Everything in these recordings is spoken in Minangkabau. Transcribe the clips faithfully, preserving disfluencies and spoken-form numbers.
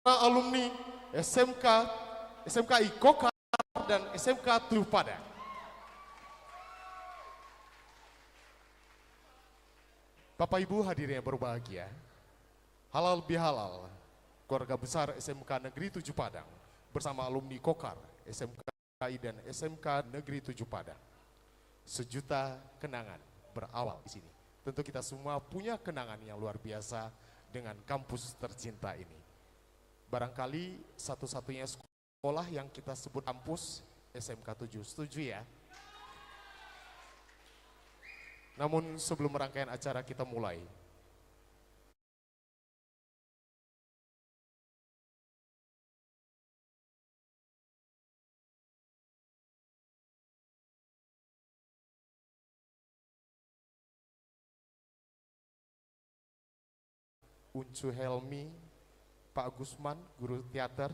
alumni S M K, S M K I Kokar dan S M K Tujuh Padang. Bapak Ibu hadirin yang berbahagia, halal bihalal, keluarga besar S M K Negeri Tujuh Padang bersama alumni Kokar, S M K I dan S M K Negeri Tujuh Padang. Sejuta kenangan berawal di sini. Tentu kita semua punya kenangan yang luar biasa dengan kampus tercinta ini. Barangkali satu-satunya sekolah yang kita sebut kampus S M K Tujuh. Setuju ya? Namun sebelum rangkaian acara kita mulai, Uncu Helmi, Pak Gusman, guru teater,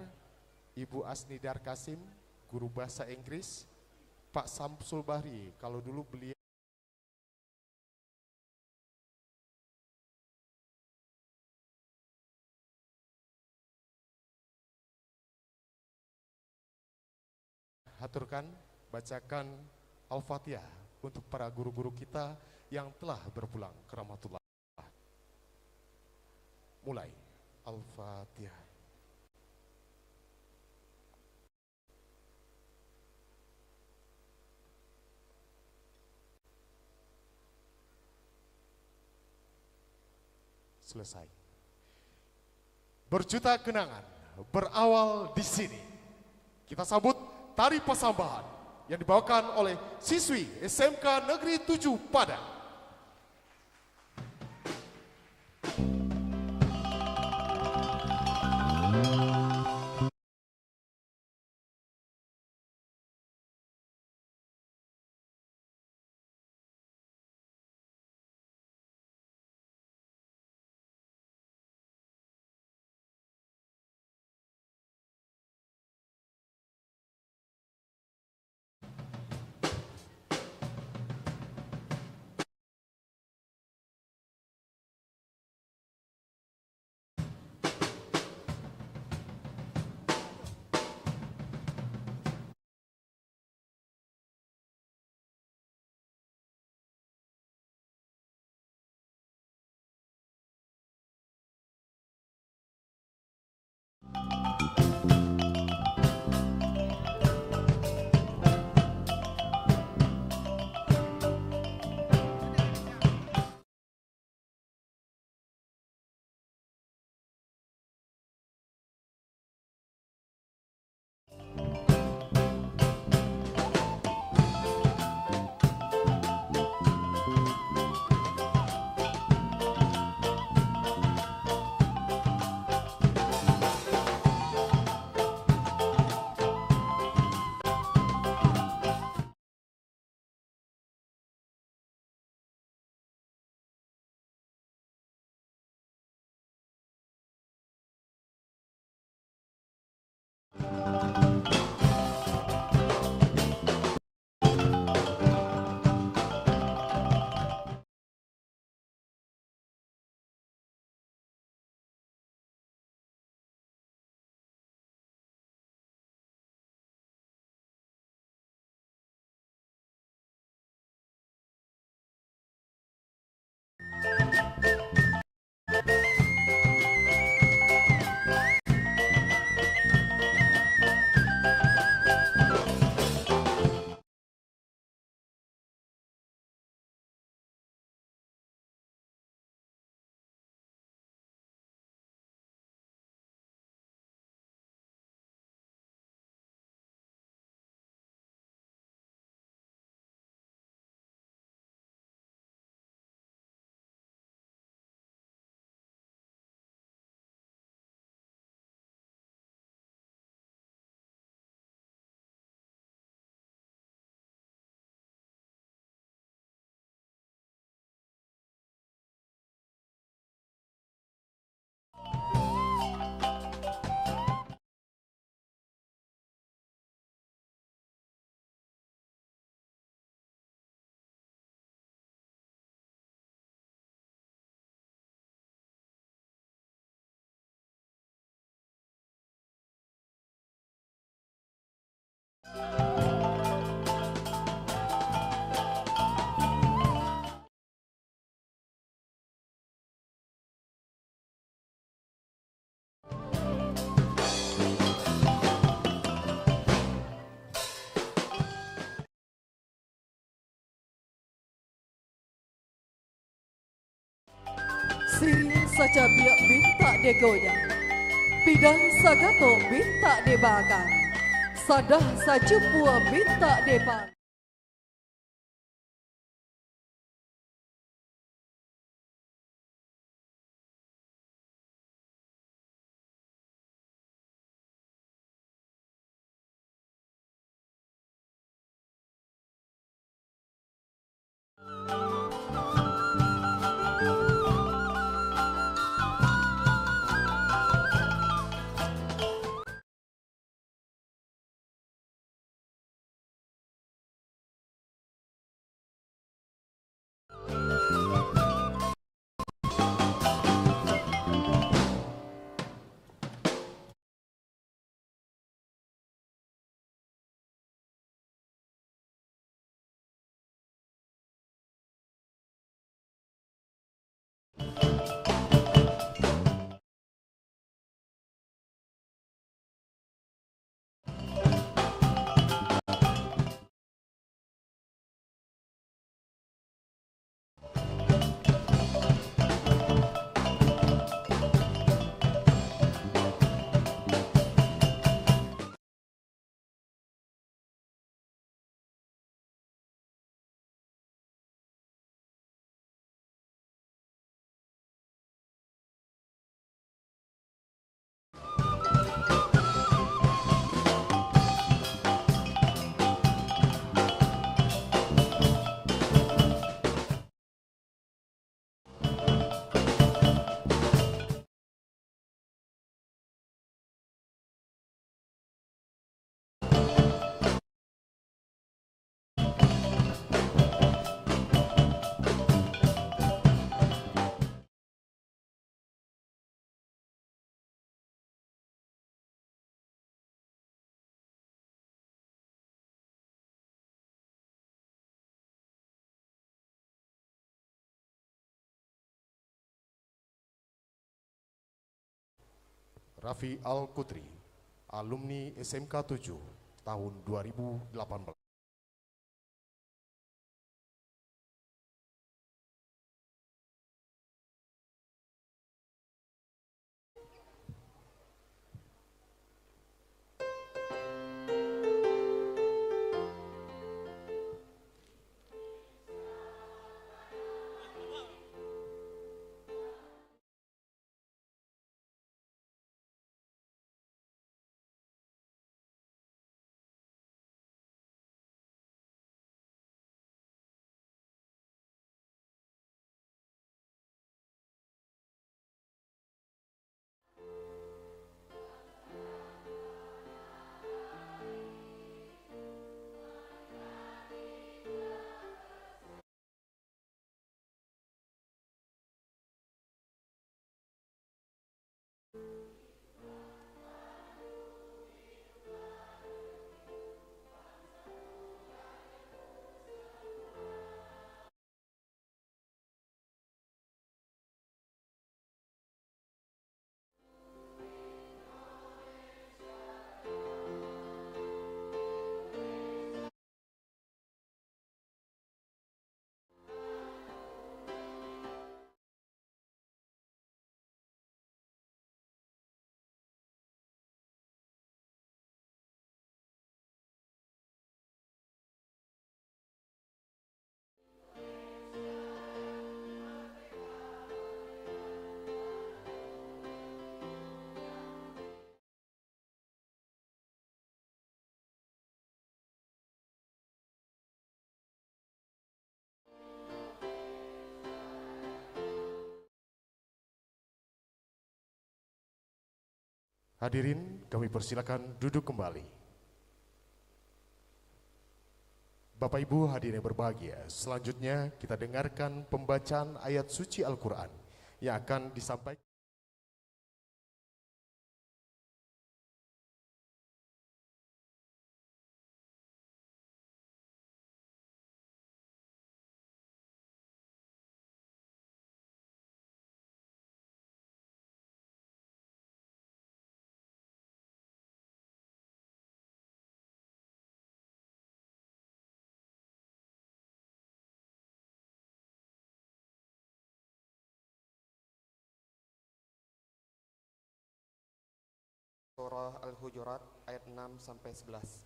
Ibu Asni Darkasim, guru bahasa Inggris, Pak Samsul Bahri, kalau dulu beliau haturkan, bacakan Al-Fatihah untuk para guru-guru kita yang telah berpulang ke rahmatullah. Mulai. Al-Fatihah. Selesai. Berjuta kenangan berawal di sini. Kita sambut tari pasambahan yang dibawakan oleh siswi S M K Negeri Tujuh Padang. Sacabiak bintak degonya, pidang sagatok bintak debakan, sadah sacupua bintak depan. Raffi Al-Qutri, alumni S M K tujuh, tahun dua ribu delapan belas. Hadirin, kami persilakan duduk kembali. Bapak Ibu hadirin yang berbahagia, selanjutnya kita dengarkan pembacaan ayat suci Al-Quran yang akan disampaikan. Surah Al-Hujurat ayat enam sampai sebelas.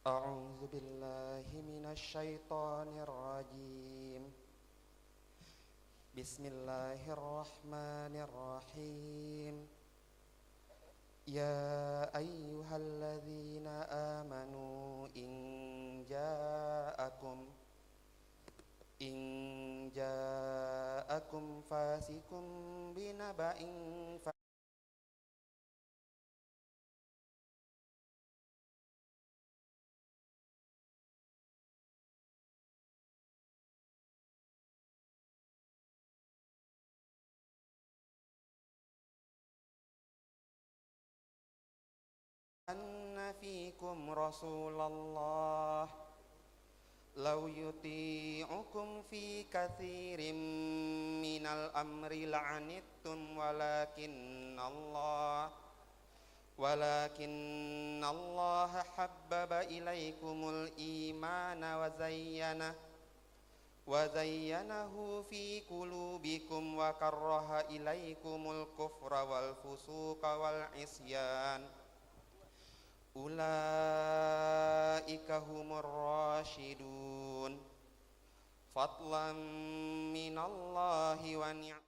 A'udzubillahi minasyaitonirrajim. Bismillahirrahmanirrahim. Ya ayyuhalladzina amanu in ja'akum, in ja'akum fasiqun binaba'in fa- anna fikum Rasulallah, law yuti'ukum fi katsirin minal amri la'anittum, walakinnallah, walakinnallaha habbaba ilaikumul imana wa zayyana, wa zayyanahu fi qulubikum wa karraha ilaikumul kufra wal fusuqa wal isyan. Ulaika humur rasyidun. Fadlan minallahi wa ni'mah.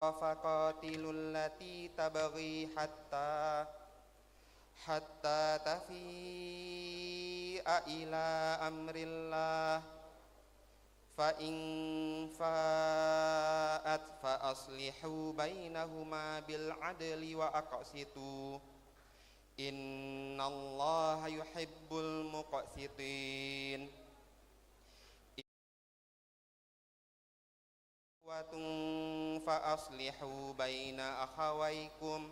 Faqatilul lati tabghi hatta, hatta tafi'a ila amrillah. Fa in fa'at fa aslihu bainahuma bil adli wa aqsitu. Innallaha yuhibbul muqsitin. Watun fa aslihu baina akhawaikum.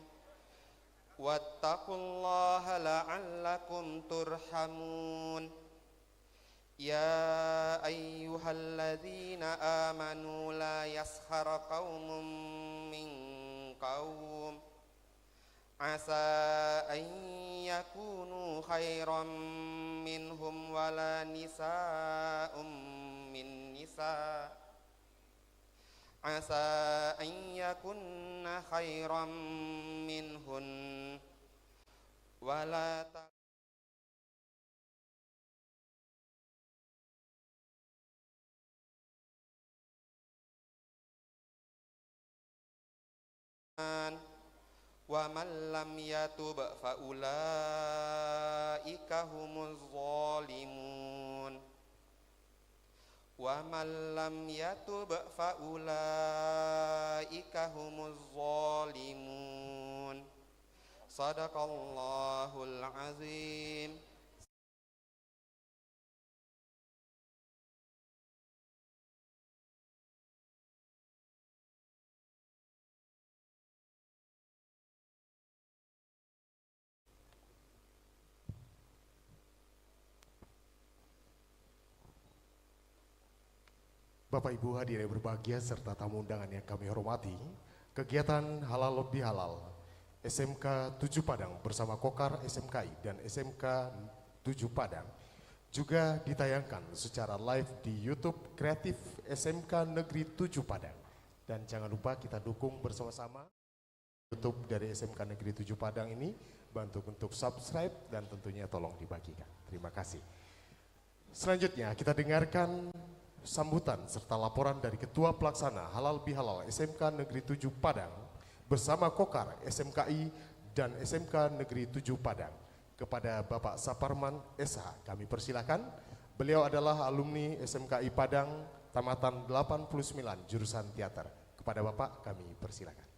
Wattaqullaha la'allakum turhamun. Ya ayyuhalladzina amanu la yaskhar qaumun min qaum. Asa an yakunu khairan minhum wala nisa'um min nisa'. Asa an yakunna khairan minhun. Wala ta- Wa man lam yatub fa ulaika humuz zalimun. Wa man lam yatub fa ulaika humuz zalimun. Sadaqallahul azim. Bapak Ibu hadirin yang berbahagia serta tamu undangan yang kami hormati, kegiatan Halal Bihalal S M K tujuh Padang bersama Kokar S M K I dan S M K tujuh Padang juga ditayangkan secara live di YouTube Kreatif S M K Negeri tujuh Padang. Dan jangan lupa kita dukung bersama-sama YouTube dari S M K Negeri tujuh Padang ini, bantu untuk subscribe dan tentunya tolong dibagikan. Terima kasih. Selanjutnya, kita dengarkan sambutan serta laporan dari Ketua Pelaksana Halal Bihalal S M K Negeri tujuh Padang bersama Kokar S M K I dan S M K Negeri tujuh Padang. Kepada Bapak Saparman S H, kami persilakan. Beliau adalah alumni S M K I Padang, tamatan delapan puluh sembilan, jurusan teater. Kepada Bapak, kami persilakan.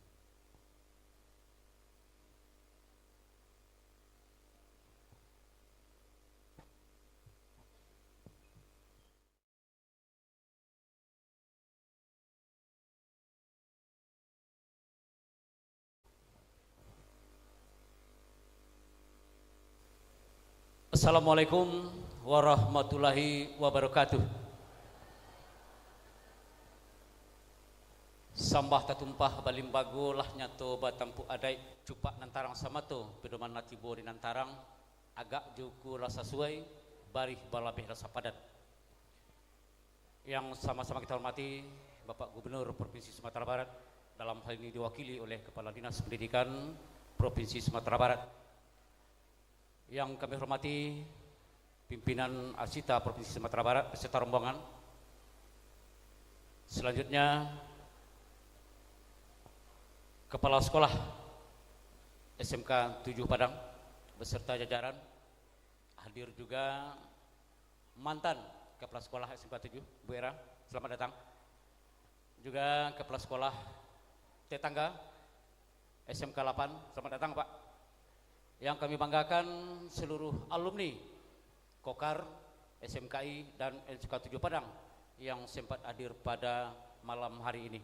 Assalamualaikum warahmatullahi wabarakatuh. Sambah tatumpah balimbago, lah nyato batampuak adaik, cupak nan tarang samato, pedoman lah tibo di nan tarang, agak jo uku lah sasuai, barih balabeh lah sapadan. Yang sama-sama kita hormati, Bapak Gubernur Provinsi Sumatera Barat, dalam hal ini diwakili oleh Kepala Dinas Pendidikan Provinsi Sumatera Barat. Yang kami hormati, pimpinan Asita Provinsi Sumatera Barat beserta rombongan. Selanjutnya, Kepala Sekolah S M K tujuh Padang beserta jajaran. Hadir juga mantan Kepala Sekolah S M K tujuh, Bu Era, selamat datang. Juga Kepala Sekolah tetangga S M K delapan, selamat datang, Pak. Yang kami banggakan, seluruh alumni Kokar, S M K I, dan S M K tujuh Padang yang sempat hadir pada malam hari ini.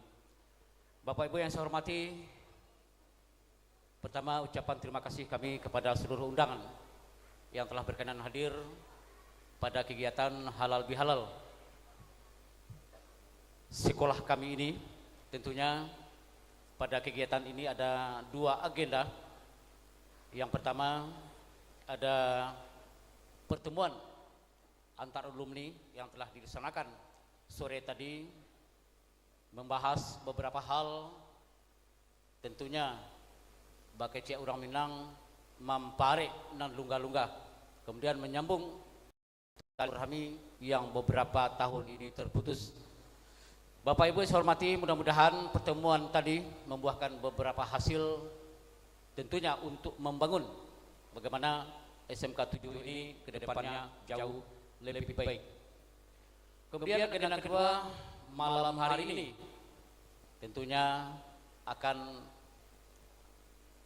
Bapak Ibu yang saya hormati, pertama, ucapan terima kasih kami kepada seluruh undangan yang telah berkenan hadir pada kegiatan halal bihalal sekolah kami ini. Tentunya, pada kegiatan ini ada dua agenda. Yang pertama, ada pertemuan antar alumni yang telah dilaksanakan sore tadi, membahas beberapa hal, tentunya, bakecek urang Minang, mamparek nan lungga-lungga, kemudian menyambung silaturahmi yang beberapa tahun ini terputus. Bapak Ibu yang saya hormati, mudah-mudahan pertemuan tadi membuahkan beberapa hasil, tentunya untuk membangun bagaimana S M K tujuh ini ke depannya jauh lebih baik. Kemudian, agenda kedua, malam hari ini tentunya akan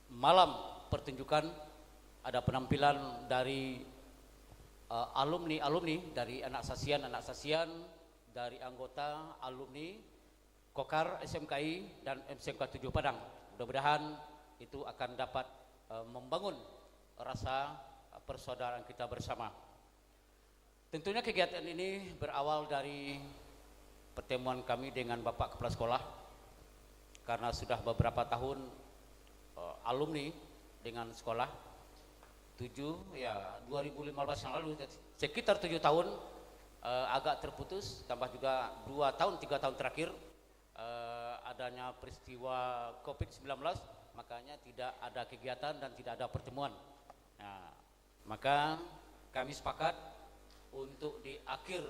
malam pertunjukan, ada penampilan dari, eh, alumni-alumni, dari anak sasian, anak sasian, dari anggota alumni Kokar S M K I dan S M K tujuh Padang. Mudah-mudahan itu akan dapat, eh, membangun rasa, eh, persaudaraan kita bersama. Tentunya, kegiatan ini berawal dari pertemuan kami dengan Bapak Kepala Sekolah, karena sudah beberapa tahun, eh, alumni dengan sekolah, tujuh, ya, dua ribu lima belas yang lalu, sekitar tujuh tahun, eh, agak terputus, tambah juga dua tahun, tiga tahun terakhir, eh, adanya peristiwa covid sembilan belas, makanya tidak ada kegiatan dan tidak ada pertemuan. Nah, maka kami sepakat untuk di akhir,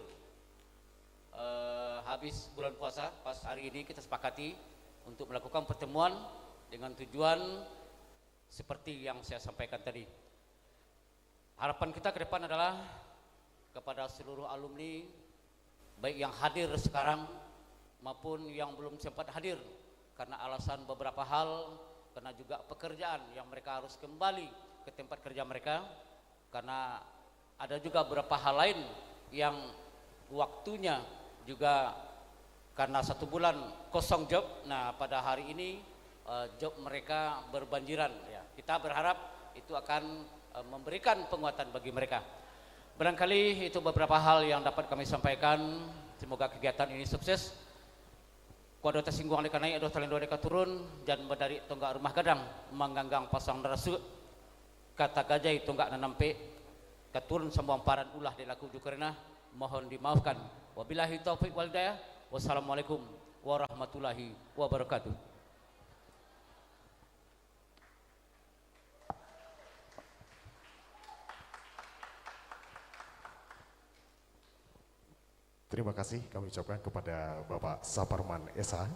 eh, habis bulan puasa, pas hari ini kita sepakati untuk melakukan pertemuan dengan tujuan seperti yang saya sampaikan tadi. Harapan kita ke depan adalah kepada seluruh alumni, baik yang hadir sekarang maupun yang belum sempat hadir karena alasan beberapa hal, karena juga pekerjaan yang mereka harus kembali ke tempat kerja mereka, karena ada juga beberapa hal lain yang waktunya juga karena satu bulan kosong job, nah, pada hari ini, eh, job mereka berbanjiran, ya. Kita berharap itu akan, eh, memberikan penguatan bagi mereka. Barangkali itu beberapa hal yang dapat kami sampaikan. Semoga kegiatan ini sukses. Kok ado tasingguang dek ka naiak, ado talendo dek ka turun, jan badarik tonggak rumah gadang, mangganggang pasang darasuak. Ka tagajai tonggak nan ampek, ka turun sambuang paran ulah dek laku jo karenah, mohon dimaafkan. Wabillahi taufiq wal hidayah. Wassalamualaikum warahmatullahi wabarakatuh. Terima kasih kami ucapkan kepada Bapak Saparman S H.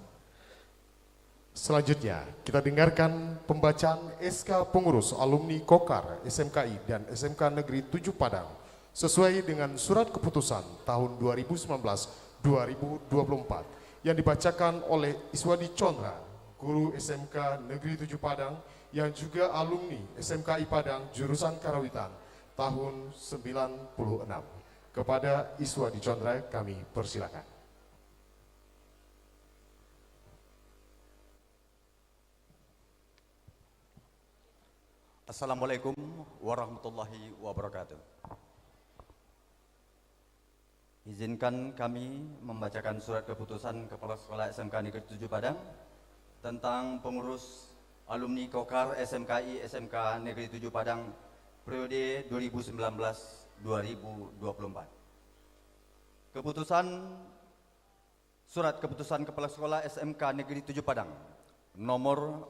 Selanjutnya, kita dengarkan pembacaan S K pengurus alumni Kokar S M K I dan S M K Negeri tujuh Padang sesuai dengan surat keputusan tahun dua ribu sembilan belas dua ribu dua puluh empat yang dibacakan oleh Iswadi Condra, guru S M K Negeri tujuh Padang yang juga alumni S M K I Padang jurusan Karawitan tahun sembilan puluh enam. Kepada Iswadi Condra kami persilakan. Assalamualaikum warahmatullahi wabarakatuh. Izinkan kami membacakan surat keputusan Kepala Sekolah S M K Negeri tujuh Padang Tentang pengurus alumni Kokar S M K I S M K Negeri Tujuh Padang periode dua ribu sembilan belas dua ribu dua puluh empat. Keputusan, Surat Keputusan Kepala Sekolah S M K Negeri Tujuh Padang nomor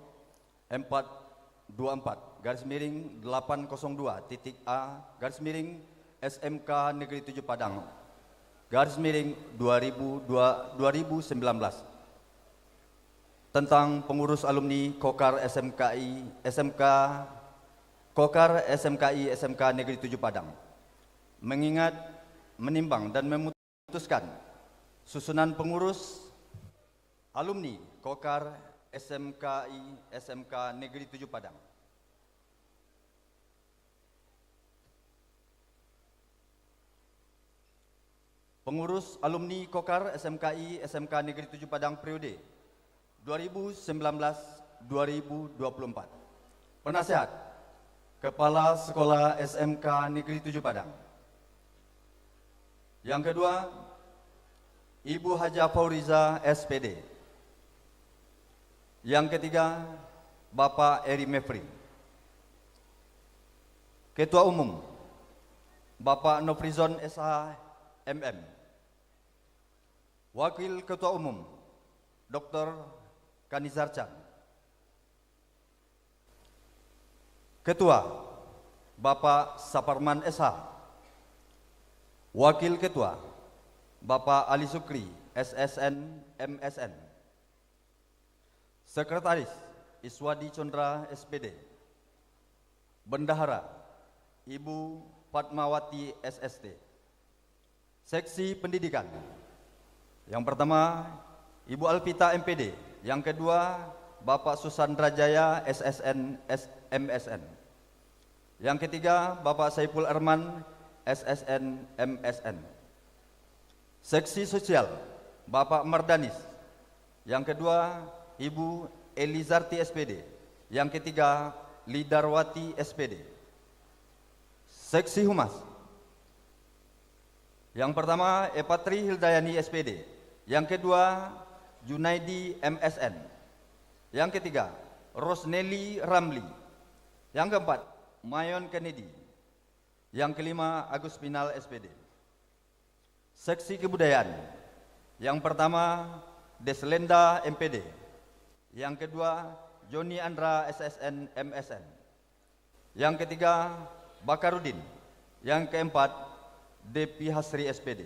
empat dua empat garis miring delapan kosong dua titik A garis miring S M K Negeri Tujuh Padang garis miring dua ribu dua, dua ribu sembilan belas, tentang pengurus alumni Kokar S M K I, S M K, Kokar S M K I S M K Negeri Tujuh Padang. Mengingat, menimbang, dan memutuskan susunan pengurus alumni Kokar S M K I S M K Negeri Tujuh Padang. Pengurus alumni Kokar S M K I S M K Negeri Tujuh Padang periode dua ribu sembilan belas dua ribu dua puluh empat. Penasehat, Kepala Sekolah S M K Negeri Tujuh Padang. Yang kedua, Ibu Hajah Fauriza, S P D. Yang ketiga, Bapak Eri Mevri. Ketua Umum, Bapak Nofrizon, S H, M M. Wakil Ketua Umum, Doktor Kanizar Chan. Ketua, Bapak Saparman, S H. Wakil Ketua, Bapak Ali Sukri, S S N, M S N. Sekretaris, Iswadi Condra, S P D. Bendahara, Ibu Fatmawati, S S T. Seksi pendidikan. Yang pertama, Ibu Alpita, M P D. Yang kedua, Bapak Susandra Jaya, S S N, S-, M S N. Yang ketiga, Bapak Saiful Erman, S S N, M S N. Seksi sosial, Bapak Mardanis. Yang kedua, Ibu Elizarti, S P D. Yang ketiga, Lidarwati, S P D. Seksi humas. Yang pertama, Epatri Hildayani, S P D. Yang kedua, Junaidi, M S N. Yang ketiga, Rosneli Ramli. Yang keempat, Mayon Kennedy. Yang kelima, Agus Pinal, S P D. Seksi kebudayaan. Yang pertama, Deslenda, M P D. Yang kedua, Joni Andra, S S N, M S N. Yang ketiga, Bakarudin. Yang keempat, Depi Hasri, S P D.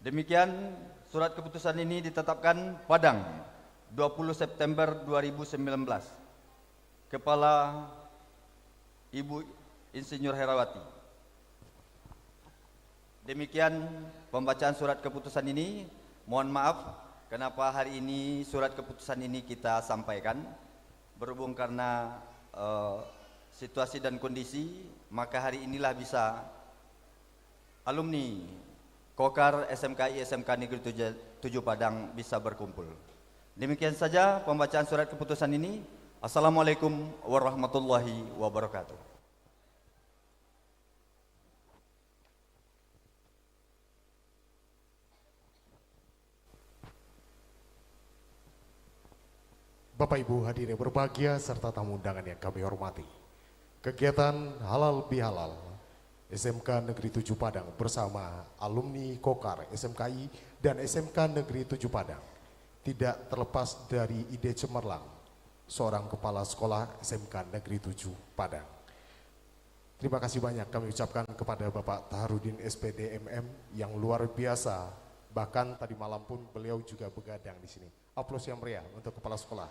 Demikian, surat keputusan ini ditetapkan Padang, dua puluh September dua ribu sembilan belas. Kepala, Ibu Insinyur Herawati. Demikian pembacaan surat keputusan ini. Mohon maaf, kenapa hari ini surat keputusan ini kita sampaikan. Berhubung karena, eh, situasi dan kondisi, maka hari inilah bisa alumni Kokar S M K I S M K Negeri Tujuh, Tujuh Padang bisa berkumpul. Demikian saja pembacaan surat keputusan ini. Assalamualaikum warahmatullahi wabarakatuh. Bapak Ibu hadirin yang berbahagia serta tamu undangan yang kami hormati. Kegiatan halal bihalal S M K Negeri Tujuh Padang bersama alumni Kokar S M K I dan S M K Negeri Tujuh Padang tidak terlepas dari ide cemerlang seorang kepala sekolah S M K Negeri Tujuh Padang. Terima kasih banyak kami ucapkan kepada Bapak Taharudin S P D M M yang luar biasa. Bahkan tadi malam pun beliau juga begadang di sini. Aplaus yang meriah untuk kepala sekolah.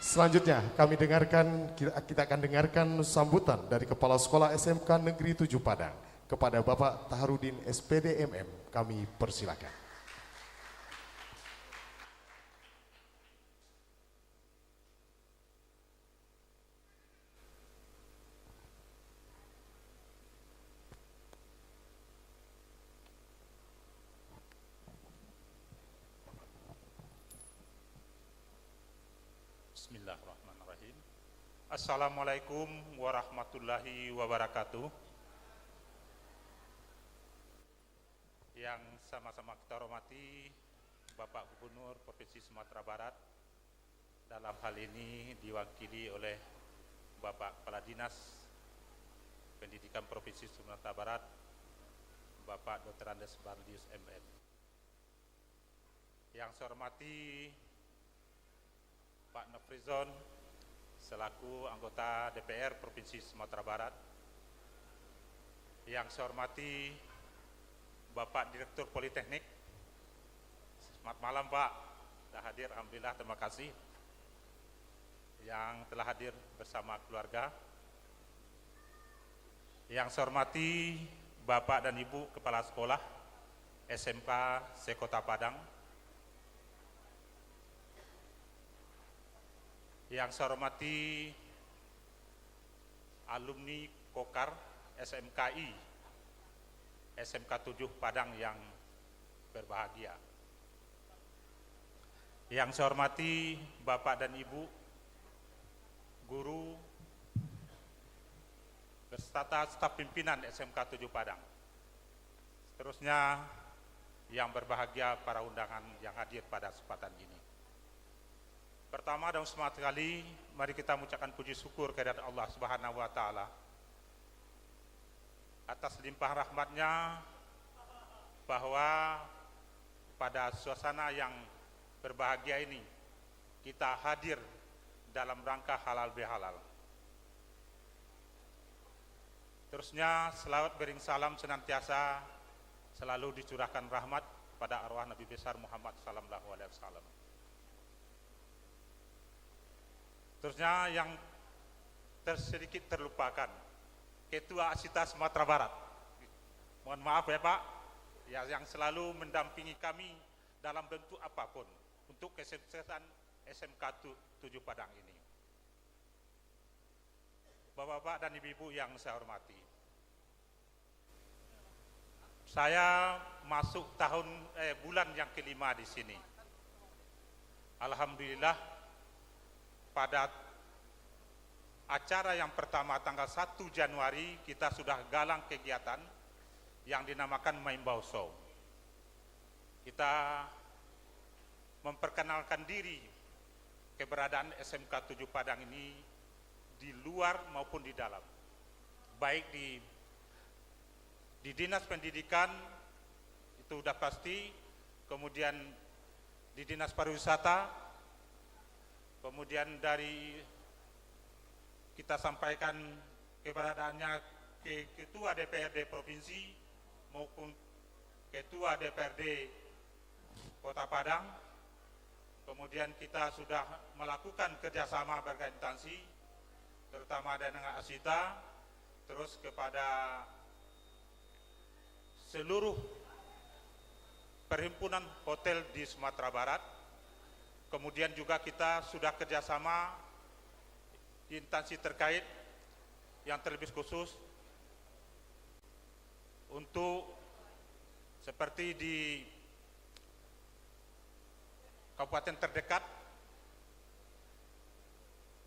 Selanjutnya, kami dengarkan, kita akan dengarkan sambutan dari Kepala Sekolah S M K Negeri Tujuh Padang kepada Bapak Taharudin S P D M M. Kami persilakan. Bismillahirrahmanirrahim. Assalamualaikum warahmatullahi wabarakatuh. Yang sama-sama kita hormati, Bapak Gubernur Provinsi Sumatera Barat, dalam hal ini diwakili oleh Bapak Kepala Dinas Pendidikan Provinsi Sumatera Barat, Bapak Doktor Andes Barlius, M.Ed. Yang saya hormati Pak Nofrizon selaku anggota D P R Provinsi Sumatera Barat. Yang saya hormati Bapak Direktur Politeknik. Selamat malam, Pak. Sudah hadir, alhamdulillah, terima kasih. Yang telah hadir bersama keluarga. Yang saya hormati Bapak dan Ibu Kepala Sekolah S M K se-Kota Padang. Yang saya hormati alumni Kokar S M K I, S M K tujuh Padang yang berbahagia. Yang saya hormati Bapak dan Ibu, guru, beserta staf pimpinan S M K tujuh Padang. Seterusnya, yang berbahagia para undangan yang hadir pada kesempatan ini. Pertama dan utama sekali, mari kita mengucapkan puji syukur kehadirat Allah Subhanahu wa Ta'ala atas limpah rahmat-Nya, bahwa pada suasana yang berbahagia ini, kita hadir dalam rangka halal bihalal. Terusnya, selawat beriring salam senantiasa selalu dicurahkan rahmat pada arwah Nabi Besar Muhammad sallallahu alaihi wasallam. Terusnya, yang ter-, sedikit terlupakan, Ketua Asita Sumatera Barat. Mohon maaf ya, Pak, ya, yang selalu mendampingi kami dalam bentuk apapun untuk kesuksesan S M K tu-, tujuh Padang ini. Bapak-bapak dan ibu-ibu yang saya hormati, saya masuk tahun, eh, bulan yang kelima di sini. Alhamdulillah, pada acara yang pertama tanggal satu Januari, kita sudah galang kegiatan yang dinamakan Maimbau Show. Kita memperkenalkan diri, keberadaan S M K tujuh Padang ini di luar maupun di dalam, baik di, di Dinas Pendidikan, itu udah pasti, kemudian di Dinas Pariwisata, kemudian dari, kita sampaikan keberadaannya ke Ketua D P R D Provinsi maupun Ketua D P R D Kota Padang. Kemudian kita sudah melakukan kerjasama berbagai instansi, terutama dengan Asita, terus kepada seluruh perhimpunan hotel di Sumatera Barat. Kemudian juga kita sudah kerjasama di instansi terkait, yang terlebih khusus untuk seperti di kabupaten terdekat,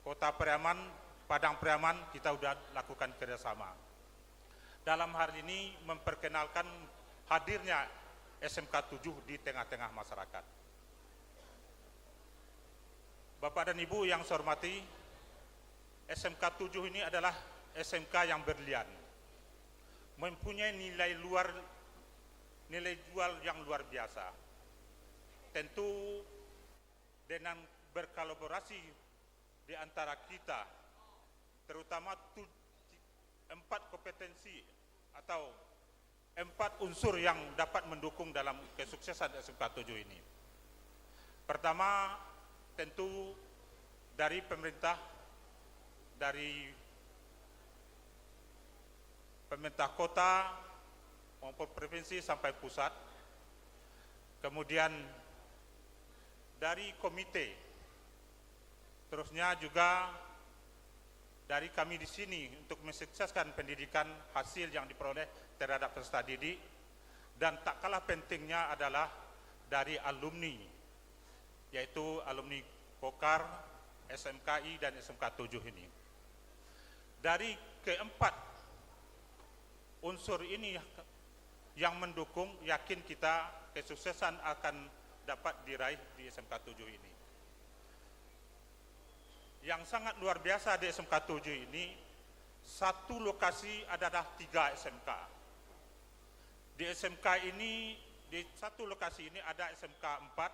Kota Pariaman, Padang Pariaman, kita sudah lakukan kerjasama. Dalam hal ini memperkenalkan hadirnya S M K tujuh di tengah-tengah masyarakat. Bapak dan Ibu yang saya hormati, S M K tujuh ini adalah S M K yang berlian, mempunyai nilai luar, nilai jual yang luar biasa. Tentu dengan berkolaborasi di antara kita, terutama tu-, empat kompetensi atau empat unsur yang dapat mendukung dalam kesuksesan S M K tujuh ini. Pertama, tentu dari pemerintah, dari pemerintah kota maupun provinsi sampai pusat, kemudian dari komite, terusnya juga dari kami di sini untuk mensukseskan pendidikan hasil yang diperoleh terhadap peserta didik, dan tak kalah pentingnya adalah dari alumni, yaitu alumni Kokar, S M K I, dan S M K tujuh ini. Dari keempat unsur ini, yang mendukung, yakin kita kesuksesan akan dapat diraih di S M K tujuh ini. Yang sangat luar biasa di S M K tujuh ini, satu lokasi adalah tiga S M K. Di S M K ini, di satu lokasi ini ada S M K empat,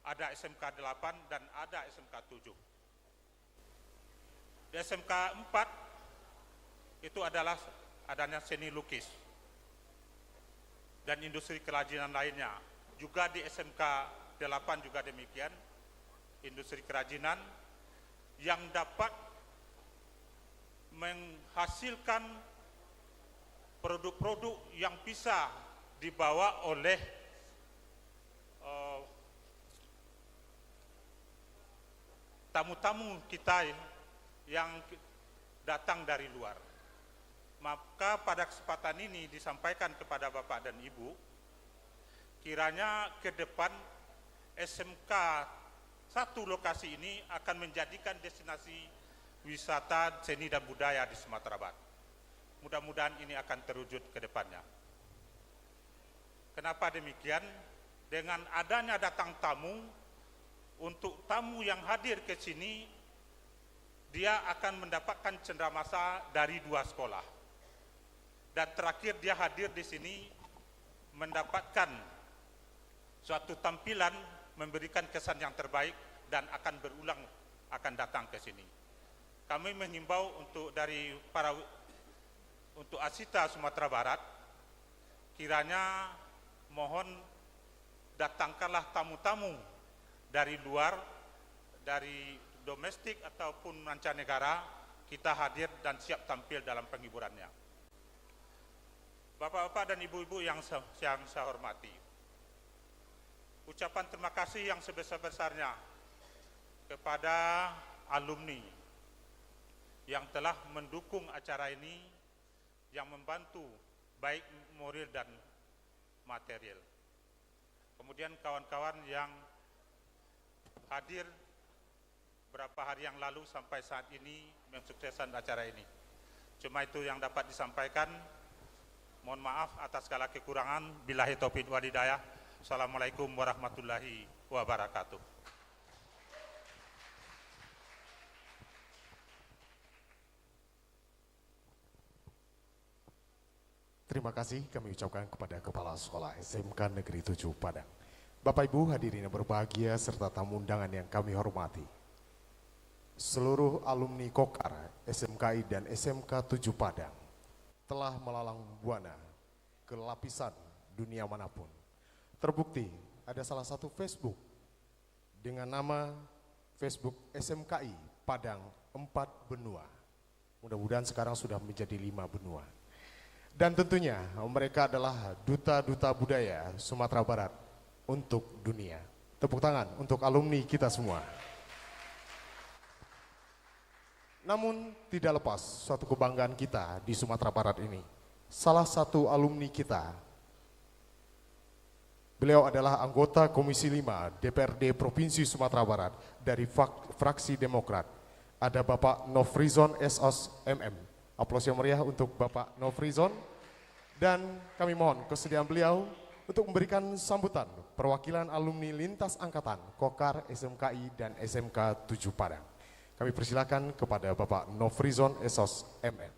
ada S M K delapan, dan ada S M K tujuh. Di S M K empat itu adalah adanya seni lukis dan industri kerajinan lainnya. Juga di S M K delapan juga demikian, industri kerajinan yang dapat menghasilkan produk-produk yang bisa dibawa oleh, eh, tamu-tamu kita yang datang dari luar. Maka pada kesempatan ini disampaikan kepada Bapak dan Ibu, kiranya ke depan S M K satu lokasi ini akan menjadikan destinasi wisata seni dan budaya di Sumatera Barat. Mudah-mudahan ini akan terwujud ke depannya. Kenapa demikian? Dengan adanya datang tamu, untuk tamu yang hadir ke sini, dia akan mendapatkan cendramata dari dua sekolah. Dan terakhir, dia hadir di sini mendapatkan suatu tampilan, memberikan kesan yang terbaik, dan akan berulang, akan datang ke sini. Kami menghimbau untuk dari para, untuk Asita Sumatera Barat, kiranya mohon datangkanlah tamu-tamu dari luar, dari domestik ataupun mancanegara, kita hadir dan siap tampil dalam penghiburannya. Bapak-bapak dan ibu-ibu yang sa-, yang saya hormati, ucapan terima kasih yang sebesar-besarnya kepada alumni yang telah mendukung acara ini, yang membantu baik moral dan material. Kemudian kawan-kawan yang hadir berapa hari yang lalu sampai saat ini mensukseskan acara ini. Cuma itu yang dapat disampaikan. Mohon maaf atas segala kekurangan. Billahi taufiq wal hidayah. Assalamualaikum warahmatullahi wabarakatuh. Terima kasih kami ucapkan kepada Kepala Sekolah S M K Negeri tujuh Padang. Bapak Ibu hadirin yang berbahagia serta tamu undangan yang kami hormati. Seluruh alumni Kokar, S M K I dan S M K tujuh Padang telah melalang buana ke lapisan dunia manapun. Terbukti ada salah satu Facebook dengan nama Facebook S M K I Padang Empat Benua. Mudah-mudahan sekarang sudah menjadi lima benua. Dan tentunya mereka adalah duta-duta budaya Sumatera Barat untuk dunia. Tepuk tangan untuk alumni kita semua. Namun tidak lepas suatu kebanggaan kita di Sumatera Barat ini. Salah satu alumni kita, beliau adalah anggota Komisi lima D P R D Provinsi Sumatera Barat dari fak-, fraksi Demokrat. Ada Bapak Nofrizon S O S M M. Aplaus yang meriah untuk Bapak Nofrizon. Dan kami mohon kesediaan beliau untuk memberikan sambutan perwakilan alumni lintas angkatan Kokar S M K I dan S M K tujuh Padang. Kami persilakan kepada Bapak Nofrizon S O S M M.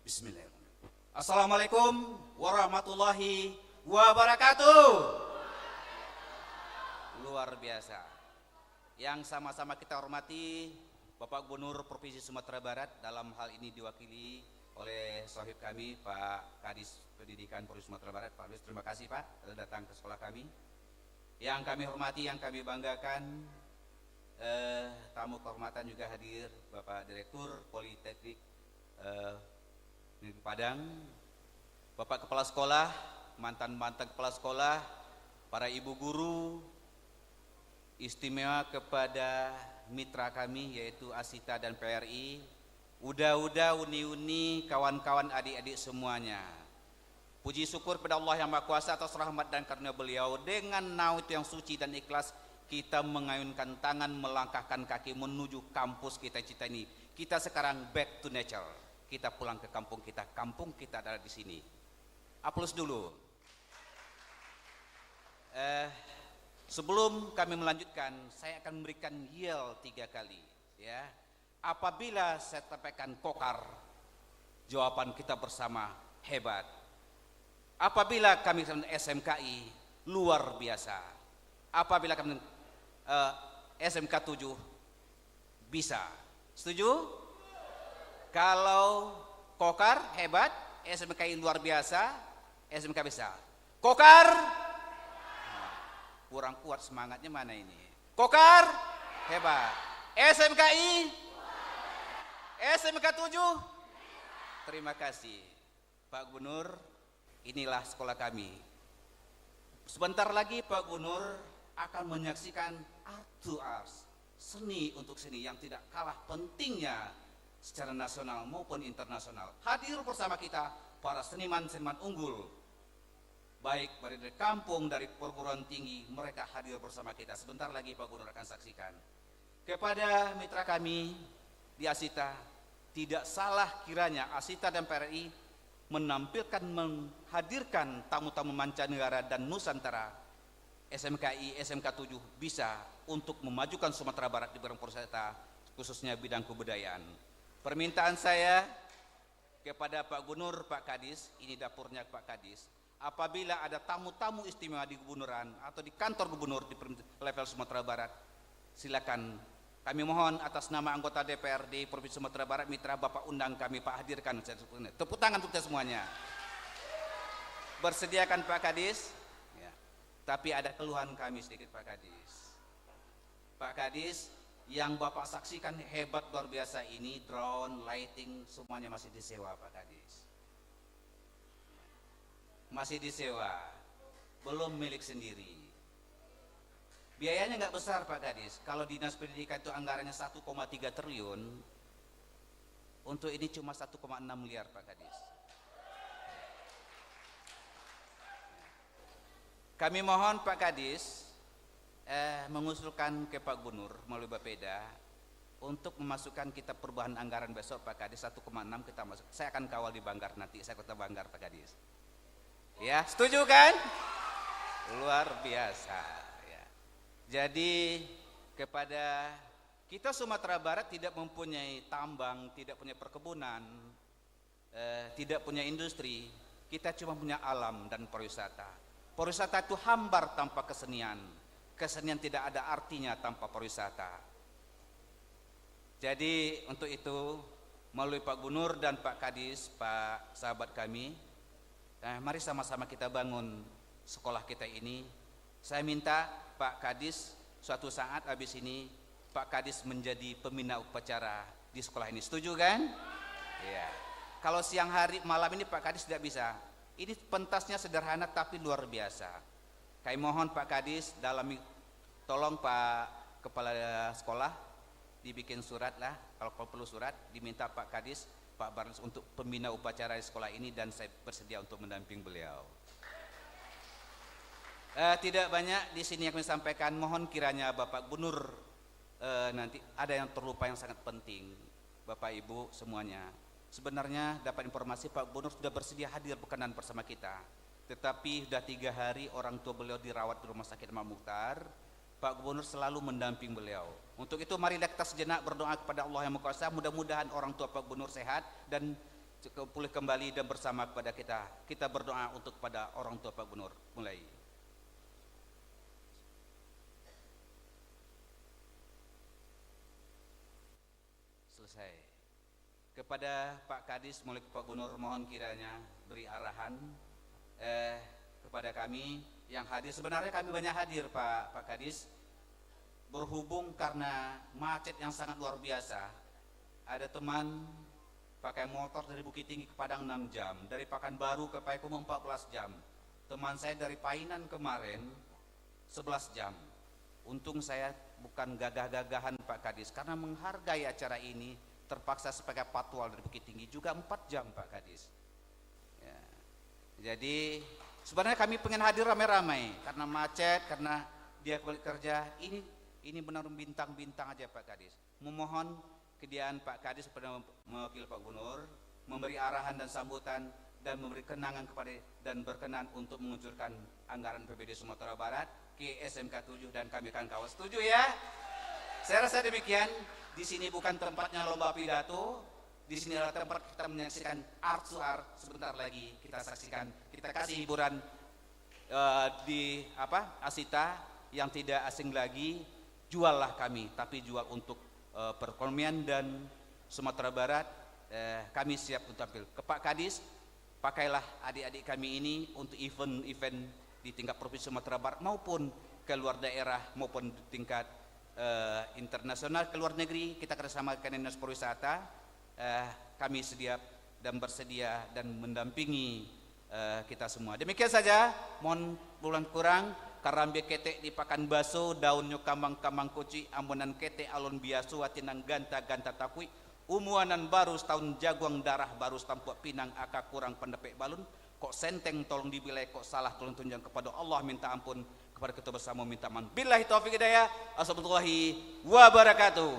Bismillahirrahmanirrahim. Assalamualaikum warahmatullahi wabarakatuh. Luar biasa. Yang sama-sama kita hormati, Bapak Gubernur Provinsi Sumatera Barat, dalam hal ini diwakili oleh sohib kami, Pak Kadis Pendidikan Provinsi Sumatera Barat, Pak Luis. Terima kasih, Pak, telah datang ke sekolah kami. Yang kami hormati, yang kami banggakan, eh, tamu kehormatan juga hadir, Bapak Direktur Politeknik, eh, Negeri Padang, Bapak Kepala Sekolah, mantan-mantan Kepala Sekolah, para ibu guru, istimewa kepada mitra kami, yaitu Asita dan P R I, Uda-uda, uni-uni, kawan-kawan, adik-adik semuanya. Puji syukur kepada Allah Yang Maha Kuasa atas rahmat dan karunia Beliau. Dengan nawa itu yang suci dan ikhlas, Kita mengayunkan tangan, melangkahkan kaki menuju kampus kita cinta ini. Kita sekarang back to nature. Kita pulang ke kampung kita. Kampung kita adalah di sini. Aplaus dulu. Eh, sebelum kami melanjutkan, saya akan memberikan yel tiga kali, ya. Apabila saya sampaikan kokar, jawaban kita bersama hebat. Apabila kami S M K I, luar biasa. Apabila kami, eh, S M K tujuh, bisa. Setuju? Kalau kokar hebat, S M K I luar biasa, S M K bisa. Kokar? Nah, kurang kuat semangatnya mana ini? Kokar? Hebat. S M K I? S M K tujuh? Terima kasih. Pak Gubernur, inilah sekolah kami. Sebentar lagi Pak Gubernur akan menyaksikan art to arts, seni untuk seni yang tidak kalah pentingnya secara nasional maupun internasional. Hadir bersama kita para seniman-seniman unggul, baik dari, dari kampung, dari perguruan tinggi, mereka hadir bersama kita. Sebentar lagi Pak Gubernur akan saksikan. Kepada mitra kami di Asita, tidak salah kiranya Asita dan P R I menampilkan, menghadirkan tamu-tamu mancanegara dan Nusantara, S M K I, S M K tujuh bisa untuk memajukan Sumatera Barat di bidang pariwisata, khususnya bidang kebudayaan. Permintaan saya kepada Pak Gubernur, Pak Kadis, ini dapurnya Pak Kadis, apabila ada tamu-tamu istimewa di gubernuran atau di kantor gubernur di perim-, level Sumatera Barat, silakan. Kami mohon atas nama anggota D P R D Provinsi Sumatera Barat, mitra Bapak undang kami, Pak, hadirkan. Tepuk tangan untuk kita semuanya. Bersediakan Pak Kadis. Ya. Tapi ada keluhan kami sedikit, Pak Kadis. Pak Kadis, yang Bapak saksikan hebat luar biasa ini, drone, lighting, semuanya masih disewa, Pak Kadis. Masih disewa, belum milik sendiri. Biayanya nggak besar, Pak Kadis. Kalau Dinas Pendidikan itu anggarannya satu koma tiga triliun, untuk ini cuma satu koma enam miliar, Pak Kadis. Kami mohon, Pak Kadis, eh, mengusulkan ke Pak Gubernur melalui Bapeda untuk memasukkan kitab perubahan anggaran besok, Pak Kadis, satu koma enam kita masuk. Saya akan kawal di Banggar nanti, saya kota Banggar, Pak Kadis. Ya, setuju kan? Luar biasa. Ya. Jadi, kepada kita Sumatera Barat tidak mempunyai tambang, tidak punya perkebunan, eh, tidak punya industri, kita cuma punya alam dan pariwisata. Pariwisata itu hambar tanpa kesenian, kesenian tidak ada artinya tanpa pariwisata. Jadi, untuk itu, melalui Pak Gubernur dan Pak Kadis, Pak sahabat kami, eh, mari sama-sama kita bangun sekolah kita ini. Saya minta Pak Kadis, suatu saat habis ini, Pak Kadis menjadi pembina upacara di sekolah ini. Setuju kan? Iya. Kalau siang hari, malam ini Pak Kadis tidak bisa. Ini pentasnya sederhana tapi luar biasa. Kami mohon Pak Kadis, dalam, tolong Pak Kepala Sekolah, dibikin surat lah, kalau, kalau perlu surat, diminta Pak Kadis, Pak Barlis untuk pembina upacara di sekolah ini dan saya bersedia untuk mendamping beliau. Eh, tidak banyak di sini yang kami sampaikan, mohon kiranya Bapak Gubernur, eh, nanti ada yang terlupa yang sangat penting. Bapak Ibu semuanya, sebenarnya dapat informasi Pak Gubernur sudah bersedia hadir berkenan bersama kita. Tetapi sudah tiga hari orang tua beliau dirawat di Rumah Sakit Ahmad Mukhtar, Pak Gubernur selalu mendamping beliau. Untuk itu, marilah kita sejenak berdoa kepada Allah Yang Maha Kuasa, mudah-mudahan orang tua Pak Gubernur sehat dan pulih kembali dan bersama kepada kita. Kita berdoa untuk kepada orang tua Pak Gubernur. Mulai. Selesai. Kepada Pak Kadis, melalui Pak Gubernur, mohon kiranya beri arahan, eh, kepada kami yang hadir. Sebenarnya kami banyak hadir, Pak, Pak Kadis. Berhubung karena macet yang sangat luar biasa, ada teman pakai motor dari Bukittinggi ke Padang enam jam, dari Pakanbaru ke Payakumbuh empat belas jam. Teman saya dari Painan kemarin sebelas jam. Untung saya bukan gagah-gagahan, Pak Kadis, karena menghargai acara ini, terpaksa sebagai patwal dari Bukittinggi juga empat jam, Pak Kadis. Ya. Jadi, sebenarnya kami pengen hadir ramai-ramai, karena macet, karena Dia kembali kerja, ini, ini benar bintang-bintang aja, Pak Kadis. Memohon kediaan Pak Kadis kepada mewakili Pak Gubernur, memberi arahan dan sambutan, dan memberi kenangan kepada, dan berkenan untuk mengucurkan anggaran P B D Sumatera Barat ke S M K tujuh dan kami kawan-kawan. Setuju ya? Saya rasa demikian, di sini bukan tempatnya lomba pidato, di sini adalah tempat kita menyaksikan art to art. Sebentar lagi kita saksikan, kita kasih hiburan eh, di apa, Asita yang tidak asing lagi, juallah kami, tapi jual untuk eh, perekonomian dan Sumatera Barat, eh, kami siap untuk tampil. Ke Pak Kadis, pakailah adik-adik kami ini untuk event-event di tingkat Provinsi Sumatera Barat maupun ke luar daerah maupun di tingkat eh, internasional, ke luar negeri, kita kerjasama dengan Dinas Pariwisata, eh, kami sedia dan bersedia dan mendampingi eh, kita semua. Demikian saja, mohon pulang kurang, karambia ketek di pakan baso, daunnyo kamang-kamang kucik, ambo nan ketek alun biaso, ati nan ganta-ganta takuik, umua nan baru satahun jaguang, darah baru satampuak pinang, aka kurang pandapek balun, kok senteng tolong dibilai, kok salah tolong tunjuang kapado Allah, minta ampun kapado kito basamo, minta maaf. Billahi taufik hidayah, assalamualaikum warahmatullahi wabarakatuh.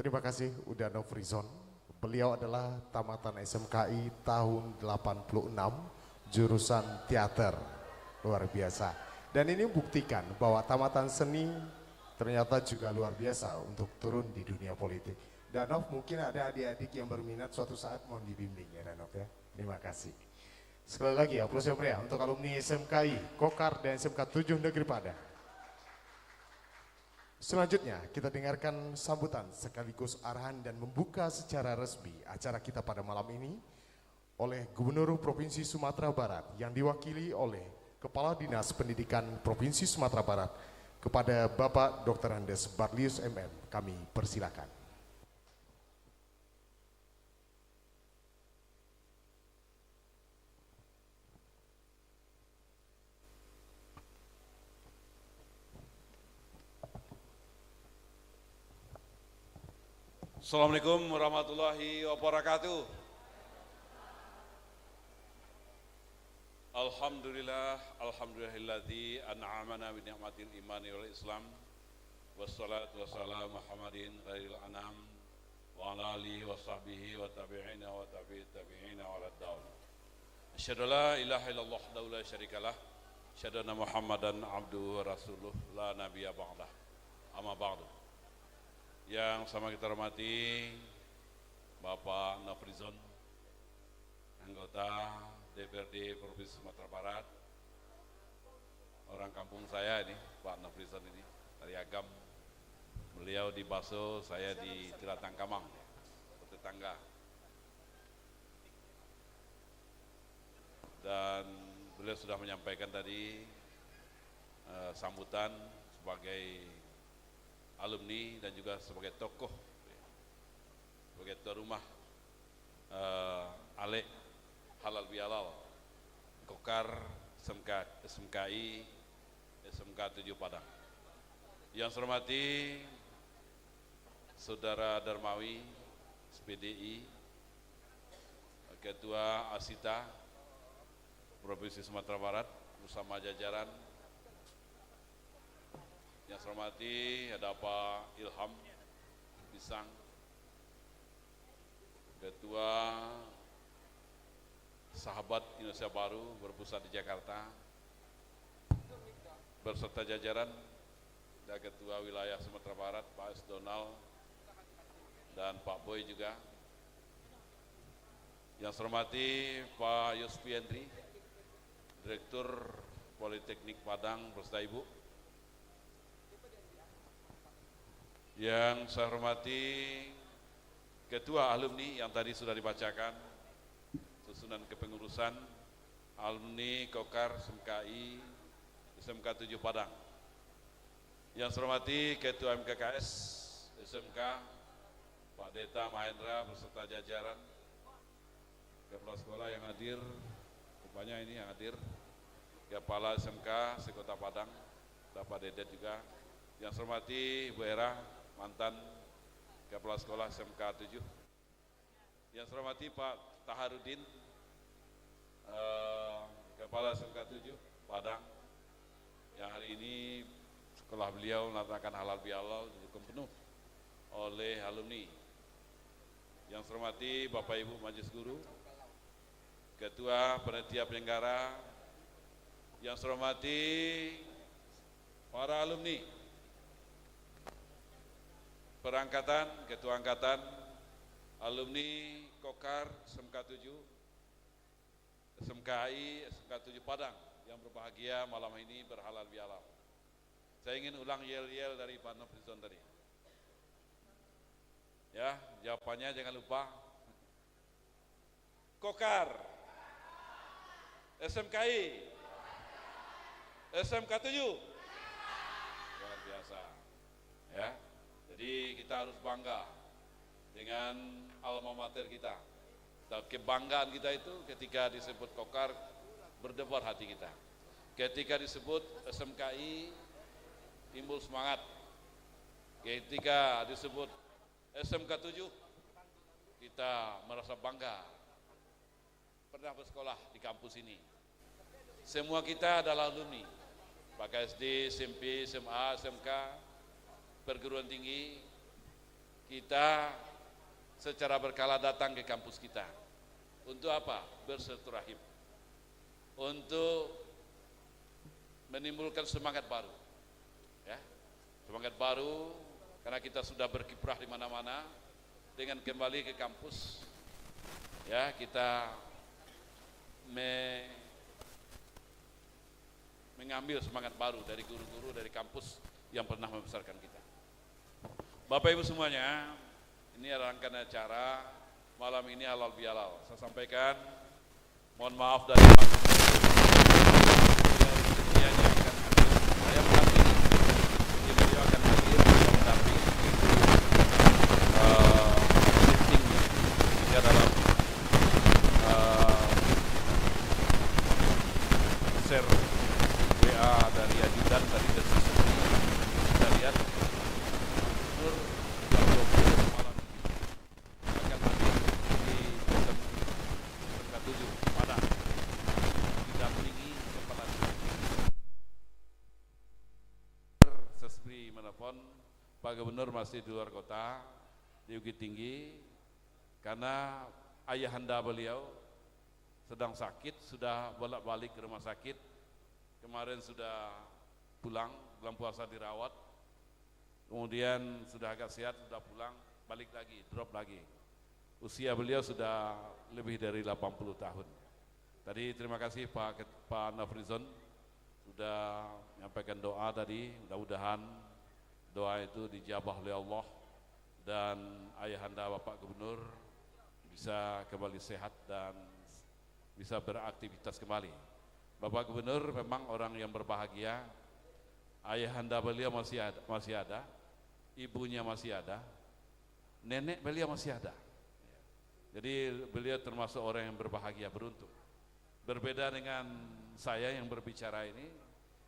Terima kasih, Uda Nofrizon. Beliau adalah tamatan S M K I tahun delapan puluh enam, jurusan teater. Luar biasa. Dan ini membuktikan bahwa tamatan seni ternyata juga luar biasa untuk turun di dunia politik. Danov, mungkin ada adik-adik yang berminat, suatu saat mohon dibimbing ya, Danov ya. Terima kasih. Sekali lagi, aplaus yang meriah untuk alumni S M K I Kokar dan S M K tujuh Negeri Padang. Selanjutnya, kita dengarkan sambutan sekaligus arahan dan membuka secara resmi acara kita pada malam ini oleh Gubernur Provinsi Sumatera Barat yang diwakili oleh Kepala Dinas Pendidikan Provinsi Sumatera Barat, kepada Bapak Doktor Andes Barlius M M. Kami persilakan. Assalamualaikum warahmatullahi wabarakatuh. Alhamdulillah, alhamdulillahilladzi an'amana bi ni'matil imani wal islam. Wassalatu wassalamu Muhammadin khairil anam wa ala alihi wa sahbihi wa tabi'ina wa tabi'it tabi'ina wa raddaun. Asyhadu an la ilaha illallah wahdahu la syarikalah. Asyhadu anna Muhammadan abduhu wa rasuluh la nabiyya ba'dah. Amma ba'du. Yang sama kita hormati Bapak Nafrizon, anggota D P R D Provinsi Sumatera Barat, orang kampung saya ini, Pak Nafrizon ini, dari Agam. Beliau di Baso, saya di Tilatang Kamang, tetangga. Dan beliau sudah menyampaikan tadi eh, sambutan sebagai alumni dan juga sebagai tokoh, sebagai tuan rumah eh, Alek Halal Bihalal Kokar S M K, S M K I, S M K tujuh Padang. Yang saya hormati Saudara Darmawi, S P D I, Ketua Asita Provinsi Sumatera Barat bersama jajaran. Yang saya hormati ada Pak Ilham Pisang, Ketua Sahabat Indonesia Baru berpusat di Jakarta, beserta jajaran, dan Ketua Wilayah Sumatera Barat, Pak S Donald, dan Pak Boy juga. Yang saya hormati Pak Yusfi Henry, Direktur Politeknik Padang, beserta Ibu. Yang saya hormati Ketua Alumni yang tadi sudah dibacakan, susunan kepengurusan alumni Kokar S M K I S M K tujuh Padang. Yang saya hormati Ketua M K K S S M K, Pak Deta Mahendra beserta jajaran, kepala sekolah yang hadir, banyak ini yang hadir, kepala S M K se-Kota Padang, Bapak Dedet juga. Yang saya hormati Ibu Era, mantan kepala sekolah S M K tujuh. Yang saya hormati Pak Taharudin, eh, Kepala S M K tujuh Padang, yang hari ini sekolah beliau melaksanakan halal bihalal didukung penuh oleh alumni. Yang saya hormati Bapak Ibu Majelis Guru, Ketua Panitia Penyelenggara, yang saya hormati para alumni perangkatan, ketua angkatan, alumni Kokar S M K tujuh, S M K A I, S M K tujuh Padang yang berbahagia malam ini berhalal bihalal. Saya ingin ulang yel-yel dari Pak Nofrizon tadi. Ya, jawabannya jangan lupa. Kokar, S M K I, S M K tujuh. Luar biasa. Ya. Jadi kita harus bangga dengan alma mater kita. Dan kebanggaan kita itu ketika disebut Kokar, berdebar hati kita. Ketika disebut S M K I, timbul semangat. Ketika disebut S M K tujuh, kita merasa bangga pernah bersekolah di kampus ini. Semua kita adalah alumni, apakah S D, S M P, S M A, S M K, perguruan tinggi. Kita secara berkala datang ke kampus kita. Untuk apa? Bersilaturahim. Untuk menimbulkan semangat baru. Ya. Semangat baru karena kita sudah berkiprah di mana-mana. Dengan kembali ke kampus, ya, kita me-, mengambil semangat baru dari guru-guru, dari kampus yang pernah membesarkan kita. Bapak Ibu semuanya, ini adalah rangkaian acara malam ini, halal bihalal. Saya sampaikan, mohon maaf dari Pak. Beliau akan hadir. Saya mendampingi. Jadi beliau akan hadir, beliau mendampingi. Eh, shifting-nya. Dia dalam, eh, share W A dari ajudan tadi, dari sisi kita lihat. Nur, jam dua puluh malam akan hadir di S M K tujuh Padang, didampingi Kepala Dinas. Sesbri menelpon, Pak Gubernur masih di luar kota, di Bukittinggi, karena ayahanda beliau sedang sakit, sudah bolak-balik ke rumah sakit. Kemarin sudah pulang, bulan puasa dirawat. Kemudian sudah agak sehat, sudah pulang, balik lagi, drop lagi. Usia beliau sudah lebih dari delapan puluh tahun. Tadi terima kasih Pak Ket-, Pak Nofrizon sudah menyampaikan doa tadi. Mudah-mudahan doa itu dijabah oleh Allah dan ayahanda Bapak Gubernur bisa kembali sehat dan bisa beraktivitas kembali. Bapak Gubernur memang orang yang berbahagia. Ayahanda beliau masih ada, masih ada, ibunya masih ada, nenek beliau masih ada. Jadi beliau termasuk orang yang berbahagia, beruntung. Berbeda dengan saya yang berbicara ini,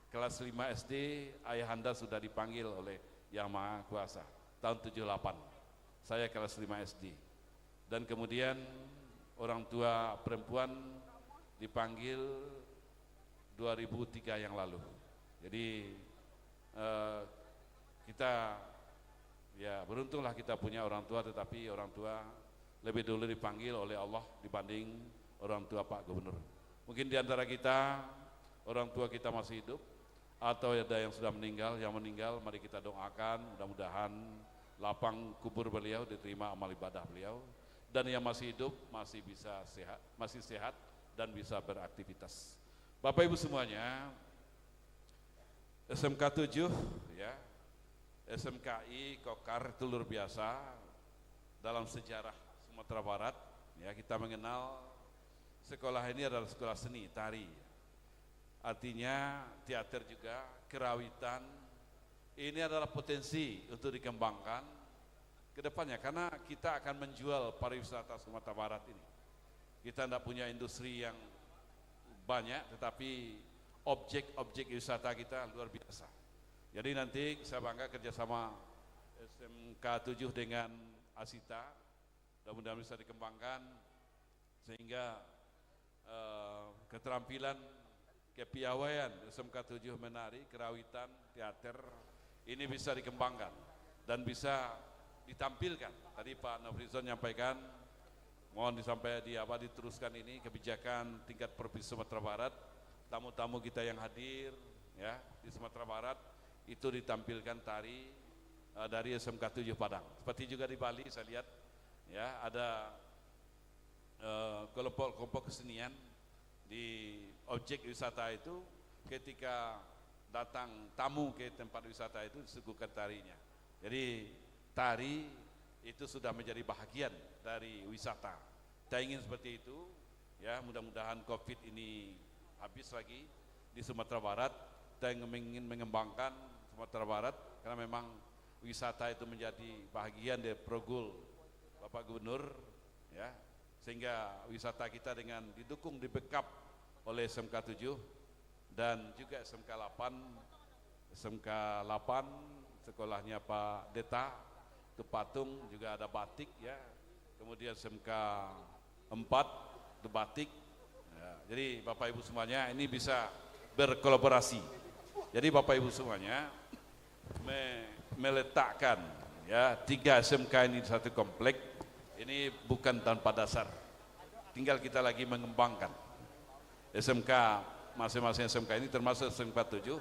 kelas lima S D, ayahanda sudah dipanggil oleh Yang Maha Kuasa tahun tujuh delapan. Saya kelas lima S D. Dan kemudian orang tua perempuan dipanggil dua ribu tiga yang lalu. Jadi, eh, kita, ya, beruntunglah kita punya orang tua, tetapi orang tua lebih dulu dipanggil oleh Allah dibanding orang tua Pak Gubernur. Mungkin di antara kita, orang tua kita masih hidup, atau ada yang sudah meninggal. Yang meninggal, mari kita doakan, mudah-mudahan lapang kubur beliau, diterima amal ibadah beliau, dan yang masih hidup masih bisa sehat, masih sehat dan bisa beraktivitas. Bapak Ibu semuanya, S M K tujuh, ya, S M K I Kokar itu luar biasa dalam sejarah Sumatera Barat. Ya, kita mengenal sekolah ini adalah sekolah seni tari. Artinya teater juga, kerawitan. Ini adalah potensi untuk dikembangkan ke depannya, karena kita akan menjual pariwisata Sumatera Barat ini. Kita ndak punya industri yang banyak, tetapi objek-objek wisata kita luar biasa. Jadi nanti saya bangga kerjasama S M K tujuh dengan Asita. Mudah-mudahan bisa dikembangkan sehingga eh, keterampilan, kepiawaian S M K tujuh menari, kerawitan, teater, ini bisa dikembangkan dan bisa ditampilkan. Tadi Pak Nofrizon nyampaikan, mohon disampaikan di apa, diteruskan ini kebijakan tingkat provinsi Sumatera Barat, tamu-tamu kita yang hadir ya di Sumatera Barat itu ditampilkan tari eh, dari S M K tujuh Padang. Seperti juga di Bali saya lihat ya ada eh, kelompok-kelompok kesenian di objek wisata itu, ketika datang tamu ke tempat wisata itu disuguhkan tarinya. Jadi tari itu sudah menjadi bahagian dari wisata. Kita ingin seperti itu, ya, mudah-mudahan covid ini habis lagi di Sumatera Barat. Kita ingin mengembangkan Sumatera Barat karena memang wisata itu menjadi bahagian dari program Bapak Gubernur, ya, sehingga wisata kita dengan didukung, di-backup oleh S M K tujuh dan juga S M K delapan. S M K delapan sekolahnya Pak Deta, itu patung, juga ada batik ya. Kemudian S M K empat itu batik. Ya, jadi Bapak Ibu semuanya ini bisa berkolaborasi. Jadi Bapak Ibu semuanya me- meletakkan ya tiga S M K ini di satu komplek, ini bukan tanpa dasar. Tinggal kita lagi mengembangkan S M K, masing-masing S M K ini termasuk S M K tujuh,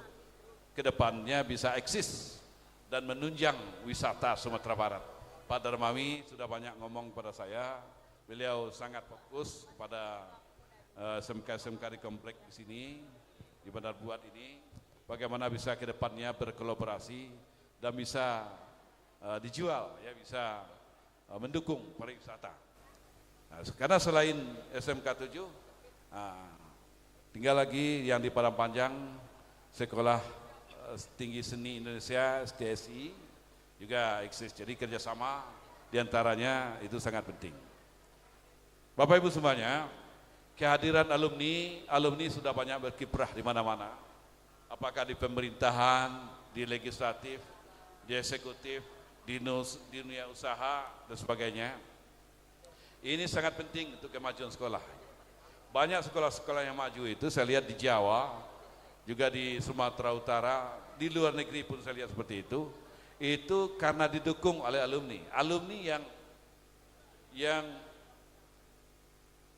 ke depannya bisa eksis dan menunjang wisata Sumatera Barat. Pak Darmawi sudah banyak ngomong kepada saya, beliau sangat fokus kepada eh, S M K S M K di komplek di sini, di Bandar Buat ini, bagaimana bisa ke depannya berkolaborasi dan bisa eh, dijual, ya, bisa eh, mendukung pariwisata. Nah, karena selain S M K tujuh, ah, tinggal lagi yang di Padang Panjang, Sekolah eh, Tinggi Seni Indonesia, S T S I, juga eksis. Jadi kerjasama diantaranya itu sangat penting. Bapak Ibu semuanya, kehadiran alumni, alumni sudah banyak berkiprah di mana-mana. Apakah di pemerintahan, di legislatif, di eksekutif, di nus- di dunia usaha, dan sebagainya. Ini sangat penting untuk kemajuan sekolah. Banyak sekolah-sekolah yang maju itu saya lihat di Jawa, juga di Sumatera Utara, di luar negeri pun saya lihat seperti itu. Itu karena didukung oleh alumni. Alumni yang yang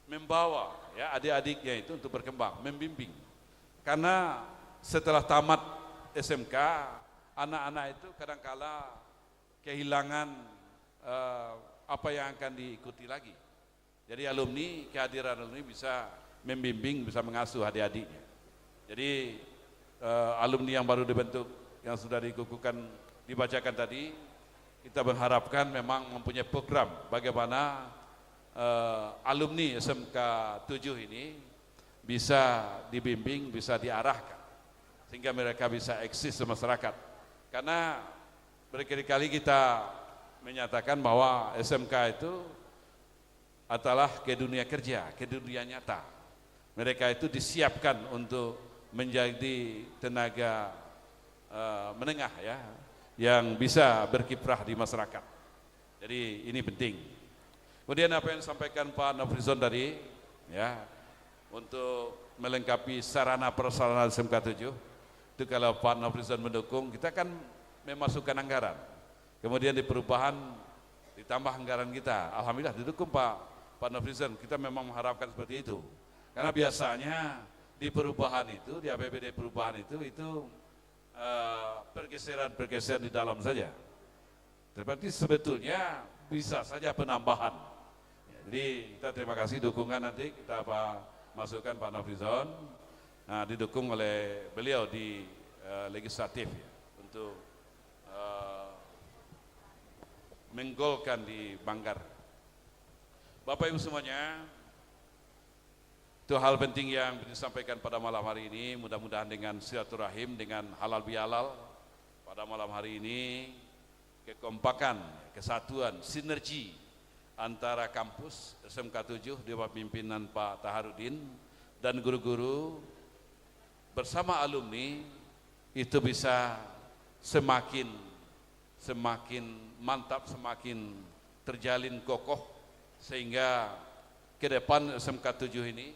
membawa ya adik-adiknya itu untuk berkembang, membimbing. Karena setelah tamat S M K, anak-anak itu kadangkala kehilangan eh, apa yang akan diikuti lagi. Jadi alumni, kehadiran alumni bisa membimbing, bisa mengasuh adik-adiknya. Jadi eh, alumni yang baru dibentuk, yang sudah dikukuhkan, dibacakan tadi, kita mengharapkan memang mempunyai program bagaimana eh, alumni S M K tujuh ini bisa dibimbing, bisa diarahkan sehingga mereka bisa eksis di masyarakat. Karena berkali-kali kita menyatakan bahwa S M K itu adalah ke dunia kerja, ke dunia nyata. Mereka itu disiapkan untuk menjadi tenaga eh, menengah ya, yang bisa berkiprah di masyarakat. Jadi ini penting. Kemudian apa yang disampaikan Pak Nofrizon tadi, ya, untuk melengkapi sarana prasarana S M K tujuh, itu kalau Pak Nofrizon mendukung, kita akan memasukkan anggaran. Kemudian di perubahan ditambah anggaran kita. Alhamdulillah didukung Pak Pak Nofrizon. Kita memang mengharapkan seperti itu. Karena biasanya di perubahan itu, di A P B D perubahan itu, itu eh, pergeseran-pergeseran di dalam saja. Tetapi sebetulnya bisa saja penambahan. Ya, jadi kita terima kasih dukungan, nanti kita apa masukkan Pak Nofrizon, nah, didukung oleh beliau di eh, legislatif ya, untuk eh, menggolkan di Banggar. Bapak Ibu semuanya, itu hal penting yang disampaikan pada malam hari ini. Mudah-mudahan dengan silaturahim, dengan halal bihalal pada malam hari ini, kekompakan, kesatuan, sinergi antara kampus S M K tujuh di bawah pimpinan Pak Taharudin dan guru-guru bersama alumni itu bisa semakin semakin mantap, semakin terjalin kokoh, Sehingga ke depan S M K tujuh ini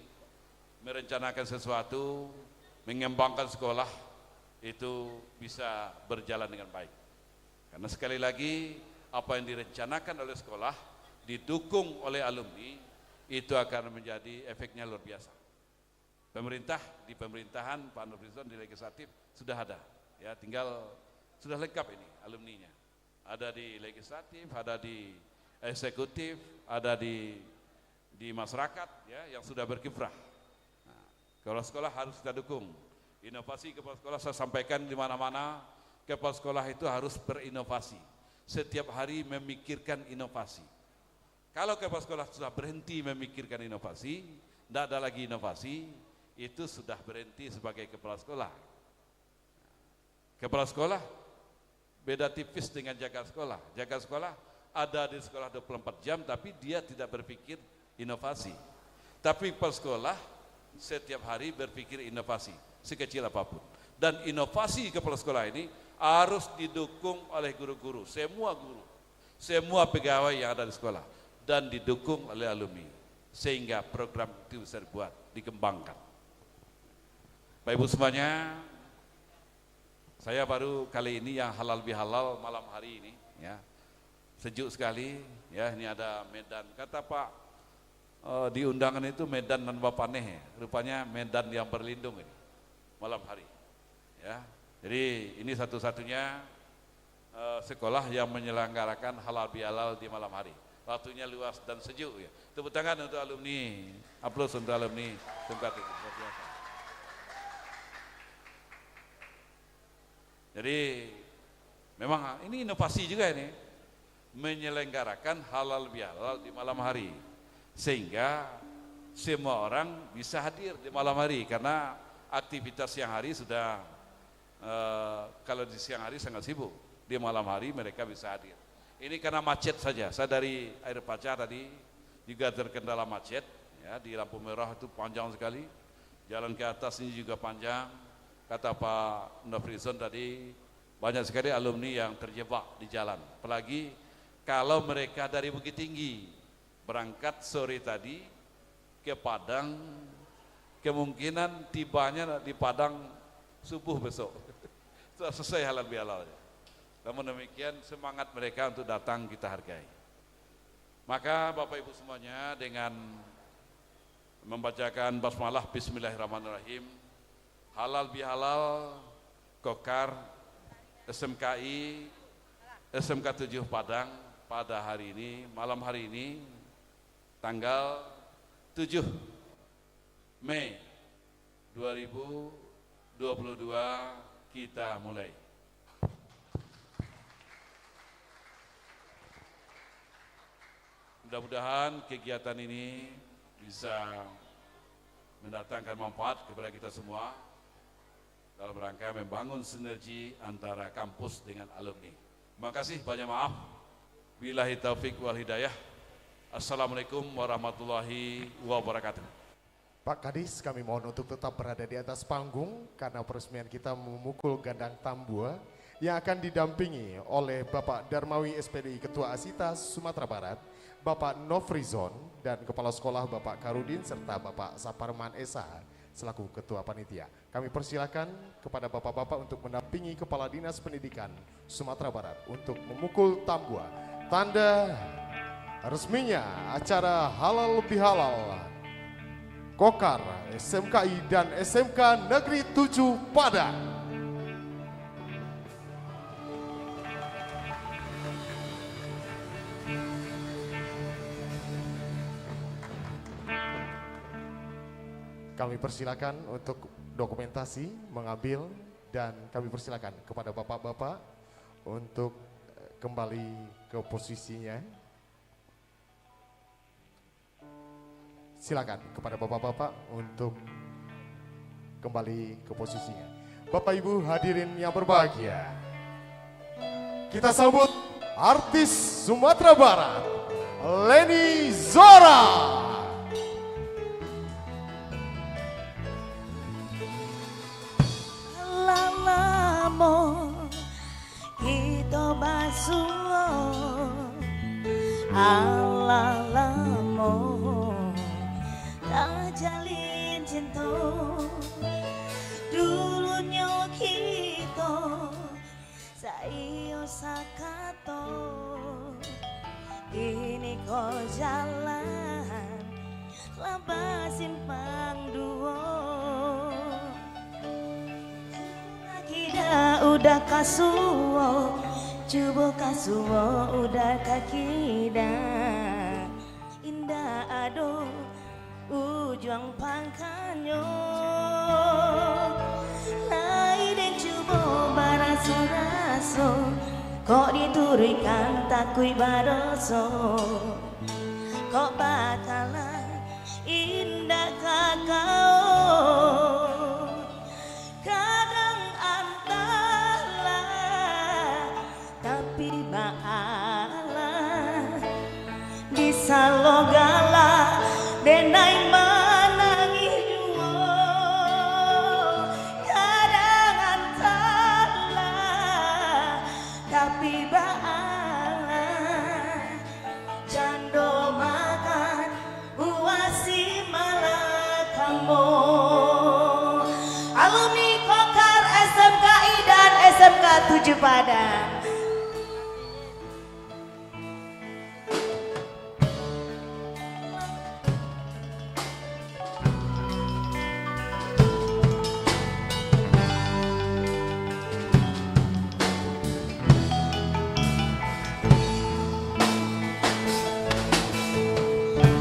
merencanakan sesuatu, mengembangkan sekolah itu bisa berjalan dengan baik. Karena sekali lagi, apa yang direncanakan oleh sekolah, didukung oleh alumni, itu akan menjadi efeknya luar biasa. Pemerintah, di pemerintahan, Pak Nofrizon di legislatif sudah ada. Ya, tinggal sudah lengkap ini alumninya. Ada di legislatif, ada di eksekutif, ada di, di masyarakat, ya, yang sudah berkiprah. Nah, kepala sekolah harus kita dukung. Inovasi kepala sekolah saya sampaikan di mana-mana, kepala sekolah itu harus berinovasi. Setiap hari memikirkan inovasi. Kalau kepala sekolah sudah berhenti memikirkan inovasi, ndak ada lagi inovasi, itu sudah berhenti sebagai kepala sekolah. Kepala sekolah beda tipis dengan jaga sekolah. Jaga sekolah ada di sekolah dua puluh empat jam, tapi dia tidak berpikir inovasi. Tapi kepala sekolah setiap hari berpikir inovasi, sekecil apapun. Dan inovasi kepala sekolah ini harus didukung oleh guru-guru, semua guru, semua pegawai yang ada di sekolah, dan didukung oleh alumni, sehingga program itu bisa dibuat, dikembangkan. Bapak Ibu semuanya, saya baru kali ini yang halal bihalal malam hari ini, ya. Sejuk sekali, ya, ini ada medan. Kata Pak, eh, di undangan itu medan nan bapaneh, ya. Rupanya medan yang berlindung ini, malam hari. Ya. Jadi, ini satu-satunya, eh, sekolah yang menyelenggarakan halal bihalal di malam hari. Waktunya luas dan sejuk, ya. Tepuk tangan untuk alumni, aplaus untuk alumni S M K tujuh. Luar biasa. Jadi, memang ini inovasi juga ini, menyelenggarakan halal bihalal di malam hari, sehingga semua orang bisa hadir di malam hari, karena aktivitas siang hari sudah, eh, kalau di siang hari sangat sibuk, di malam hari mereka bisa hadir. Ini karena macet saja. Saya dari Air Paca tadi juga terkendala macet, ya, di lampu merah itu panjang sekali. Jalan ke atas ini juga panjang. Kata Pak Nofrizon tadi, banyak sekali alumni yang terjebak di jalan. Apalagi kalau mereka dari Bukittinggi, berangkat sore tadi ke Padang, kemungkinan tibanya di Padang subuh besok. Sudah selesai halal bihalalnya. Namun demikian, semangat mereka untuk datang kita hargai. Maka, Bapak Ibu semuanya, dengan membacakan basmalah, bismillahirrahmanirrahim, halal bihalal, Kokar, S M K I, S M K tujuh Padang, pada hari ini, malam hari ini, tanggal tujuh Mei dua ribu dua puluh dua, kita mulai. Mudah-mudahan kegiatan ini bisa mendatangkan manfaat kepada kita semua dalam rangka membangun sinergi antara kampus dengan alumni. Terima kasih, banyak maaf. Billahi taufik wal hidayah. Assalamualaikum warahmatullahi wabarakatuh. Pak Kadis, kami mohon untuk tetap berada di atas panggung karena peresmian kita memukul gandang tambua yang akan didampingi oleh Bapak Darmawi, S P D I, Ketua Asita Sumatera Barat, Bapak Nofrizon, dan Kepala Sekolah Bapak Karudin, serta Bapak Saparman S H selaku Ketua Panitia. Kami persilakan kepada bapak-bapak untuk mendampingi Kepala Dinas Pendidikan Sumatera Barat untuk memukul tambua. Tanda resminya acara halal bihalal Kokar S M K I dan S M K Negeri Tujuh Padang. Kami persilakan untuk dokumentasi, mengambil, dan kami persilakan kepada bapak-bapak untuk, eh, kembali ke posisinya. Silakan kepada bapak-bapak untuk kembali ke posisinya. Bapak Ibu hadirin yang berbahagia, kita sambut artis Sumatera Barat, Leni Zora. Alah lamo kito basuo, alah lamo Dulunyo kito saiyo sakato, kini ko jalan lah basimpang duo. Kida udah ka suo, cubo ka suo udah ka kida. Indak ado ujuang pangkanyo. Lai den cubo baraso-raso, kok dituruikan takuik badoso. Kok bakalah indak ka kawa. Kadang antahlah, tapi baalah, di salo gala, denai manangih juo. Kadang antahlah, tapi baalah, jando makan buah si malakamo. Alumni Kokar S M K I dan S M K tujuh Padang.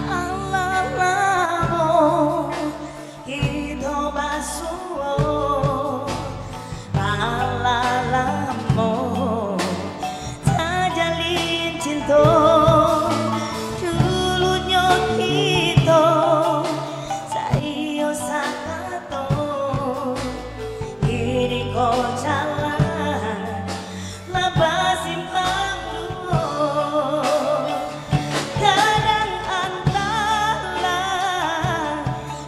Alah lamo kito basuo, alah lamo tajalin cinto. Dulunyo kito saiyo sakato, kini ko jalan lah basimpang duo. Kadang antahlah,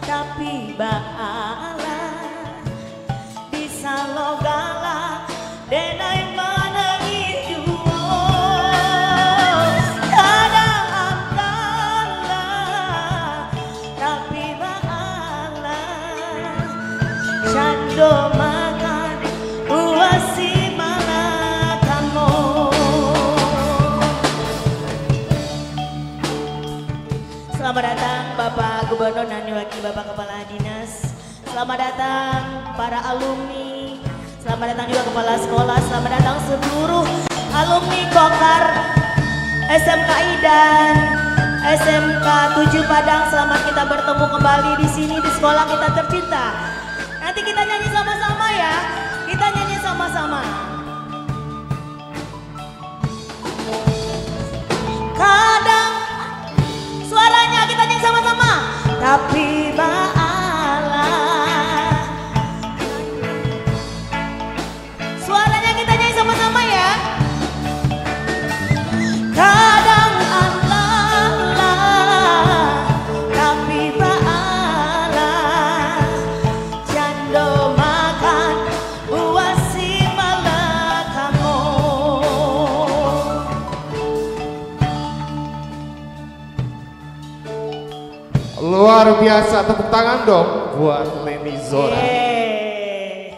tapi baalah, di salo gala, denai manangih juo. Kadang antahlah, tapi baalah, jando makan buah si malakamo. Selamat datang Bapak Gubernur dan juga Bapak Kepala Dinas. Selamat datang para alumni. Selamat datang juga kepala sekolah. Selamat datang seluruh alumni Kokar S M K I dan S M K tujuh Padang. Selamat kita bertemu kembali di sini, di sekolah kita tercinta. Nanti kita nyanyi sama-sama ya. Kita nyanyi sama-sama. Kadang, suaranya kita nyanyi sama-sama. Tapi baalah. Suaranya kita nyanyi sama-sama ya. Kadang antahlah, tapi baalah, jando makan buah si malakamo. Luar biasa, tepuk tangan dong buat Leni Zora. Yeay.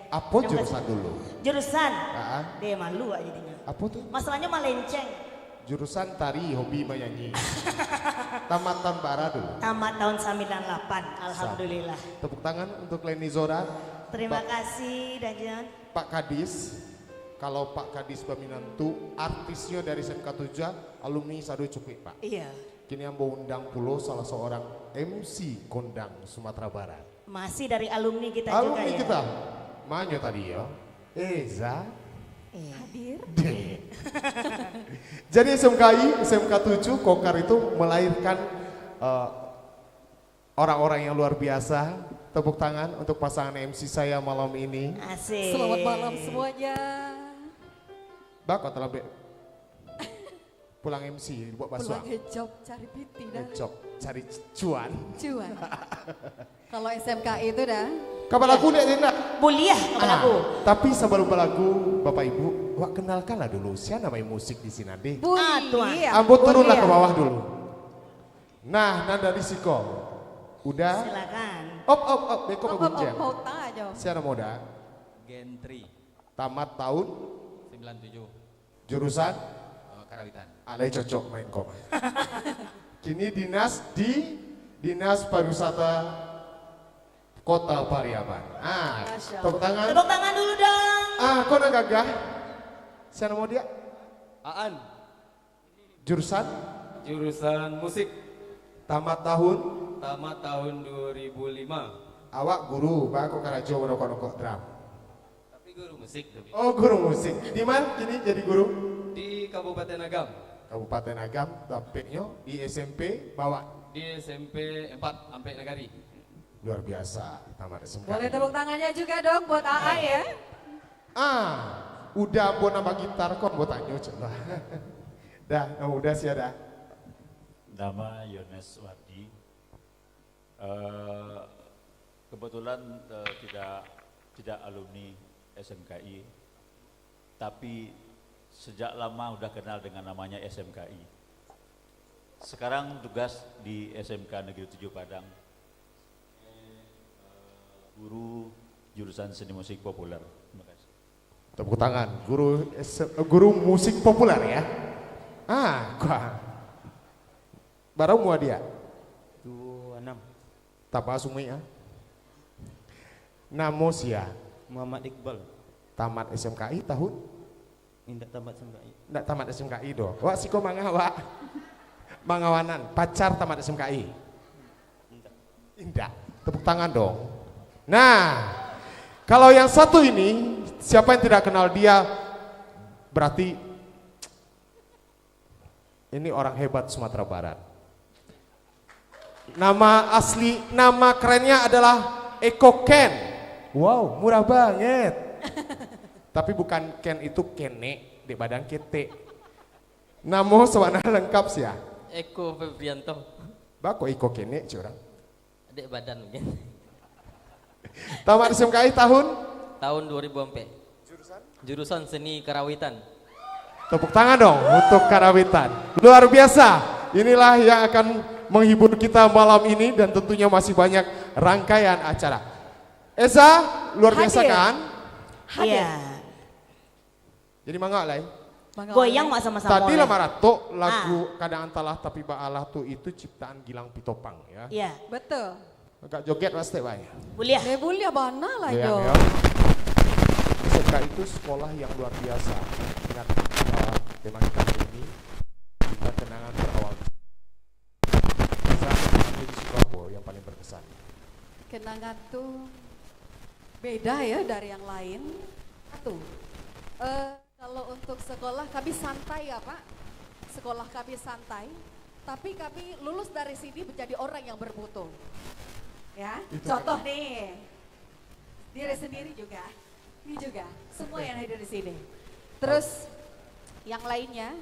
Apo jurusan dulu? Jurusan? Ah. Deh, malu awak jadinyo. Apo tu? Masalahnya malenceng. Jurusan tari, hobi manyanyi. Tamat tahun bara dulu? Tamat tahun sambilan lapan, alhamdulillah. Tepuk tangan untuk Leni Zora. Terima kasih, Dajen. Pak Kadis, kalau Pak Kadis baminantu, artisnyo dari S M K tujuh, alumni sado cukuik, Pak. Iya. Kini ambo undang pulo salah seorang M C kondang Sumatera Barat. Masih dari alumni kita juga, ya? Alumni kita. Manyo tadi, ya? Eza. Iya. Hadir. Dek. Jadi S M K I, S M K tujuh, Kokar itu melahirkan, eh, orang-orang yang luar biasa. Tepuk tangan untuk pasangan M C saya malam ini. Asik. Selamat malam semuanya. Bako talambek pulang M C, buat basuak. Pulang ngejok cari piti dah. Ngejok cari cuan. Cuan. Kalau S M K I itu dah. Ka balagu ndak, Zena? Buliah ka balagu. Ah, tapi sabalum balagu, Bapak Ibu, wak kenalkanlah dulu, sia nan main musik di sinan deh. Buliah. Ah, tuan. Ambo turunlah ka bawah dulu. Nah, nan dari siko. Uda. Silakan. Op, op, op, beko Op, op, op, baguncang. Kota aja. Sia namo Uda? Gentry. Tamat tahun? Sembilan tujuh. Jurusan? Eh, Karawitan. Alai cocok main kom. Kini dinas di Dinas Pariwisata Kota Pariaman. Ah, Masya Allah. Tepuk tangan. Tepuk tangan dulu dong. Ah, kau nak gagah? Sia namo dia? Aan. Jurusan? Jurusan musik. Tamat tahun? Tamat tahun dua ribu lima. Awak guru, baa kok karajo manokok-nokok drum? Tapi guru musik, tapi. Oh, guru musik. Di mana kini jadi guru? Di Kabupaten Agam. Kabupaten Agam, tampeknyo di S M P bawah. Di S M P empat, Ampek Nagari. Luar biasa, tamat S M K. Boleh tepuk tangannya juga dong buat A A ya. Ah, Uda ambo nan bagitar ko ambo tanyo, cek lah. Dah, namo Uda sia dah? Nama Yones Wardi. Eh, kebetulan, eh, tidak, tidak alumni S M K I, tapi sejak lama udah kenal dengan namanya S M K I. Sekarang tugas di S M K Negeri Tujuh Padang. Eh, guru jurusan seni musik populer. Terima kasih. Tepuk tangan, guru S-, guru musik populer ya. Ah, gua. Bara umua dia? Dua enam. Taba sungui ah. Namo sia? Muhammad Iqbal. Tamat S M K I tahun? Indak tamat S M K I. Ndak tamat S M K I doh. Wak siko manga wak? Mangawanan, pacar tamat S M K I? Indak. Indak. Tepuk tangan dong. Nah, kalau yang satu ini, siapa yang tidak kenal dia, berarti ini orang hebat Sumatera Barat. Nama asli, nama kerennya adalah Eko Ken. Wow, murah banget. Tapi bukan Ken itu kenek, dek badan ketek. Namo sabana lengkap sia? Eko Febrianto. Baa kok Eko kenek, cik urang? Dek badan mungkin. Tamat S M K I tahun? Tahun dua ribu empat. Jurusan? Jurusan Seni Karawitan. Tepuk tangan dong untuk Karawitan. Luar biasa. Inilah yang akan menghibur kita malam ini dan tentunya masih banyak rangkaian acara. Eza, luar biasa Hadir. kan? Hadir. Iya. Jadi manga lai. Manga Goyang lai. Mak sama-sama Tadi lah. lah maratok lagu Ah. Kadang Antahlah Tapi Baalah tu itu ciptaan Gilang Pitopang ya. Iya. Betul. Agak joget lah step bae. Buliah. Eh, buliah bana lah Goyang, yo. ya. S M K itu sekolah yang luar biasa. Ingat, eh, tema kita hari ini, kita kenangan berawal. Bisa jadi suka apa yang paling berkesan? Kenangan tu beda ya dari yang lain. Satu, eh, kalau untuk sekolah kami santai ya Pak. Sekolah kami santai, tapi kami lulus dari sini menjadi orang yang bermutu. Ya, Itu contoh keren. nih. Diri sendiri juga. Ini juga. Semua yang hadir di sini. Terus yang lainnya,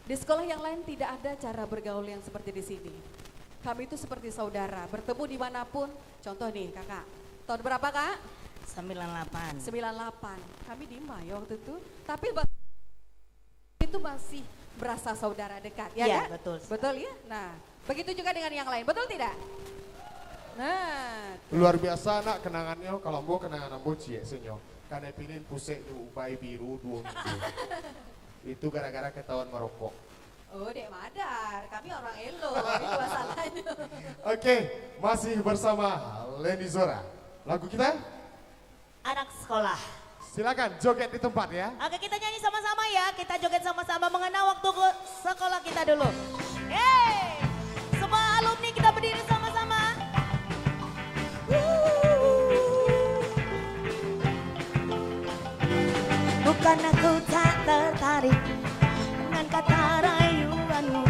di sekolah yang lain tidak ada cara bergaul yang seperti di sini. Kami itu seperti saudara, bertemu dimanapun. Contoh nih, Kakak. Tahun berapa, Kak? Sembilan delapan. Sembilan delapan. Kami di Mayo waktu itu. Tapi ba-, itu masih berasa saudara dekat, ya, Iya, Kak? betul sekali. Betul, ya? Nah, begitu juga dengan yang lain. Betul tidak? Nah. Luar biasa, nak, kenangannya. Kalau ambo, kenangan ambo ciek senyo. Kanai pilin pusek tu ubai biru dua minggu. Itu gara-gara ketahuan merokok. Oh, dek madar. Kami orang elok. Itu masalahnya. Oke, masih bersama Lenny Zora. Lagu kita? Anak sekolah. Silakan joget di tempat ya. Oke, kita nyanyi sama-sama ya. Kita joget sama-sama mengenang waktu ke sekolah kita dulu. Yeay. Semua alumni kita berdiri sama-sama. Bukan aku tak tertarik dengan kata rayuanmu.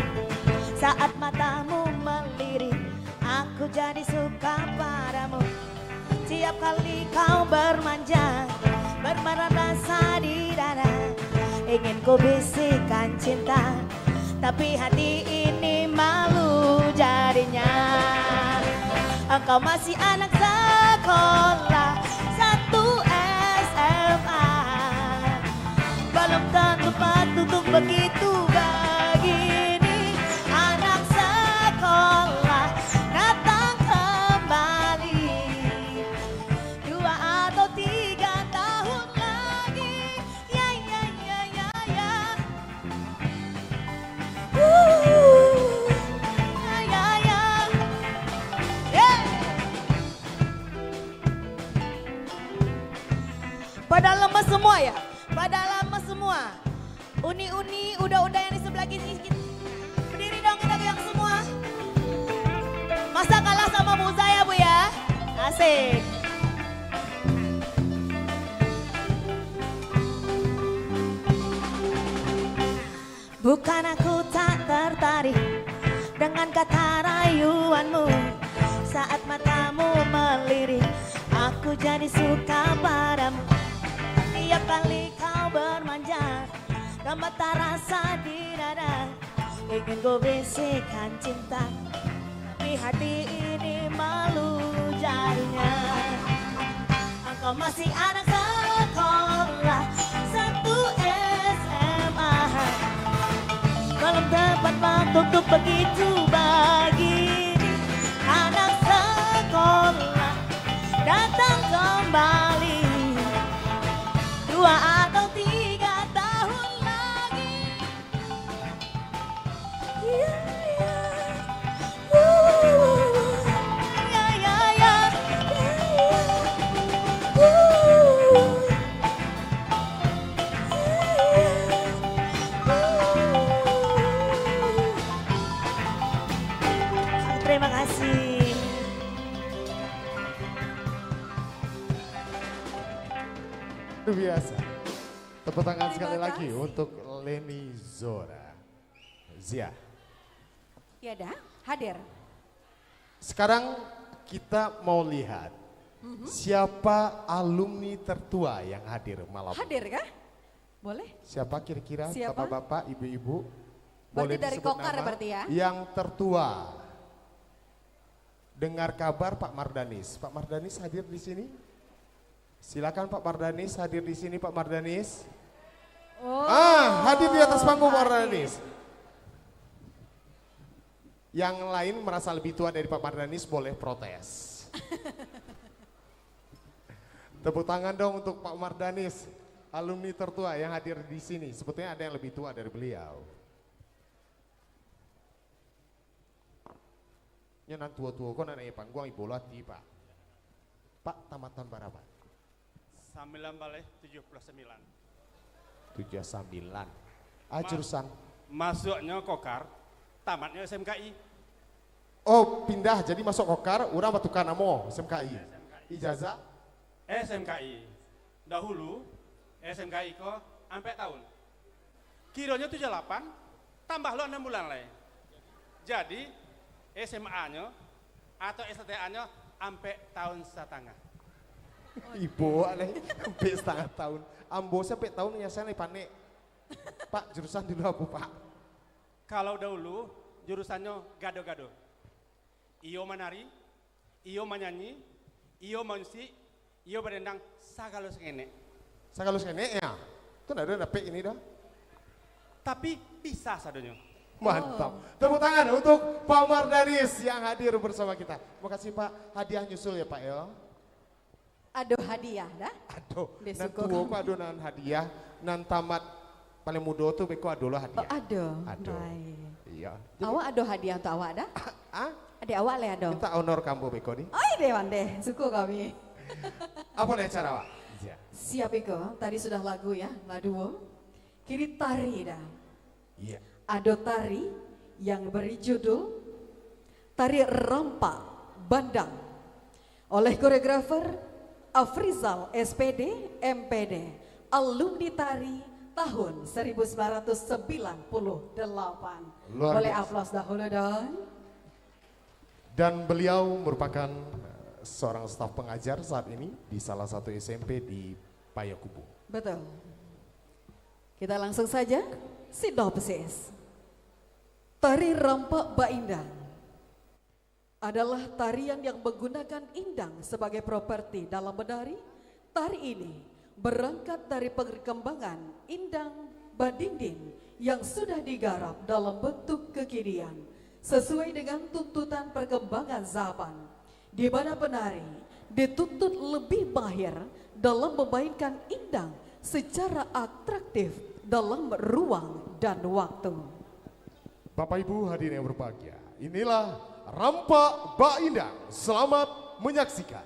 Saat matamu melirik, aku jadi suka padamu. Tiap kali kau bermanja, bermaram rasa di dada, ingin ku bisikan cinta, tapi hati ini malu jadinya. Engkau masih anak sekolah satu S M A. Belum tentu patut untuk begitu begini. Anak sekolah, kata Pada lemes semua ya? Pada lemes semua. Uni-uni, uda-uda yang di sebelah kiri, kiri. Berdiri dong kita goyang semua. Masa kalah sama Buza ya, Bu ya? Asik. Bukan aku tak tertarik dengan kata rayuanmu. Saat matamu melirik, aku jadi suka padamu. Tiap kali kau bermanja, gemetar rasa di dada. Ingin ku bisikan cinta, tapi hati ini malu jadinya. Engkau masih anak sekolah satu S M A. Belum tepat waktu untuk begitu begini. Anak sekolah datang kembali dua atau tiga tahun lagi. Terima kasih. Luar biasa. Tepuk tangan sekali lagi untuk Leni Zora. Zia. Ya dah, hadir. Sekarang kita mau lihat siapa alumni tertua yang hadir malam ini. Hadir kah? Boleh. Siapa kira-kira, siapa? Bapak-bapak, ibu-ibu? Berarti boleh dari disebut Kokar nama berarti ya? Yang tertua. Dengar kabar Pak Mardanis. Pak Mardanis hadir di sini? Silakan Pak Mardanis, hadir di sini Pak Mardanis. Oh, ah, hadir di atas panggung Pak Mardanis. Yang lain merasa lebih tua dari Pak Mardanis, boleh protes. Tepuk tangan dong untuk Pak Mardanis, alumni tertua yang hadir di sini. Sebetulnya ada yang lebih tua dari beliau. Nyo nan tuo-tuo ko nak naiak pangguang, ibo lo ati, Pak. Pak, tamat tahun bara, Pak? Sambilan baleh tujuah puluah sambilan. Tujuah sambilan. Ah, ma-, jurusan? Masuaknyo Kokar, tamatnyo S M K I. Oh, pindah, jadi masuk Kokar, urang batuka namo, S M K I. Ijazah? S M K I. Dahulu, S M K I ko ampek tahun. Kironyo tujuah lapan, tambah lo anam bulan lai. Jadi, S M A-nyo atau S T A-nyo ampek tahun satangah. Ibo lai, ampek satangah tahun. Ambo se ampek tahun nyo lai panek. Pak, jurusan dulu apo, Pak? Kalau dahulu, jurusannyo gado-gado. Iyo manari, iyo manyanyi, iyo mamusik, iyo badendang, sagalo sangenek. Sagalo sangenek, ya? Tu ndak ado dapek ini doh. Tapi bisa sadonyo. Mantap. Oh. Tepuk tangan untuk Pak Mardanis yang hadir bersama kita. Terima kasih, Pak. Hadiah nyusul ya, Pak, yo. Ado hadiah, dah? Ado. Nan tuo ko ado nan hadiah, nan tamat paling mudo tu beko ado lo hadiah. Oh, ado. Ado. Baik. Iyo. Jadi awak ado hadiah untuk awak, dah? Ah? Adik awak lai ado. Minta honor ka ambo beko ni. Oi, deh, pandai. Suko kami. Apo lah acara awak? Siap. Siap iko. Tadi sudah lagu, ya, laduo. Kini tari, dah. Iya. Ado tari yang beri judul Tari Rampak Bandang oleh koreografer Afrizal, S P D, M P D, alumni tari tahun seribu sembilan ratus sembilan puluh delapan. Luar biasa. Boleh aplaus dahulu dong. Dan beliau merupakan, eh, seorang staf pengajar saat ini di salah satu S M P di Payakumbuh. Betul. Kita langsung saja sinopsis. Tari Rampak Baindang adalah tarian yang menggunakan indang sebagai properti dalam menari. Tari ini berangkat dari perkembangan indang badinding yang sudah digarap dalam bentuk kekinian sesuai dengan tuntutan perkembangan zaman, di mana penari dituntut lebih mahir dalam memainkan indang secara atraktif dalam ruang dan waktu. Bapak Ibu hadirin yang berbahagia, inilah Rampak Baindang. Selamat menyaksikan.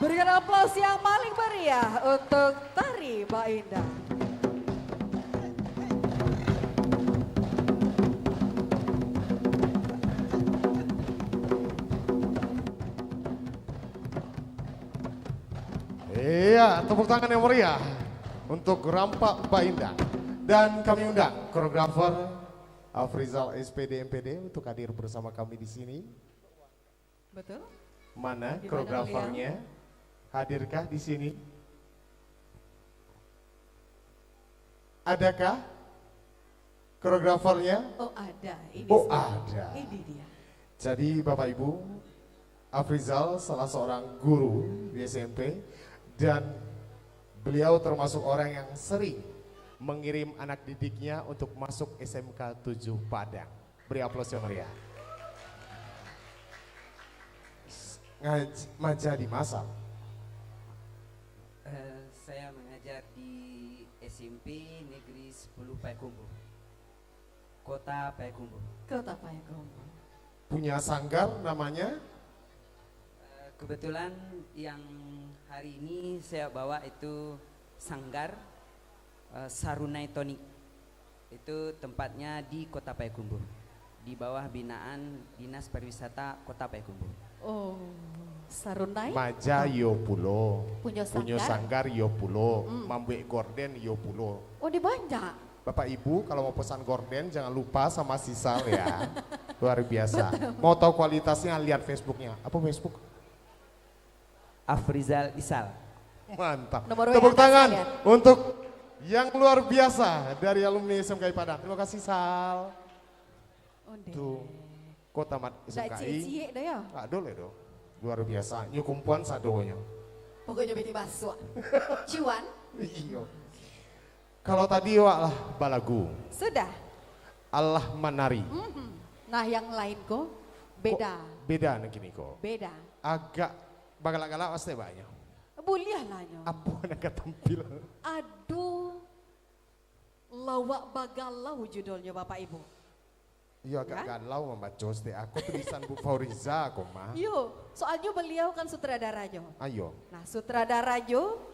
Berikan aplaus yang paling meriah untuk Tari Baindah. Iya, tepuk tangan yang meriah untuk Rampak Baindah. Dan kami undang koreografer Afrizal S P D M P D untuk hadir bersama kami di sini. Betul. Mana koreografernya? Hadirkah di sini? Adakah koreografernya? Oh, ada. Ini Oh, ada. Ini dia. Jadi, Bapak Ibu, Afrizal salah seorang guru di S M P, dan beliau termasuk orang yang sering mengirim anak didiknya untuk masuk S M K tujuh Padang. Beri aplaus yang meriah. Ngaj-, maja di masa? Eh, saya mengajar di S M P Negeri Sepuluh Payakumbuh, Kota Payakumbuh. Kota Payakumbuh. Punya sanggar namanya? Eh, kebetulan yang hari ini saya bawa itu sanggar, eh, Sarunai Tonic. Itu tempatnya di Kota Payakumbuh, di bawah binaan Dinas Pariwisata Kota Payakumbuh. Oh, Sarunai? Maja Kota- iyo pulo. Punyo Punyo sanggar? Sanggar iyo pulo. Mm. Mambuek gorden iyo pulo. Oh, di banyak? Bapak Ibu, kalau mau pesan gorden, jangan lupa sama Sisal ya. Luar biasa. Betul. Mau tahu kualitasnya, lihat Facebooknya. Apa Facebook? Afrizal Isal. Mantap. Nomor W A Tepuk tangan ya? Untuk yang luar biasa dari alumni S M K I Padang. Terima kasih, Sal. Onde. Tuh, kok tamat Ndak S M K I? Ciek-ciek dah ya? Ndak ado leh doh. Luar biasa. Nyo kumpuan sadonyo. Pokoknyo bini basuak. Cuan? Iyo. Kalau tadi awak lah balagu. Sudah. Alah manari. Mhm. Nah, yang lain ko beda. Kok beda nan kini ko? Beda. Agak bagalak-galak pasti banyak. Buliah lah nyo. Apo nan ka tampil? Adu Lawak Bagalau judulnyo, Bapak Ibu. Iyo, agak Kan? galau mambaco setiap ako tulisan Bu Fauriza ko mah. Iyo, soalnyo beliau kan sutradaranyo. Ayo. Nah, sutradaranyo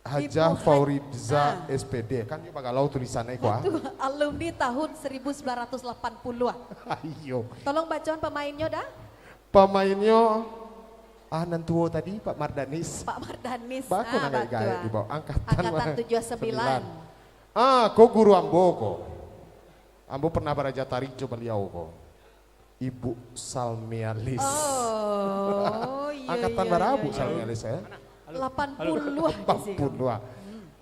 Hajah Ibu Haj-, Fauriza ah. S P D. Kan yo bagalau tulisannya ko ah. Betul, alumni tahun seribu sembilan ratus delapan puluh ah. Ayo. Tolong bacoan pemainnyo dah. Pemainnyo, ah, nan tuo tadi, Pak Mardanis. Pak Mardanis. Bako ah, nan gaek-gaek batua. Di bawah angkatan Angkatan tujuah sembilan. Ah, ko guru ambo ko. Ambo pernah baraja tari jo baliau ko. Ibu Salmialis. Oh, iyo, Angkatan iyo, bara iyo, Bu iyo. Salmialis, eh? Lapan puluh di sini. Lapan puluh.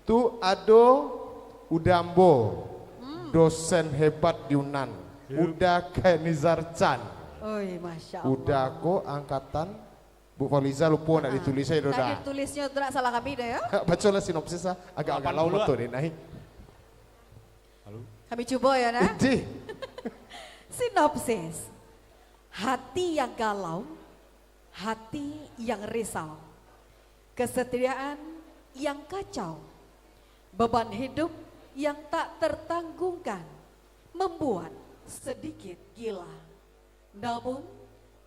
Tu ado Uda ambo, Hmm. dosen hebat di Unan. Yup. Uda Kainizar Chan. Oi, Masya Allah. Uda ko angkatan Bu Fauliza lupo nak Ah, ditulis sajo, ndak Uda. ditulisnyo tu nak salah kami dah, ya. Bacolah sinopsis ah. Agak-agak Lapan puluh. Lamo tu deh, naik. Halo. Kami cubo ya, nah. Ijih. Sinopsis. Hati yang galau, hati yang risau, kesetiaan yang kacau, beban hidup yang tak tertanggungkan, membuat sedikit gila. Namun,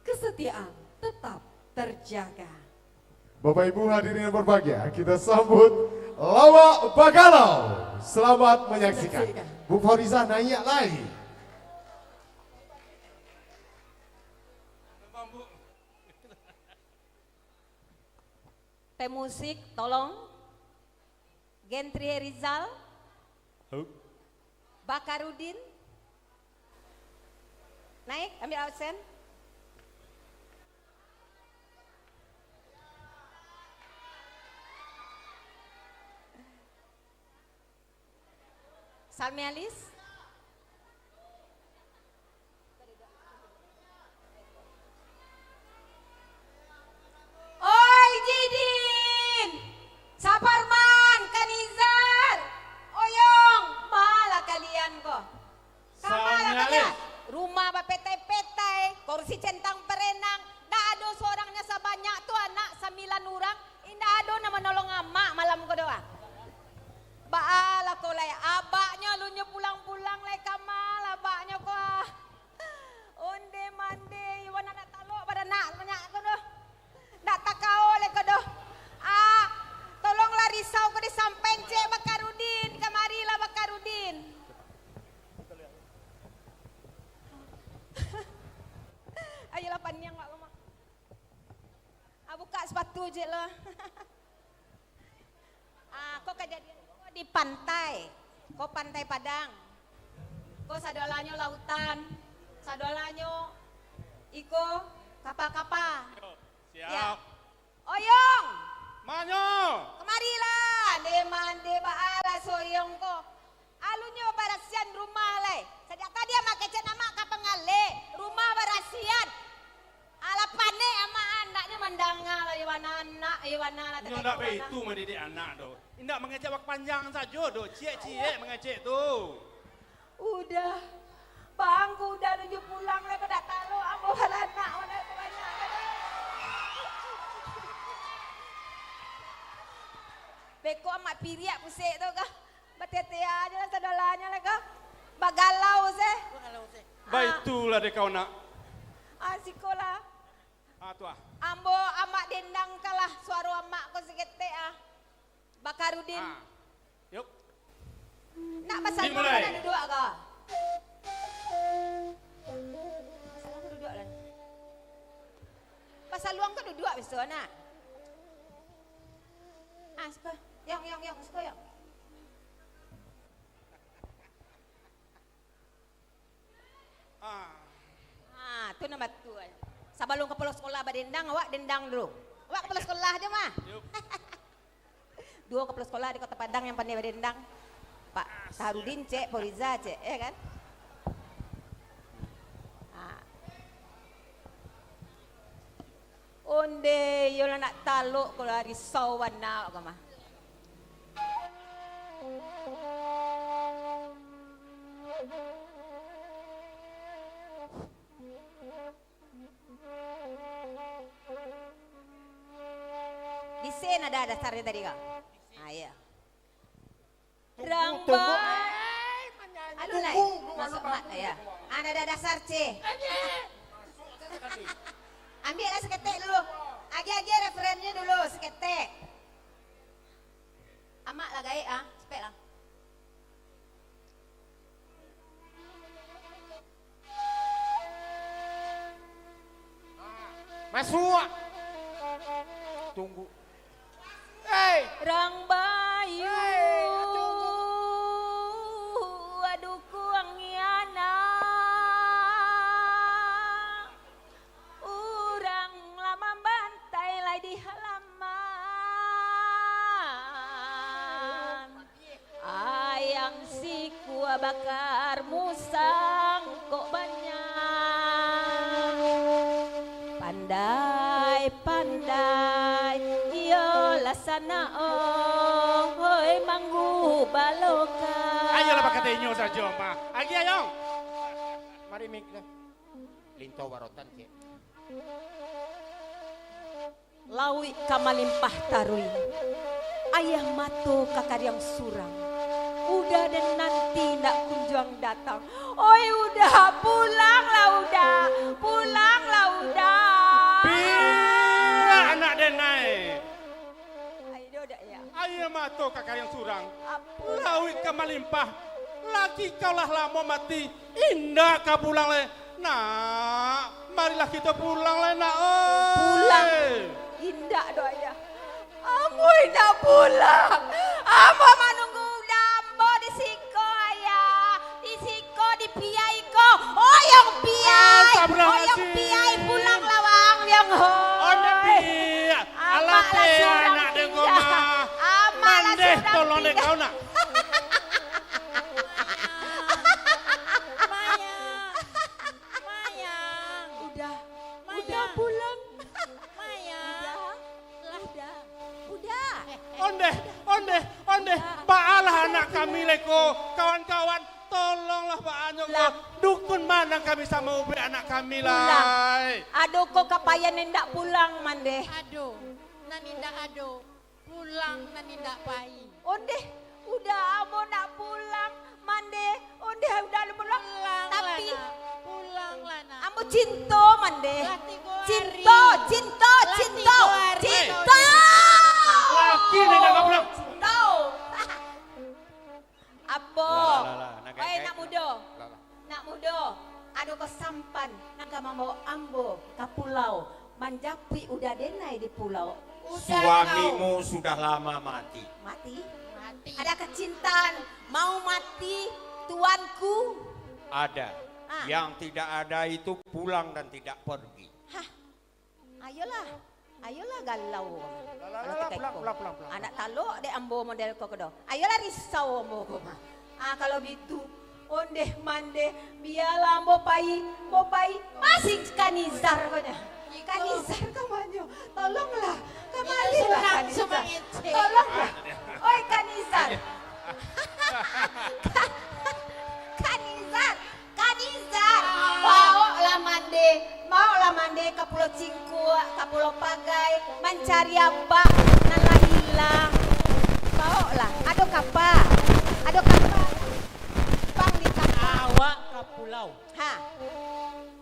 kesetiaan tetap terjaga. Bapak Ibu hadirin yang berbahagia, kita sambut Lawak Bagalau. Selamat menyaksikan. Menyaksikan. Bu Faurizah, naik lai. Tim musik, tolong. Gentry Herizal. Halo. Bakarudin. Naik, ambil absen. Salmialis. Oi, Jidin! Saparman, Kanizar! Oyong, malah kalian ko. Kamalah kalian? Rumah bapetai-petai, kursi centang perenang, ndak ado sorangnya sabanyak tu anak sambilan urang, indak ado nan manolong amak malam ko doh, ah. Baalah ko lai, abaknyo alun nyo pulang-pulang lai, kamalah abaknyo ko, ah. Onde mande, iwan anak talok baranak banyak ko doh. Ndak takao lai ko doh. Jek lah. Ah, ko kajadian ko di pantai. Ko Pantai Padang. Ko sadolahnyo lautan. Sadolahnyo iko kapa-kapa. Siap. Ya. Oyong! Manyo? Kamarilah, nde mande baalah soyong ko. Alun nyo barasian rumah lai. Sajak tadi amak kecek amak ka panggaleh, rumah barasian. Alah panek amak, andaknyo mandanga lah, iyo bana anak, iyo bana lah. Inyo ndak baitu mandidik anak doh. Indak mangecek bapanjang sajo doh, ciek-ciek mangecek tu. Udah, bang, ko udah nuju pulang lah, ko dak talok ambo baranak, ko dak banyak. Beko amak piriak pusek tu kah? Batetea aja lah sadolahnyo lah ko. Bagalau se. Bagalau se. Ah. Baitulah dek kau nak. Ah, sikolah. Ah, tu ah. Ambo amak dendangkanlah suaro amak ko saketek ah. Bakarudin. Ah. Yuk. Nak basaluang ko nak duduak ko? Basaluang ko duduak lah. Basaluang ko duduak biso nak. Ah, siko. Yang, yang, yang, siko yang. Ah. Ah, tu nan batua. Sabalun ka pulang sakolah badendang, awak dendang dulu. Awak ka pulang sakolah aja mah. Yup. Duo ka pulang sakolah di Kota Padang yang pandai badendang. Pak Saharudin cek, Pak Riza cek, ya kan? Ah. Onde, iyo lah nak talok ko lah, risau bana awak ko mah. Di sen nada dasarnyo tadi ko? Ah, iyo. Rang ba-, alun lai. Masuk mak, ya. Ah, nada dasar, C. Ambiak lah saketek dulu. Agiah-agiah referennya dulu, saketek. Amak lah gaek, ah. Cepek lah. Masuak. Tunggu. Hei. Rang Bayu. Hei, tunggu. Aduh, kuang iana. Urang lah mambantai lai di halaman. Ayang sikua bakar musang kok banyak. Pandai, pandai, iyo lah sanak, oh, hoi manggu baloka. Ayolah bakato inyo sajo, mah. Agi, ayo. Mari, mik, lah. Linto barotan, cek. Lauik ka malimpah taruih, ayah mato ka kariang surang. Uda den nanti ndak kunjuang datang. Oi Uda, pulanglah Uda, pulanglah Uda. Piak anak den ai. Ai, do dak ya? Ayah mato ka kariang surang, apo? Lauik ka malimpah, laki kau lah lamo mati. Indak ka pulang lai, nak. Marilah kito pulang lai, nak, oi. Pulang? Indak doh, Ayah. Ambo indak pulang. Ambo manunggu uda ambo di siko, Ayah. Di siko, di piai ko. Oyong piai. Astagfirullahaladzim. Oyong piai, pulanglah, Wang, Yong, hoi. Onde piai. Amak lah surang tingga. Amak lah surang tingga. Mandeh, tolong dek kau, nak. Mayang. Mayang. Uda. Mayang. Uda pulang. Mayang. Uda. Uda. Uda. Ondeh, ondeh, ondeh. Uda. Baalah anak kami lai ko, kawan-kawan. Tolonglah baanyo ko. Lah. Dukun ma nan ka bisa maubek anak kami lai. Pulang. Ado ko kapayan nan indak pulang, Mandeh. Ado, nan indak ado. Pulang nan indak pai. Ondeh, Uda ambo nak pulang, Mandeh. Ondeh, Uda alun pulang. Pulanglah, tapi nak. Pulanglah, nak. Ambo cinto, Mandeh. Lah tigo hari. Cinto, cinto, cinto, cinto. Lah tigo hari. Laki nan indak ka pulang. Cinto. Apo? Lah, lah, lah, lah. Nak. Oi, gaek-gaek, nak mudo. Lah, lah. Nak mudo, ado ko sampan nan ka mambaok ambo ka pulau, manjapuik Uda denai di pulau. Suamimu sudah lama mati. Mati? Mati. Ada kecintaan mau mati, tuanku? Ada. Ah. Yang tidak ada itu pulang dan tidak pergi. Hah? Ayolah. Ayolah galau. Lah, lah, Kalau lah, lah, teka pulang, iko. pulang, pulang, pulang. Anak talok dek ambo model ko kedo. Ayolah risau ambo ko mah. Ah, kalau gitu, ondeh mandeh, bialah ambo pai, ambo pai. Masih Kanizar ko nyo. Kanizar ka manyo? Tolonglah. Kamarilah Kanizar. Tolonglah. Oi Kanizar. Kanizar. Kanizar. Baoklah mandeh. Baoklah mandeh ka Pulau Cingkuak, ka Pulau Pagai, mancari abak nan lah ilang. Baoklah. Ado kapa? Ado kapa? Bang di kapa? Awak ka pulau. Ha.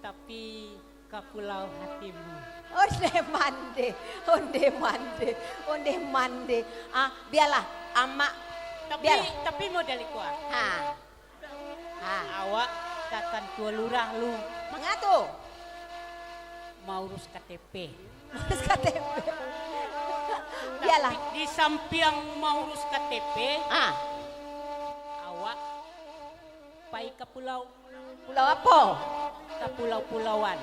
Tapi ka pulau hatimu. Ondeh mandeh, ondeh mandeh, ondeh mandeh. Ah, bialah, amak. Tapi, bialah. Tapi model iko, ah. Ha. Ha. Awak ka kantua lurah lu. Manga tu? Maurus K T P. Maurus K T P. Bialah. Di sampiang maurus K T P, ha. Awak pai ka pulau. Pulau apo? Ka pulau-pulauan.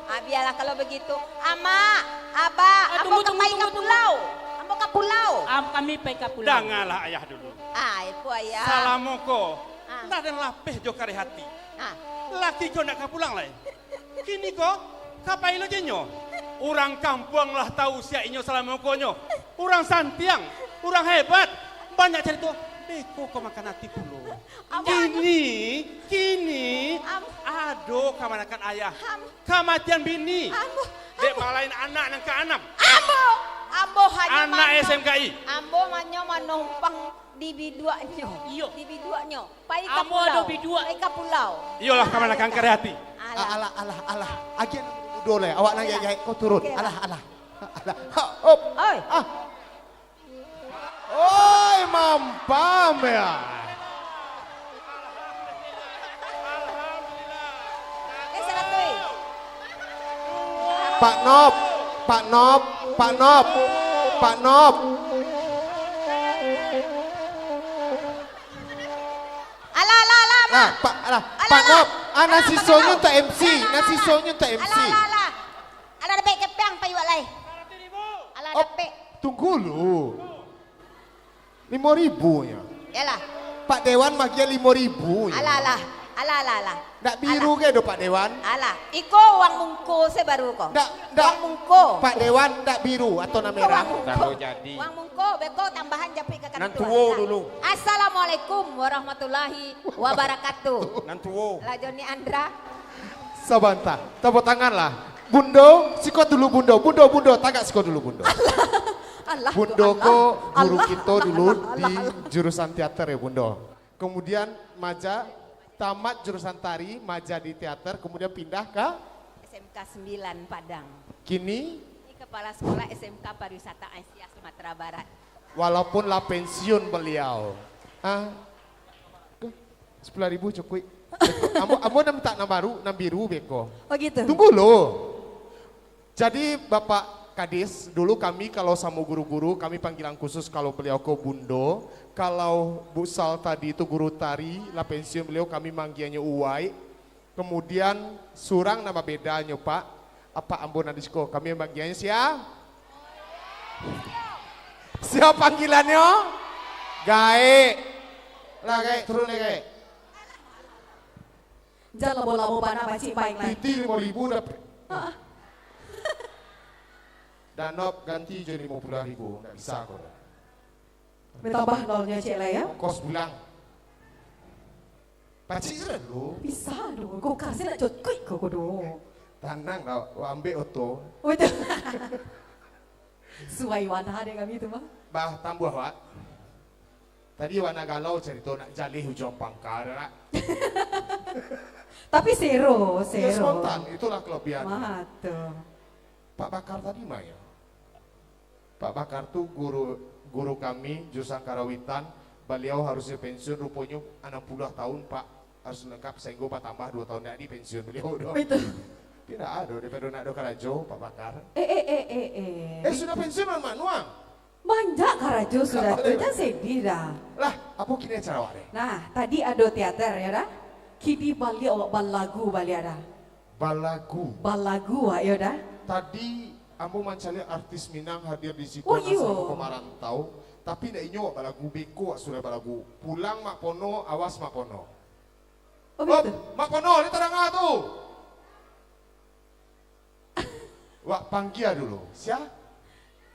Ah, bialah kalau begitu. Amak, abak, ah, ambo tunggu, ka tunggu, pai ka pulau. Ambo ka pulau. Am, kami pai ka pulau. Dangalah ayah dulu. Ah, ipo ayah. Salamo ko, ah, ndak ado nan lapeh jo kareh ati. Ah. Laki ko ndak ka pulang lai. Kini ko, ka pai lo je nyo. Urang kampuang lah tahu sia inyo salamo ko nyo. Urang santiang, urang hebat, banyak carito. Beko ko makan ati pulo. Kini, kini, ado kamanakan ayah. Kamatian bini. Dek malain anak nan kaanam. Ambo, ambo hanyo anak S M K I. Ambo hanyo manumpang di biduaknyo. Iyo. Di biduaknyo. Pai ka pulau. Pai ka pulau. Iyolah, kamanakan kareh ati. Alah. Alah, alah, alah. Agiah mudo lai. Awak nan gaek-gaek ko turun. Alah, alah. Alah. Ha, op. Oi. Ah. Oi, mampam ya. Eh, salah tu, eh. Pak Nop, Pak Nop, Pak Nop, Pak Nop. Alah, alah, alah, alah. Nah, Pak, alah, alah, Pak Nop. Ah, nan sisonyo untuak M C, nan sisonyo untuak M C. Alah, alah, alah. Alah, dapek kepiang payuak lai. Alah, dapek. Tunggu lu. Limo ribu nyo. Yalah. Pak Dewan magiah limo ribu nyo. Alah, alah. Alah, alah, alah. Ndak biru ge do, Pak Dewan? Alah. Iko uang mungko se baru ko. Ndak, ndak. Uang mungko. Pak Dewan ndak biru atau nan merah? Uang mungko. Kalau jadi. Uang mungko, beko tambahan japuik ka kantua. Nan tuo dulu. Assalamualaikum warahmatullahi wabarakatuh. Nan tuo. Lah, Joni Andra. Sabanta. Tepuk tangan lah. Bundo, siko dulu Bundo. Bundo, Bundo, tagak siko dulu Bundo. Alah, alah, Bundo ko guru kito dulu di jurusan teater ya, Bundo. Kemudian maja, tamat jurusan tari, maja di teater, kemudian pindah ka S M K sembilan Padang. Kini? Kini kepala sekolah S M K Pariwisata Asia Sumatera Barat. Walaupun lah pensiun beliau. Ah, sepuluh ribu cukuik. Ambo, ambo nan mintak nan baru, nan biru beko. Oh, gitu. Tunggu lo. Jadi, Bapak Kadis, dulu kami kalau samo guru-guru, kami panggilan khusus kalau beliau ko Bundo, kalau Bu Sal tadi itu guru tari, lah pensiun beliau, kami manggianyo Uwai. Kemudian, surang nan babedanyo, Pak, apak ambo nan di siko, kami manggianyo sia? Sia panggilannyo? Gaek. Lah, Gaek, turun deh, Gaek. Jan labo-labo bana pacik baik lai. Piti limo ribu dapek. Ah. Danop ganti jo limo puluah ribu, ndak bisa ko. Batambah nolnyo ciek lai, ya. Ongkos pulang. Pacik sudah dulu. Bisa dong, kok kasih nak jokoik kau, kau dong. Tanang lah, wak ambek oto. Oh, itu. Suai wadah dek kami tu, Bang. Bah, tambuah, Wak. Tadi wak nak galau carito nak jaleh ujuang pangka, dak? Tapi sero, sero. Ya, spontan, itulah kelebihan. Mah, tu. Pak Bakar tadi mah, ya? Pak Bakar tu guru, guru kami, jurusan Karawitan. Baliau harusnyo pensiun, ruponyo anam puluah tahun, Pak. Harus lengkap, sainggo batambah duo tahun lagi pensiun baliau doh. Itu. Tidak ado, daripado nak ado karajo, Pak Bakar. Eh, eh, eh, eh, eh. Eh, sudah pensiun, Mak Nuang? Banyak karajo sudah tu, jan sedih dah. Lah, apo kini acara awak ni? Nah, tadi ado teater, yo dah. Kini baliak awak balagu baliak dah. Balagu? Balagu awak, yo dah. Tadi ambo mancaliak artis Minang hadir di siko, oh, iyo, nasaba ka marantau, tapi ndak inyo awak balagu, beko awak sudah balagu. Pulang Mak Pono, awas Mak Pono. Oh, oh, betul. Mak Pono, ni tadanga tu. Wak panggia dulu. Sia?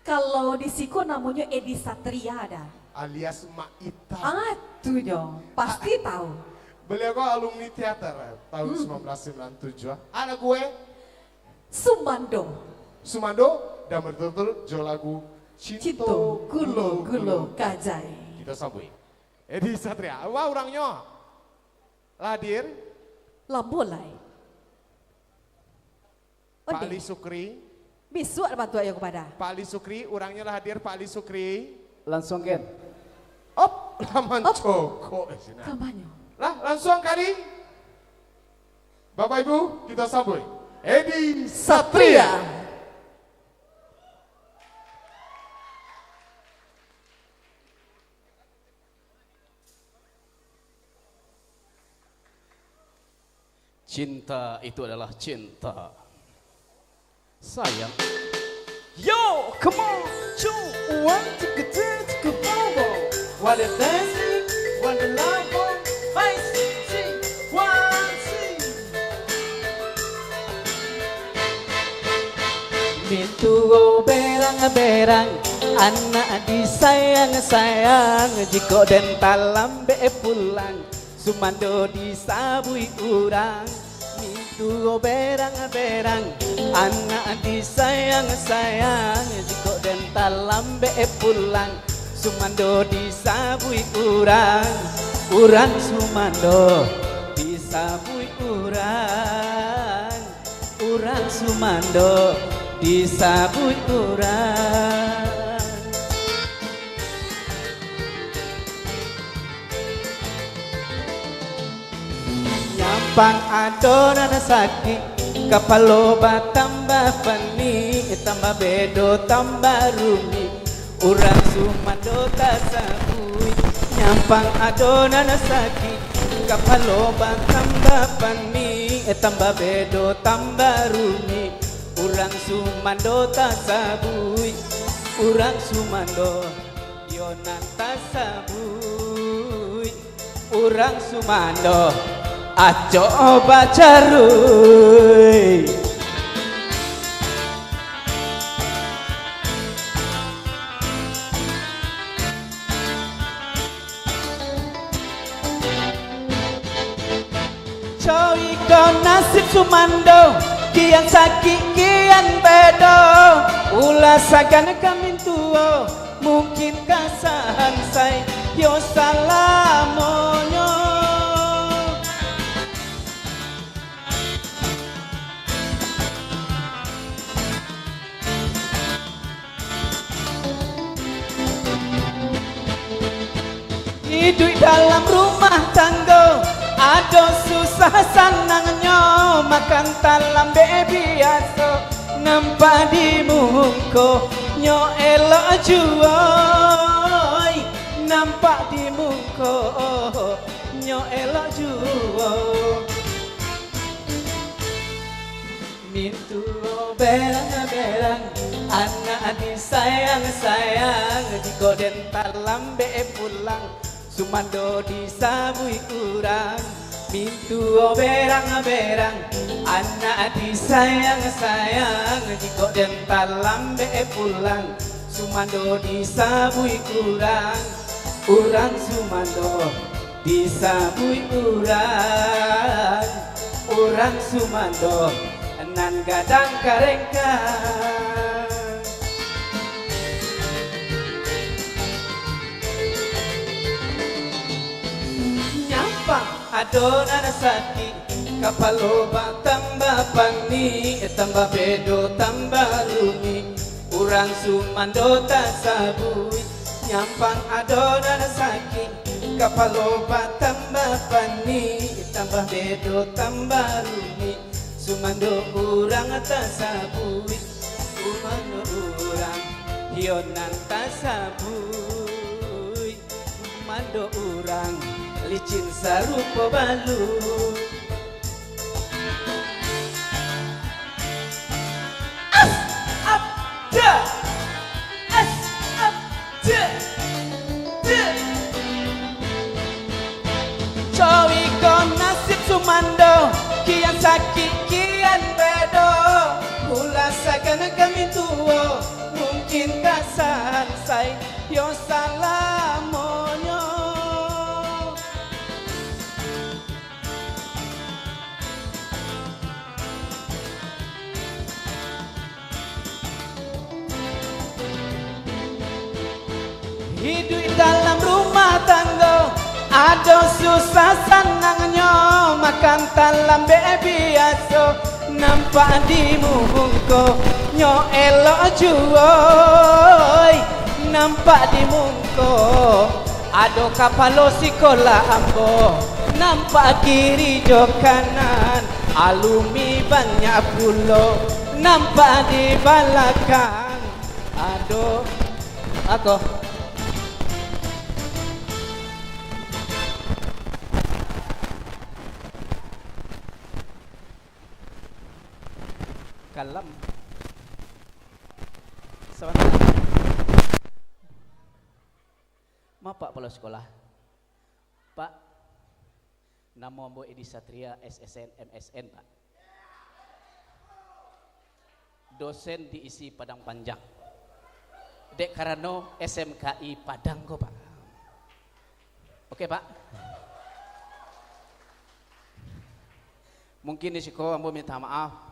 Kalau di siko namonyo Edi Satria dah. Alias Mak Ita. Ah, tu nyo. Pasti tahu. Beliau ko alumni teater tahun, hmm, sembilan belas sembilan tujuh, ah. Anak gue? Sumando. Sumando, dan berturut-turut jo lagu Cinto Cinto Gulo-Gulo Gulo-Gulo Kajai. Kita sambut. Edi Satria. Wah, urangnyo. Lah hadir? Lamo lai. Pak Onde. Ali Sukri. Bisuak lah bantuak iyo kepada. Pak Ali Sukri, urangnyo lah hadir, Pak Ali Sukri. Lansuang, Ken. Op, lah mancokok di siko. Kambanyo. Lah, lansuang kali. Bapak Ibu, kita sambut Edi Satria. Satria. Cinta itu adalah cinta. Sayang. Yo, come on, two, one, tiga, tiga, tiga, boom, boom. What a dancing, what a love, boom. Five, six, one, six. Mintuo berang-berang, anak disayang-sayang, jikok den talambek pulang, sumando disabuik urang. Mintuo berang-berang, anak disayang-sayang, jikok den talambek pulang, sumando disabuik urang. Urang sumando disabuik urang. Urang sumando disabuik urang. Nyampang ado nan sakik, kapalo batambah panik, tambah bedo tambah rumik. Urang sumando tasabuik, nyampang ado nan sakik, kapalo batambah panik, tambah bedo tambah rumik. Urang sumando tasabuik, urang sumando yo nan tasabuik. Urang sumando acok bacaruik. Cowiko nasib sumando, kian sakik kian bedo. Ulah sagan ka mintuo, mungkin ka sahansai yo salamonyo. Iduik dalam rumah tanggo, ado susah sanangnyo, makan talambek biaso, nampak di muko nyo elok juo, oi, nampak di muko nyo elok juo. Mintuo berang-berang, anak disayang-sayang, jikok den talambek pulang, sumando disabuik urang. Mintuo berang-berang, anak disayang-sayang, jikok den talambek pulang, sumando disabuik urang. Urang sumando disabuik urang, urang sumando nan gadang karengkang. Nyampang ado nan sakik, kapalo batambah panik, tambah bedo tambah rumik. Urang sumando tasabuik, nyampang ado nan sakik, kapalo batambah panik, tambah bedo tambah rumik. Sumando urang tasabuik, sumando urang Iyo nan tasabuik mando urang licin sarupo balu. As, ap, ja. As, ap, ja. Ja. Cowi ko nasib sumando, kian sakik kian bedo. Ulasakan kami tuo, mungkin ka sansai yo salamonyo. Hiduik dalam rumah tanggo, ado susah sanangnyo, makan talambek biaso, nampak di muko nyo elok juo, oi, nampak di muko. Ado kapalo sikolah ambo, nampak kiri jo kanan, alumni banyak pulo, nampak di balakang. Ado, ako. Kalem. Sabanta. Ma, Pak, kepala sekolah? Pak, namo ambo Edi Satria, S S N, M S N, Pak. Dosen di ISI Padang Panjang. Dek karano S M K I Padang ko, Pak. Oke, Pak. Mungkin di siko ambo minta maaf.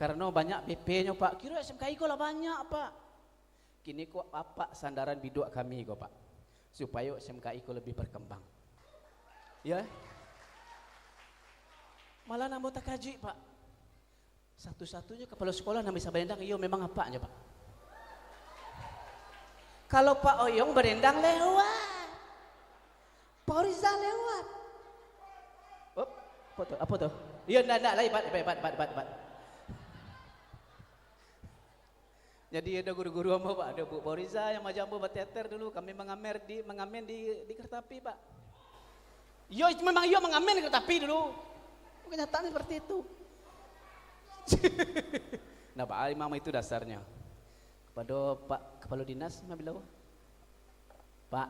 Karano banyak P P-nyo, Pak. Kiro S M K I ko lah banyak, Pak. Kini ko apak sandaran biduak kami ko, Pak, supayo S M K I ko labiah barkambang. Ya. Malah ambo takajuik, Pak. Satu-satunyo kapalo sekolah nan bisa badendang, iyo, memang apaknyo, Pak. Kalau Pak Oyong badendang, lewat. Pak Rizal lewat. Op, apo tu? Apo tu? Iyo, ndak, ndak, lai, bat, bat, bat, bat, bat. Jadi, ado guru-guru ambo, Pak, ado Bu Faurizah yang maaja ambo bateater dulu, kami mangamer di, mangamen di, di Kertapi, Pak. Iyo, itu memang iyo mangamen di Kertapi dulu. Kenyataannya seperti itu. Nah, Pak, memang itu dasarnya. Kepada Pak Kepala Dinas, Nabilawa. Pak,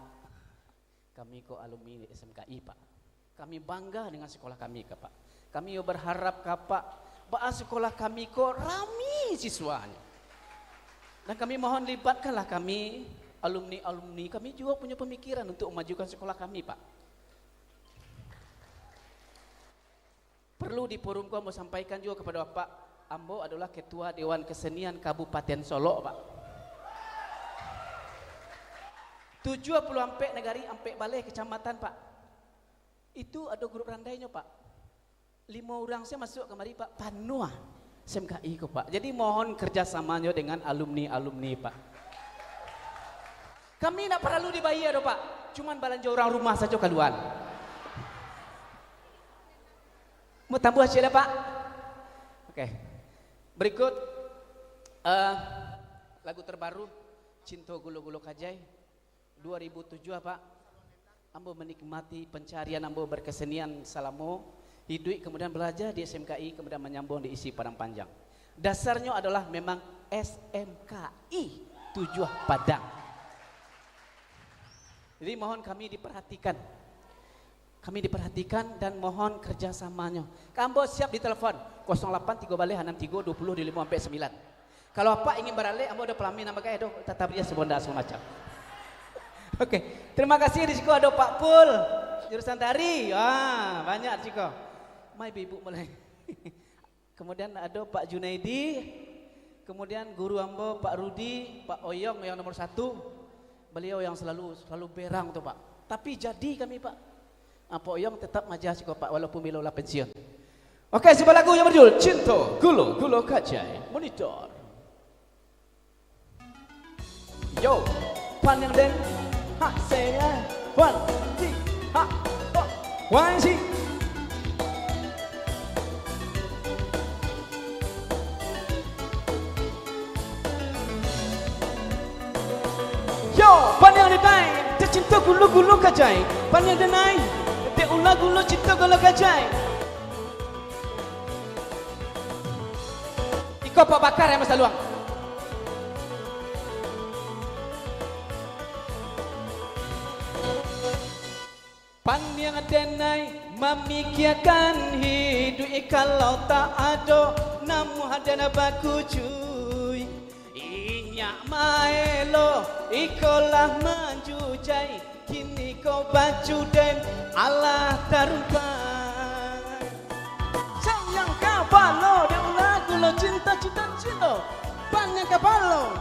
kami ko alumni S M K I, Pak. Kami bangga dengan sekolah kami, ka, Pak. Kami yo berharap ka, Pak, baa sekolah kami ko rami siswanyo. Dan kami mohon libatkanlah kami, alumni-alumni kami juo punyo pemikiran untuk memajukan sekolah kami, Pak. Perlu di forum ko ambo sampaikan juo kapado Apak, ambo adolah Ketua Dewan Kesenian Kabupaten Solok, Pak. Tujuah puluah ampek nagari, ampek baleh kecamatan, Pak. Itu ado grup randainyo, Pak. Limo urang sajo masuak kamari, Pak. Panuah S M K I ko, Pak. Jadi, mohon kerjasamanyo dengan alumni-alumni, Pak. Kami ndak paralu dibayia doh, Pak. Cuman balanjo urang rumah sajo kalua. Mau tambuah ciek lah, Pak? Oke. Berikut, eh, lagu terbaru, Cinto Gulo-Gulo Kajai, dua ribu tujuah, Pak. Ambo menikmati pencarian ambo berkesenian salamo iduik, kemudian belajar di S M K I, kemudian menyambung di ISI Padang Panjang. Dasarnyo adalah memang S M K I Tujuah Padang. Jadi, mohon kami diperhatikan. Kami diperhatikan dan mohon kerjasamanyo. Ka ambo siap ditelepon, kosong lapan tigo baleh anam tigo duo puluh duo limo ampek sambilan. Kalau Apak ingin baralek, ambo ado pelamin nan bagai, ado tata barias, sabonda, sagalo macam. Oke, terima kasih. Di siko ado Pak Pul, jurusan tari. Ah, banyak di siko. Mai ibu-ibu mulai. Kemudian ado Pak Junaidi, kemudian guru ambo Pak Rudi, Pak Oyong yang nomor satu. Beliau yang selalu, selalu berang tu, Pak. Tapi jadi kami, Pak. Ah, Pak Oyong tetap maaja siko, Pak, walaupun beliau lah pensiun. Oke, sebuah lagu yang berjudul Cinto Gulo Gulo Kajai. Monitor. Yo, pandang den, ha, saya, one, three, ha, oh, one, three. Yo, paniang denai, tacinto gulo-gulo kajai. Paniang denai, dek ulah gulo cinto gulo kajai. Iko Pak Bakar yang masaluang. Paniang denai mamikiakan hiduik, kalau tak ado namuah den bakujui. Inyak maelo iko lah manjujai, kini ko baju den alah tarumpai. Sayang kapalo, dek ulah gulo cinto, cinto, cinto. Paniang kapalo.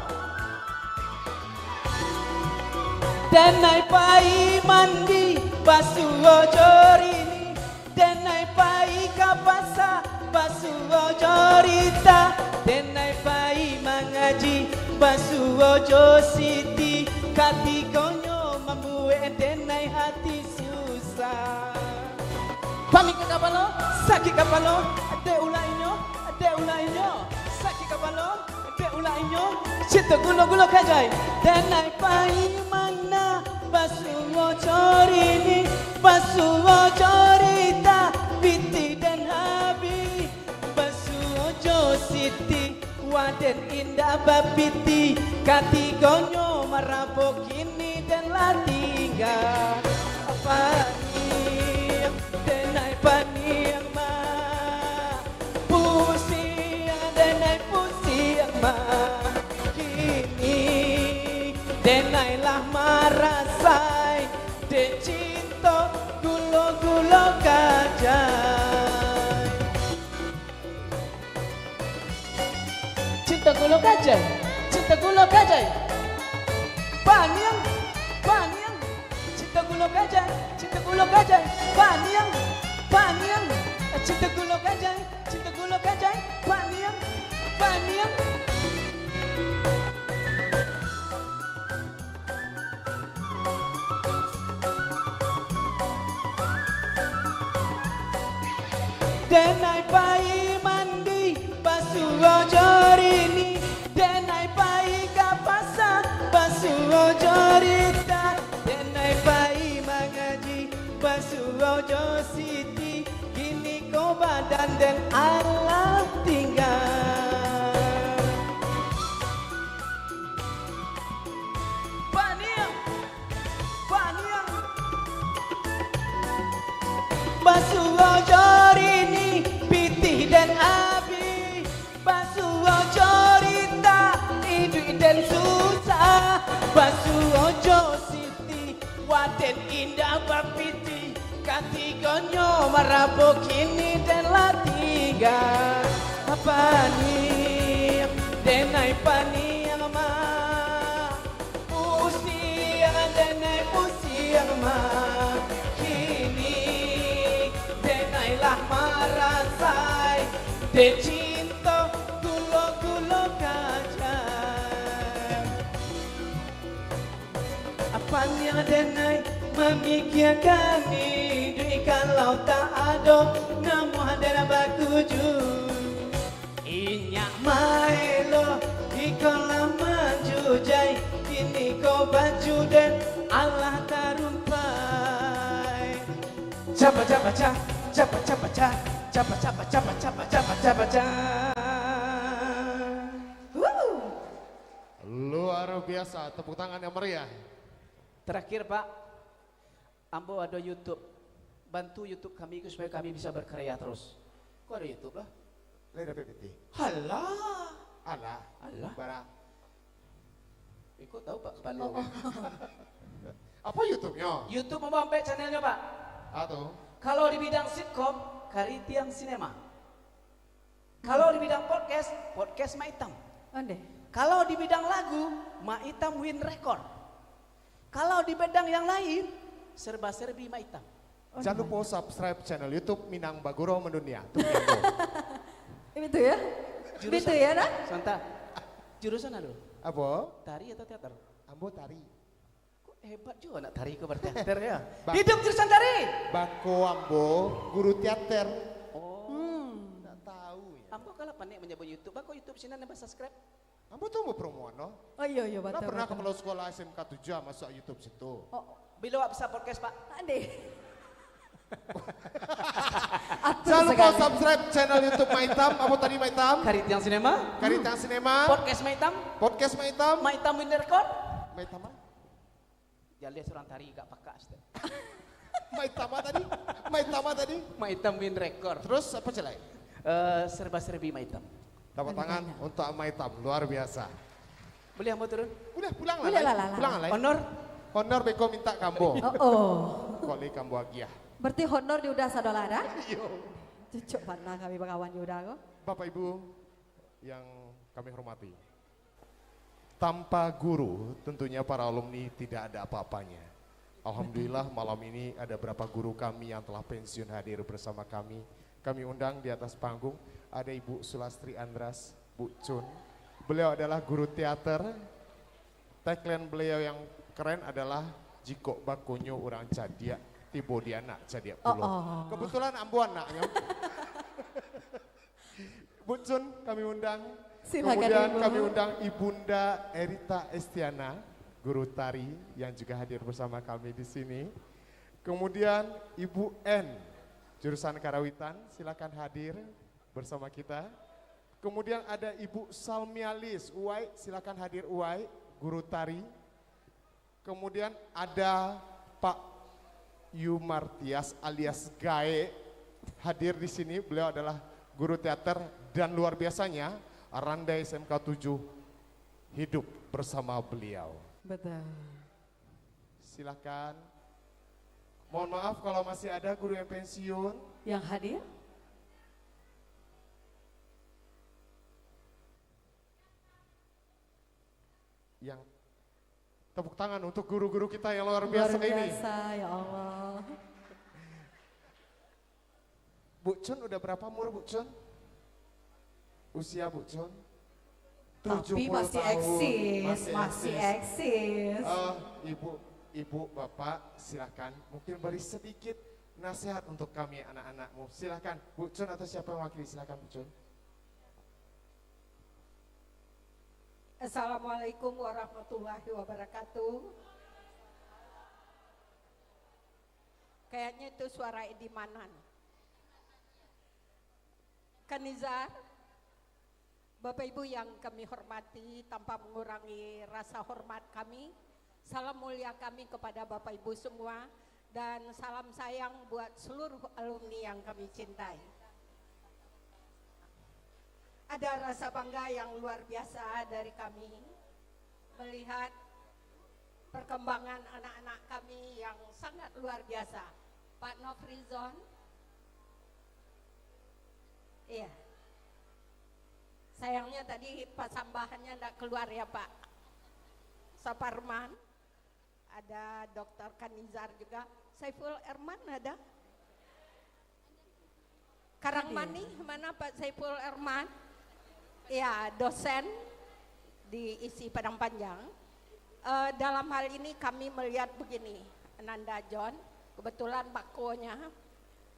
Denai pai mandi, basuo jo rini. Denai pai ka pasa, basuo jo rita. Denai pai mangaji, basuo jo siti. Katigonyo mambuek denai hati susah. Paniang kapalo, sakik kapalo, dek ulah inyo, dek ulah inyo, sakik kapalo, dek ulah inyo, cinto gulo-gulo kajai. Denai pai mangna, basuo jo rini, basuo jo rita, pitih den habih, basuo jo siti. Waden indak bapiti, katigonyo marabok, kini den lah tingga. Paniang, denai paniang ma. Pusiang, denai pusiang ma. Kini, denai lah marasai, dek cinto gulo-gulo kajai. Cinto gulo kajai, cinto gulo kajai. Paniang, paniang. Cinto gulo kajai, cinto gulo kajai. Paniang, paniang. Cinto gulo kajai, cinto gulo kajai. Paniang, paniang. Denai pai mandi, basuo jo rini. Denai pai ka pasa, basuo jo rita. Denai pai mangaji, basuo jo siti. Kini ko badan den alah tingga. Paniang, paniang. Basuo jo rini, pitih den abih. Basuo jo rita, iduik den susah. Basuo jo siti, waden indak bapiti. Katigonyo marabok, kini den lah tingga. Paniang, denai paniang ma. Pusiang, denai pusiang ma. Kini, denai lah marasai, dek cinto gulo-gulo kajai. Paniang denai mamikiakan iduik, kalau tak ado namuah den bakujui. Inyak maelo, iko lah manjujai, kini ko baju den alah tarumpai. Capa, capa, ca, capa, capa, ca, capa, capa, capa, capa, capa, capa, ca. Wuh. Luar biasa, tepuk tangan yang meriah. Terakhir, Pak, ambo ado YouTube. Bantu YouTube kami ko supayo kami bisa berkarya terus. Ko ado YouTube lah. Lai dapek pitih. Halah. Alah. Alah. Bara. Iko tahu, Pak, kapalo. Oh. Apa YouTube-nyo? YouTube ambo ampek channelnyo, Pak. Ah, tu. Kalau di bidang sitkom, Karitiang Cinema. Kalau di bidang podcast, podcast Mak Itam. Ondeh. Kalau di bidang lagu, Mak Itam Win Record. Kalau di bidang yang lain, serba-serbi Mak Itam. Ondeh. Jan lupo subscribe channel YouTube Minang Bagurau Mandunia. Tu yang tu. Betul ya? Jurusan. Betul ya, nah? Santa. Jurusan apa? Apo? Tari atau teater? Ambo tari. Kok hebat juo anak tari ko berteater, ya? Ba- Hidup jurusan tari! Bako ambo guru teater. Oh. Hmm. Ndak tahu, ya. Ambo kalah panek manyabut YouTube. Bako YouTube sinan nambah subscribe? Ambo tu ambo promoan, no. Oh iyo iyo Lah batul. Pernah Batul. Kepala sekolah S M K tujuh masuk YouTube situ. Oh, Bilo awak bisa podcast, Pak? Ande. Jangan lupa subscribe channel YouTube Maitam. Apa tadi Maitam? Karitiang Cinema. Karitiang Cinema. Podcast Maitam. Podcast Maitam. Maitam Win Record. Maitam apa? Jaleh seorang tari gak pakak, Ustaz. Maitam apa tadi? Maitam apa tadi? Maitam Win Record. Terus apa celai? Eh, serba-serbi Maitam. Tepuk tangan untuk Maitam, luar biasa. Boleh ambo turun? Boleh pulang lah. Boleh Lai. lah, lah, lah. Pulang lah. Lai. Honor? Honor beko minta kambo. Oh, oh. Kok lai kambo agiah. Berarti honor di udah sadolah dah? Iyo. Cocok pernah kami bakawan di udah ko. Bapak Ibu yang kami hormati. Tanpa guru, tentunya para alumni tidak ada apa-apanya. Alhamdulillah malam ini ada beberapa guru kami yang telah pensiun hadir bersama kami. Kami undang di atas panggung ada Ibu Sulastri Andras, Bu Chun. Beliau adalah guru teater. Tagline beliau yang keren adalah jikok bakonyo urang cadiak, tibo di anak cadiak pulo. Oh, oh. Kebetulan ambo anaknyo. Bu Chun kami undang. Silakan, Kemudian Ibu. Kami undang Ibunda Erita Estiana, guru tari yang juga hadir bersama kami di sini. Kemudian Ibu N, jurusan Karawitan, silakan hadir bersama kita. Kemudian ada Ibu Salmialis Uwai, silakan hadir Uwai, guru tari. Kemudian ada Pak Yumartias alias Gae hadir di sini. Beliau adalah guru teater dan luar biasanya Randai S M K tujuh hidup bersama beliau. Betul. Silakan. Mohon maaf kalau masih ada guru yang pensiun. Yang hadir? Yang tepuk tangan untuk guru-guru kita yang luar Luar biasa, ini. Biasa, ya Allah. Bu Chun udah berapa umur Bu Chun? Usia Bu Chun? Tapi Tujuh puluh masih tahun, eksis, masih masih eksis. Eksis. Eh, ibu, ibu, bapak, silakan mungkin beri sedikit nasihat untuk kami anak-anakmu. Silakan, Bu Chun atau siapa yang wakili, silakan Bu Chun. Assalamualaikum warahmatullahi wabarakatuh. Kayaknya itu suara Edi Manan. Kanizar, Bapak Ibu yang kami hormati, tanpa mengurangi rasa hormat kami, salam mulia kami kepada Bapak Ibu semua, dan salam sayang buat seluruh alumni yang kami cintai. Ada rasa bangga yang luar biasa dari kami melihat perkembangan anak-anak kami yang sangat luar biasa. Pak Nofrizon, iya. Sayangnya tadi pasambahannya ndak keluar ya, Pak. Saparman, ada Doktor Kanizar juga. Saiful Erman ada? Karangmanih, mana Pak Saiful Erman? Ya, dosen di ISI Padang Panjang. Eh, dalam hal ini kami melihat begini, Ananda John, kebetulan bakonya,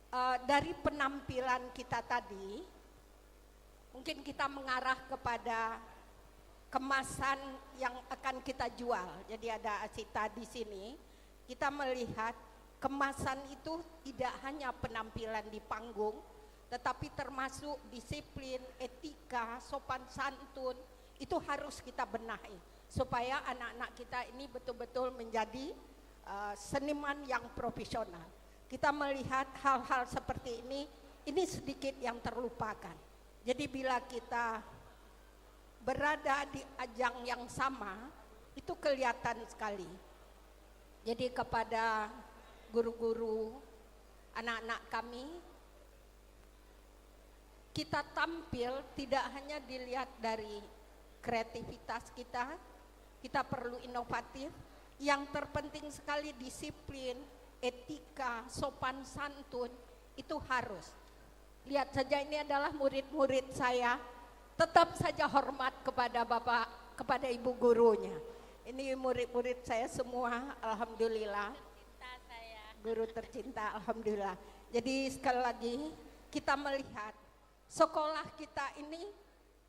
eh, dari penampilan kita tadi, mungkin kita mengarah kepada kemasan yang akan kita jual. Jadi ada Asita di sini, kita melihat kemasan itu tidak hanya penampilan di panggung, tetapi termasuk disiplin, etika, sopan santun, itu harus kita benahi supaya anak-anak kita ini betul-betul menjadi, eh, seniman yang profesional. Kita melihat hal-hal seperti ini, ini sedikit yang terlupakan. Jadi bila kita berada di ajang yang sama, itu kelihatan sekali. Jadi kepada guru-guru, anak-anak kami, kita tampil tidak hanya dilihat dari kreativitas kita, kita perlu inovatif. Yang terpenting sekali disiplin, etika, sopan santun, itu harus. Lihat saja, ini adalah murid-murid saya. Tetap saja hormat kepada Bapak, kepada Ibu gurunya. Ini murid-murid saya semua, alhamdulillah. Guru tercinta, alhamdulillah. Jadi sekali lagi, kita melihat sekolah kita ini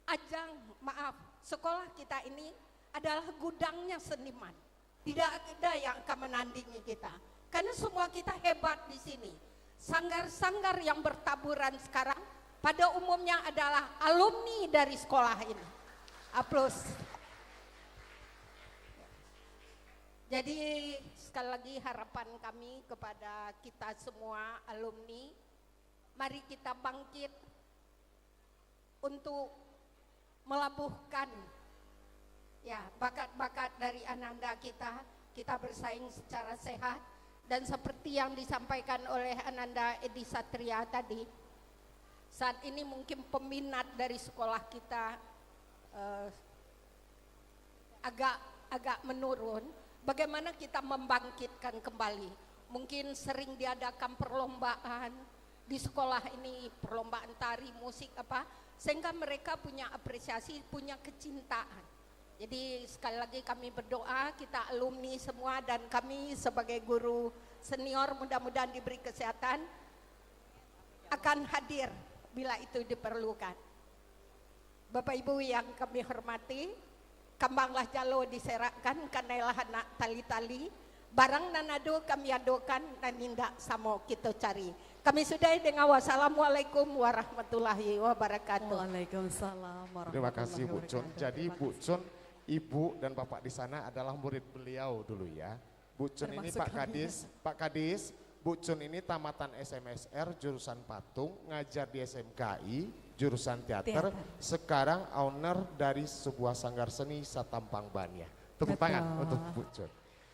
ajang, maaf, Sekolah kita ini adalah gudangnya seniman. Tidak ada yang akan menandingi kita. Karena semua kita hebat di sini. Sanggar-sanggar yang bertaburan sekarang pada umumnya adalah alumni dari sekolah ini. Aplaus. Jadi, sekali lagi, harapan kami kepada kita semua alumni, mari kita bangkit untuk melabuhkan, ya, bakat-bakat dari ananda kita, kita bersaing secara sehat, dan seperti yang disampaikan oleh Ananda Edi Satria tadi, saat ini mungkin peminat dari sekolah kita, eh, agak, agak menurun. Bagaimana kita membangkitkan kembali? Mungkin sering diadakan perlombaan di sekolah ini, perlombaan tari, musik, apa, sehingga mereka punya apresiasi, punya kecintaan. Jadi, sekali lagi, kami berdoa, kita alumni semua dan kami sebagai guru senior, mudah-mudahan diberi kesehatan, akan hadir bila itu diperlukan. Bapak Ibu yang kami hormati, kambanglah jalo diserakkan, kanailah anak tali-tali, barang nan ado kami adokan, nan indak samo kito cari. Kami sudahi dengan wassalamualaikum warahmatullahi wabarakatuh. Waalaikumsalam warahmatullahi wabarakatuh. Terima kasih, Bu Cun. Jadi, Bu Cun, Ibu dan Bapak di sana adalah murid beliau dulu, ya. Bu Cun ini, Pak Kadis, Pak Kadis, Bu Cun ini tamatan S M S R jurusan patung, ngajar di S M K I jurusan teater, sekarang owner dari sebuah sanggar seni Satampang Bania. Tepuk tangan untuk Bu Cun.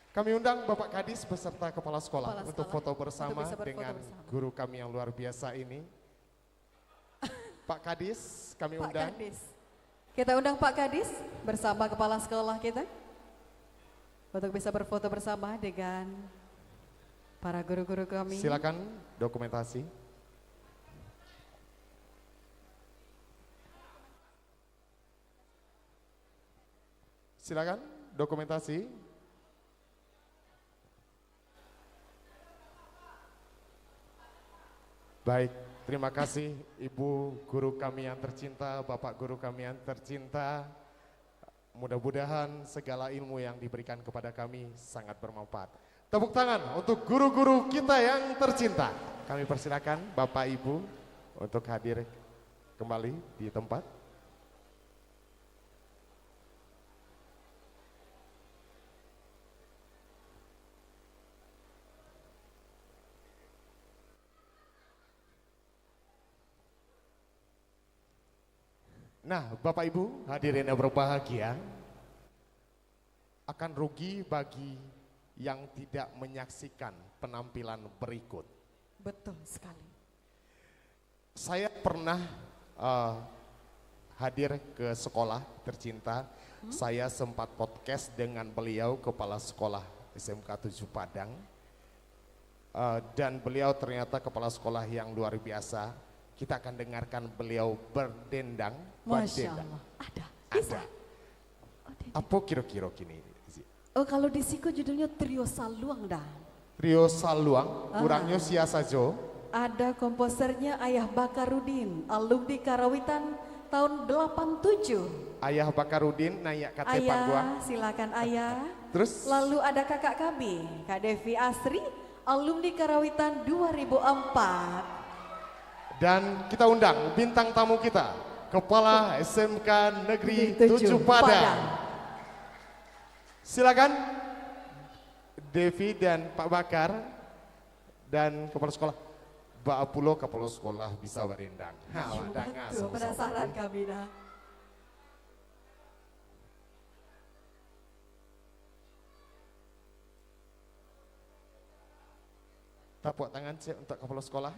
Kami undang Bapak Kadis beserta kepala sekolah untuk foto bersama dengan guru kami yang luar biasa ini. Pak Kadis, kami undang. Pak Kadis. Kita undang Pak Kadis bersama kepala sekolah kita untuk bisa berfoto bersama dengan para guru-guru kami. Silakan dokumentasi. Silakan dokumentasi. Baik, terima kasih Ibu guru kami yang tercinta, Bapak guru kami yang tercinta. Mudah-mudahan segala ilmu yang diberikan kepada kami sangat bermanfaat. Tepuk tangan untuk guru-guru kita yang tercinta. Kami persilakan Bapak Ibu untuk hadir kembali di tempat. Nah, Bapak Ibu hadirin yang berbahagia, akan rugi bagi yang tidak menyaksikan penampilan berikut. Betul sekali. Saya pernah, eh, hadir ke sekolah tercinta. Hmm? Saya sempat podcast dengan beliau, kepala sekolah S M K tujuh Padang. Eh, dan beliau ternyata kepala sekolah yang luar biasa. Kita akan dengarkan beliau berdendang, Masya berdendang. Allah. Ada. Bisa. Ada. Oh, dia Apa kiro-kiro kini, Zi? Oh, kalau di siko judulnya Trio Saluang, dah. Trio Saluang, Ah. kurangnyo sia sajo? Ada komposernya Ayah Bakarudin, alumni Karawitan tahun delapan tujuh. Ayah Bakarudin naik ka ateh Ayah, pangguang. Silakan, Ayah. Terus? Lalu ada kakak kami, Kak Devi Asri, alumni Karawitan dua ribu empat. Dan kita undang bintang tamu kita, Kepala S M K Negeri Negeri Tujuh Tujuh Padang. Padang. Silakan, Devi dan Pak Bakar dan kepala sekolah. Baa pulo kepala sekolah bisa barendang? Ha, Iyo, danga betul. Sama-sama. Penasaran kami, dah. Tapuak tangan cek untuk kepala sekolah.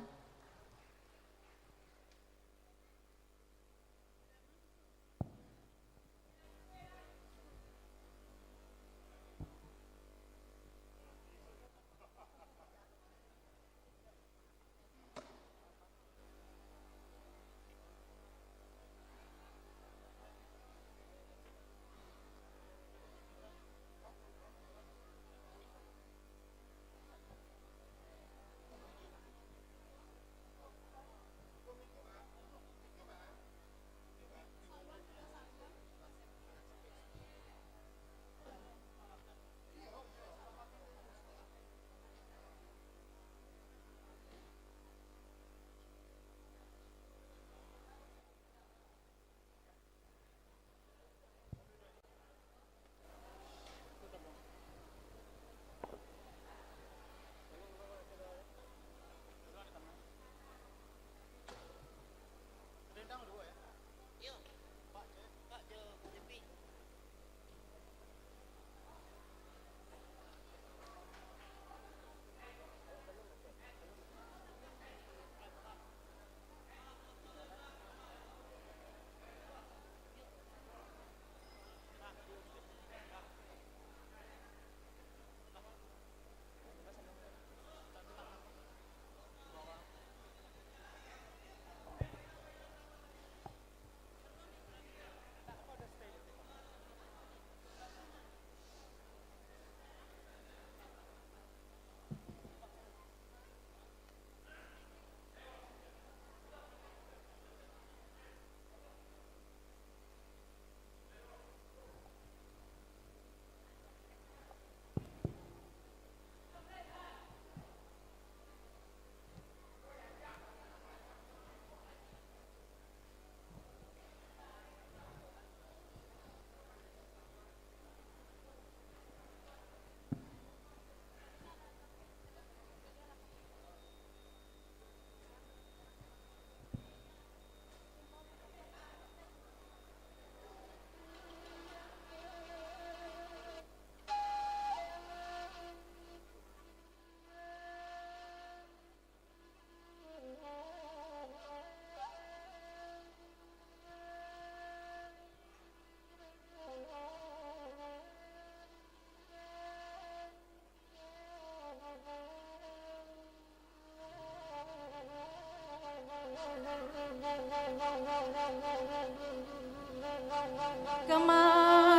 Kama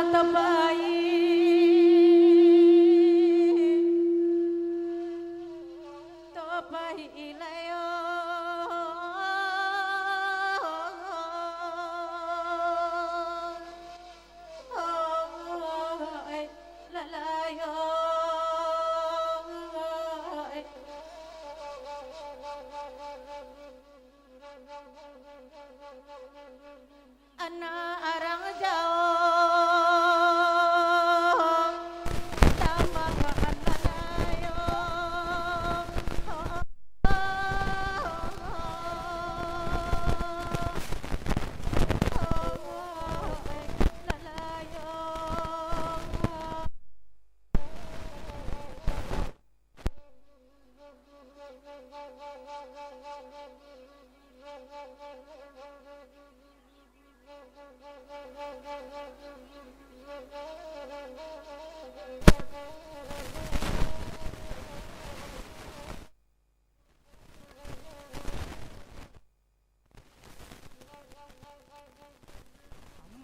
tapayi, tapayi ilayo. Lalayo. Anak arang jauah, tambah anak layo.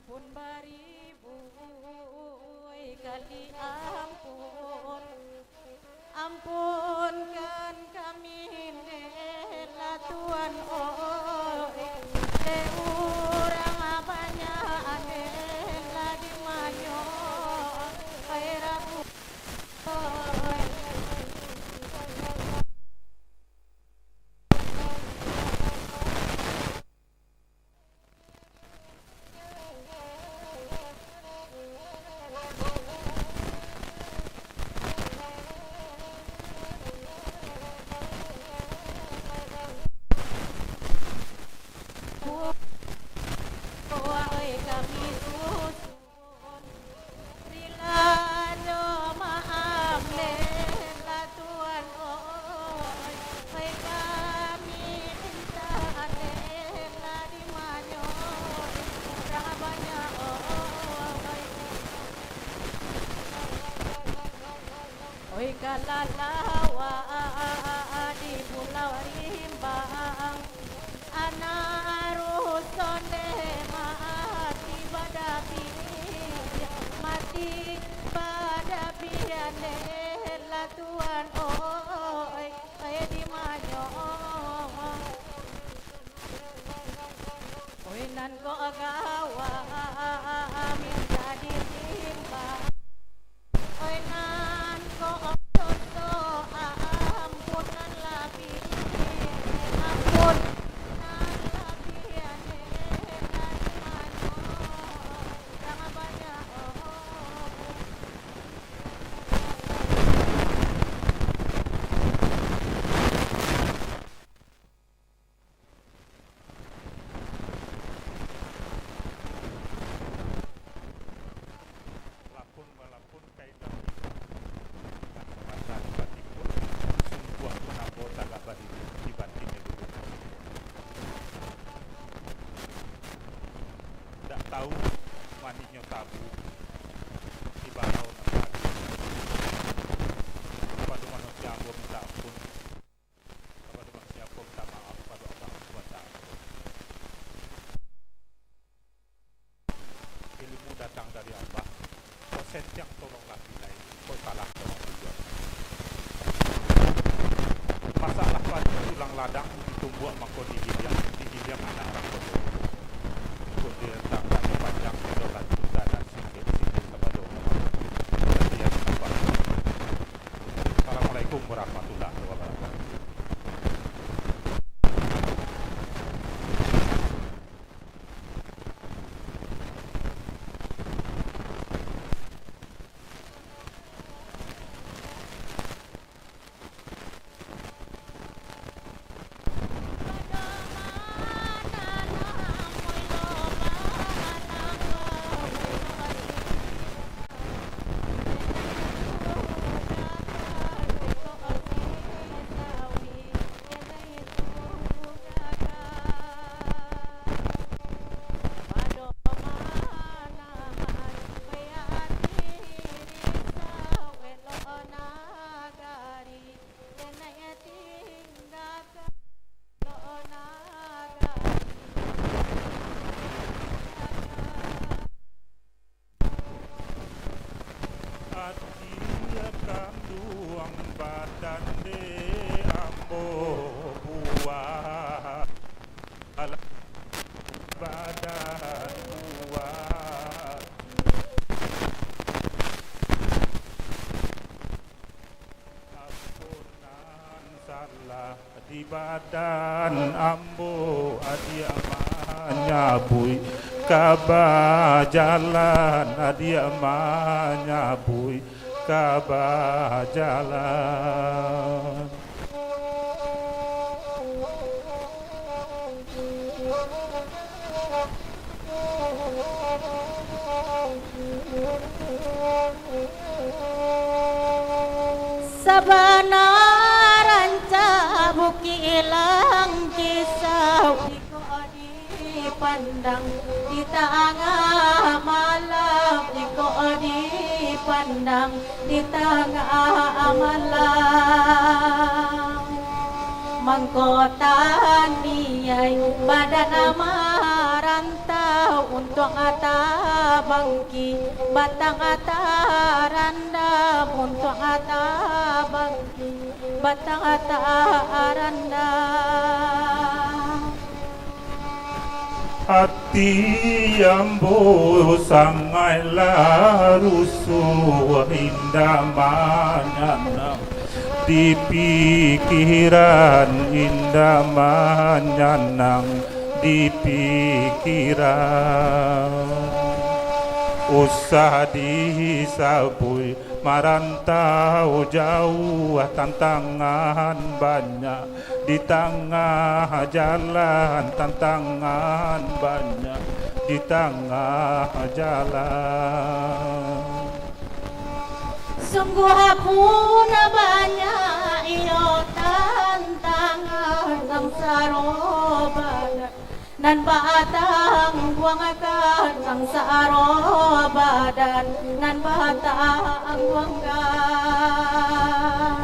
Ampun baribu kali ampun, ampunkan kami, dek lah Tuhan, oh, dek urang banyak, dek lah di manyo, ai Rabu. Rila jo maaf, dek lah Tuhan, oi. Oi, kami mintak, dek lah di manyo, urang banyak, oi. Oi, kalalauan di Pulau Rimbang. Anak ruson dek mati badapi, mati badapi, dek lah Tuhan, oi, oi, di manyo. Oi, nan kok gawa mintak ditimbang. Oi, nan ko doso, ampun nan labiah, ampun nan labiah, dek lah di manyo, dek banyak. Lapun-malapun ka indak bisa, nan sabanta tibo-tibo, sungguah pun ambo tagak badiri di batin dulu. Ndak tahu manisnyo tabu, di barau nan tadi. Kapado manusia ambo minta ampun. Kapado manusia ambo minta maaf, kapado Allah Subhanahu wa Taala. Ilmu datang dari Allah. Kok sentiang tolonglah bilai, kok salah tolong tunjuak. Masalah padi tulang ladang, ditumbuak mangko digiliang, digiliang anak rakojo. Kundian tangkak panjang, idolah cinta nan singkek-singkek kapado Allah. Sekian, Assalamualaikum warahmatullahi wabarakatuh. Kanduang badan dek ambo buah, alah badan buah. Ambo nan salah di badan ambo, adiak manyabuik ka bajalan, adiak manyabuik ka bajalan. Sabana rancak Bukik Langkisau, jikok dipandang di tangah malam, jikok dipandang di tangah malam. Mangko taniai badan marantau, untuang tabangki batang tarandam, untuang tabangki batang tarandam. Ati ambo sangaiklah rusuah, indak manyanang di pikiran, indak manyanang di pikiran. Usah disabuik marantau jauah, tantangan banyak di tangah jalan, tantangan banyak di tangah jalan. Sungguah pun banyak iyo tantangan, nan saroba nan batangguangkan, nan saroba nan batangguangkan.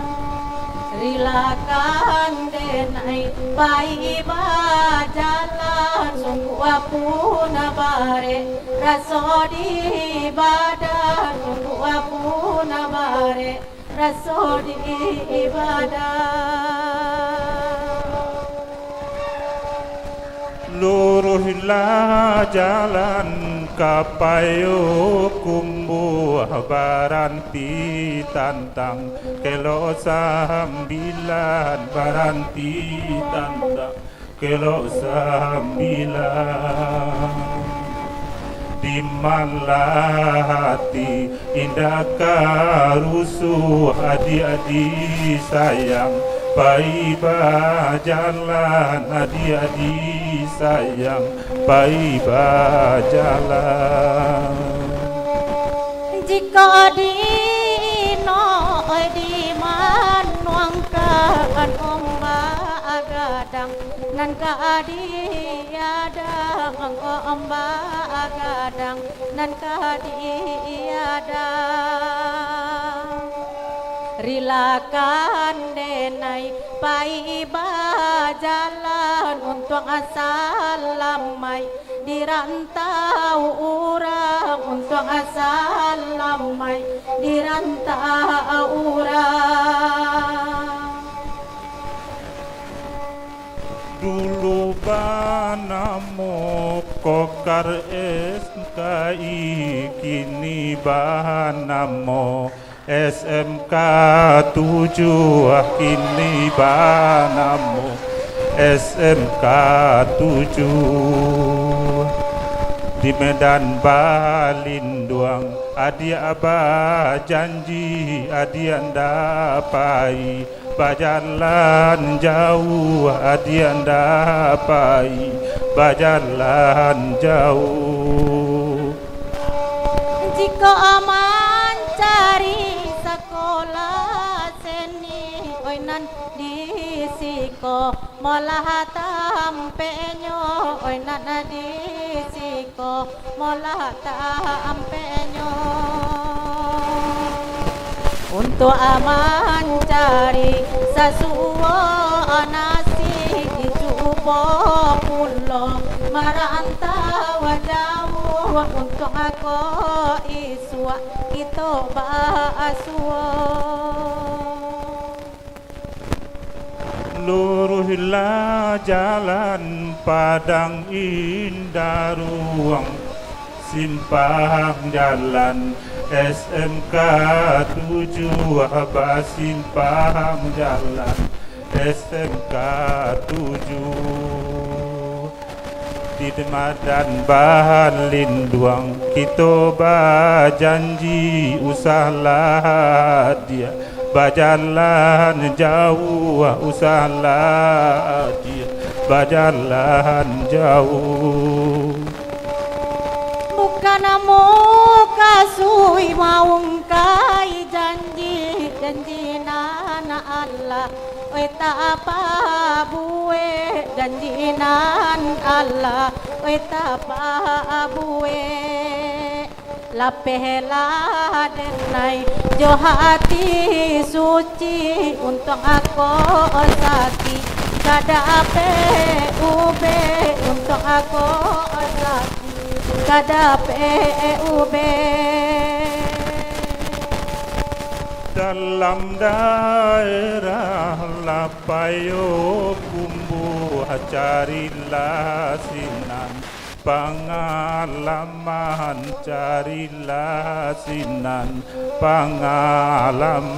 Rilakan denai pai bajalan, sungguah pun barek raso di badan, sungguah pun barek raso di badan. Luruihlah jalan ka Payokumbuah, baranti tantang kelok sambilan, baranti tantang kelok sambilan. Di malah ati indak ka rusuah, adiak disayang, pai bajalan, adiak disayang, pai bajalan. Jikok di ino, oi, dimanuangkan ombak gadang, nan ka diadang, ombak gadang, nan ka diadang. Rilakan denai pai bajalan, untuang salamaik di rantau urang, untuang salamaik di rantau urang. Dulu banamo Kokar S K I, kini banamo S M K tujuah, kini banamo S M K tujuah. Di Medan balinduang, adiak bajanji, adiak ndak pai bajalan jauah, adiak ndak pai bajalan jauah. Jikok mancari sakolah seni, oi, nan di siko molah tampeknyo, oi, nan di siko molah tampeknyo. Untuak mancari sasuo nasi, cubo pulo marantau jauah, Untuang ako isuak kito basuo. Luruihlah jalan Padang Indaruang, simpang jalan S M K tujuah, basimpang jalan S M K tujuah. Di Madan Balinduang kito bajanji, usahlah hadiah bajalan jauah, usahlah hadiah bajalan jauah. Bukan mukasuik maungkai janji, janji nan alah, oi tapabuek, janji nan alah, oi tapabuek. Lapehlah denai jo hati suci, untuang ako saki ka dapek ubek, untuang ako saki ka dapek ubek. Dalam daerah Lapayo Kumbuah, carilah sinan pangalaman, carilah sinan pangalaman.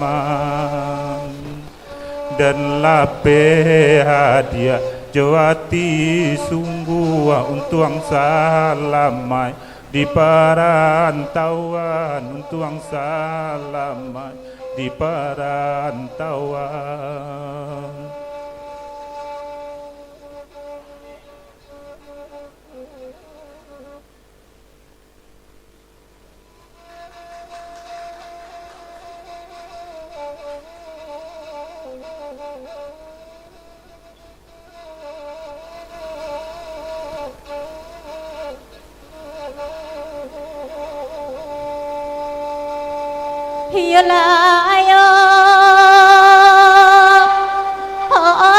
Den lapeh hadiah jo ati sungguah, untuang salamaik di parantauan, untuang salamaik di parantauan. Iyolah ayo, oh, oh, oh,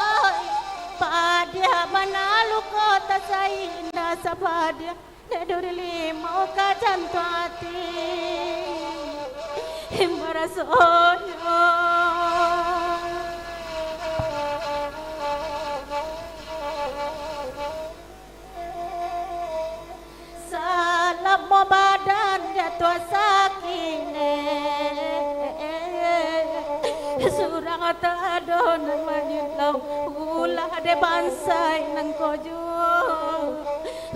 oh, padiah bana luko tasai, indak sapadiah dek duri limau ka jantuang ati. Marasonyo. Salamo badan jatuah sakik ne, surang tak ado nan manyilau, ulah dek bansaik nangko juo.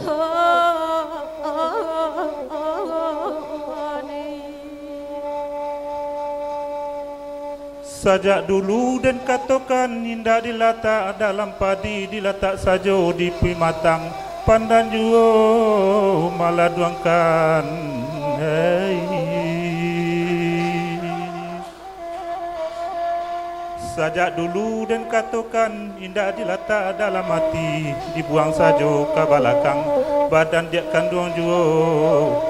Oh, oh, oh, oh, ni. Sajak dulu den katokan, indak dilatak dalam padi, dilatak sajo di pimatang, pandan juo maladuangkan. Hei. Sajak dulu den katokan, indak dilatak dalam ati, dibuang sajo ka balakang, badan diak kanduang juo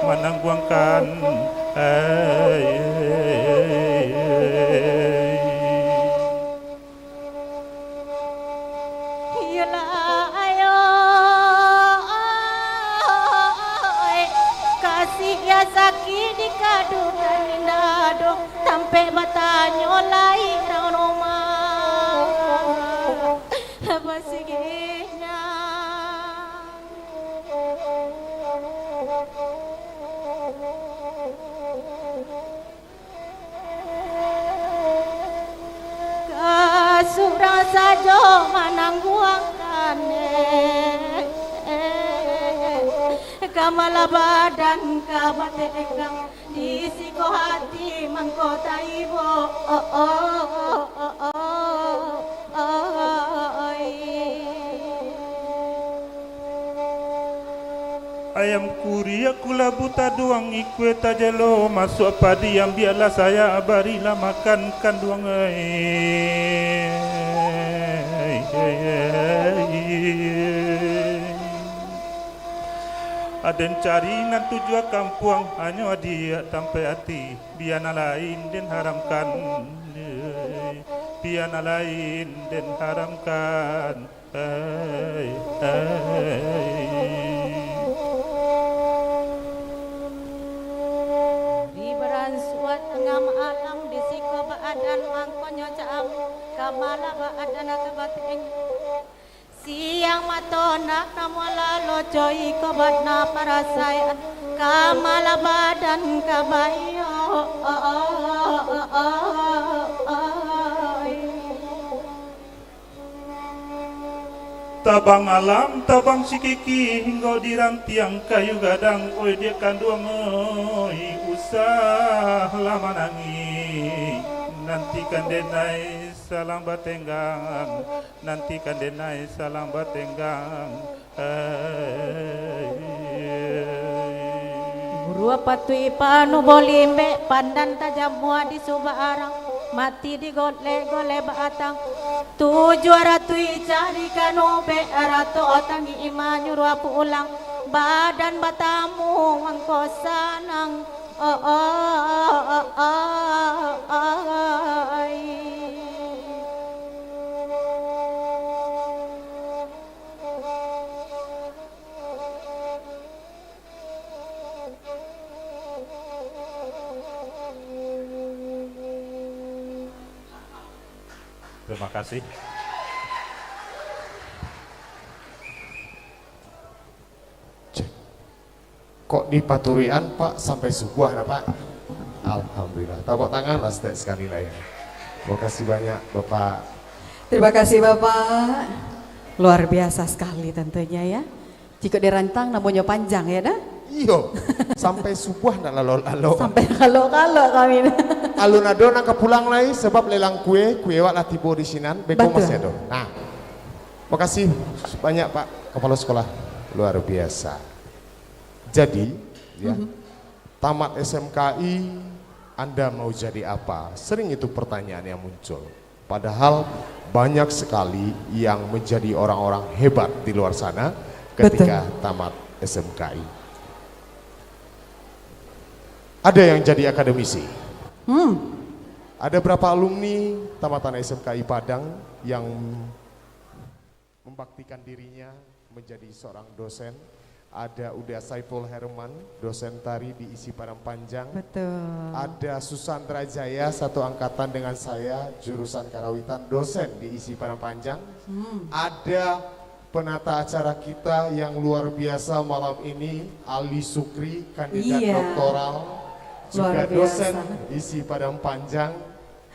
manangguangkan. Hei. Iyolah ayo, kasih ya sakik dikadukan indak ado. Tampek batanyo lai rang rumah, basigiknyo. Ka surang sajo manangguangkan, eh, eh, eh, ka malah badan ka batenggang. Di siko hati mangko taibo, oh, oh, oh, oh, oh, oh, oi. Ayam kuriak kulabu taduang, ikue tajelo masuak padi, ambiaklah sayak barilah makan kanduang, oi. Aden cari nan tujuah kampuang, hanyo adiak tampek ati, bia nan lain den haramkan, bia nan lain den haramkan. Hei, hei. Angkonyo caam, ka malah baadan ka bateng. Siang mato nak namuah lalo, coi ko bana parasaian, ka malah badan ka bayo. Tabang alam, tabang sikiki, hinggo di rantiang kayu gadang, oi diak kanduang, oi usahlah manangih. Nantikan denai salang batenggang, nantikan denai salang batenggang. Hei. Guru patuik panu bolimbek, pandan tajam mua di subak arang, mati digolek-golek batang. Tujuah ratuih cari kanubek, rato otangi manyuruah pulang, badan batamu mangko sanang. Oh, oh, oh, oh, oh, ai. Terima kasih. Cek. Kok di Paturian, Pak, sampai subuah dah, Pak? Alhamdulillah. Tepuk tangan lah, setek sekali lah ya. Terima kasih banyak, Bapak. Terima kasih, Bapak. Luar biasa sekali tentunya ya. Jika dirantang, namonyo panjang ya, dah? Iyo. Sampai subuah ndak lalok-lalok. Sampai lalok-lalok kami. Alun ado nan ka pulang lai, sebab lelang kue, kue wak lah tibo di sinan, beko Batua. Masih ado. Nah. Makasih banyak, Pak Kepala Sekolah. Luar biasa. Jadi, ya, Mhm. Tamat S M K I, Anda mau jadi apa? Sering itu pertanyaan yang muncul. Padahal banyak sekali yang menjadi orang-orang hebat di luar sana ketika Betul. Tamat S M K I. Ada yang jadi akademisi. Hmm. Ada berapa alumni tamatan S M K I Padang yang membaktikan dirinya menjadi seorang dosen. Ada Uda Saiful Herman, dosen tari di ISI Padang Panjang. Betul. Ada Susandra Jaya, satu angkatan dengan saya, jurusan Karawitan, dosen di ISI Padang Panjang. Hmm. Ada penata acara kita yang luar biasa malam ini, Ali Sukri, kandidat Iya. doktoral, Luar juga dosen biasa. ISI Padang Panjang.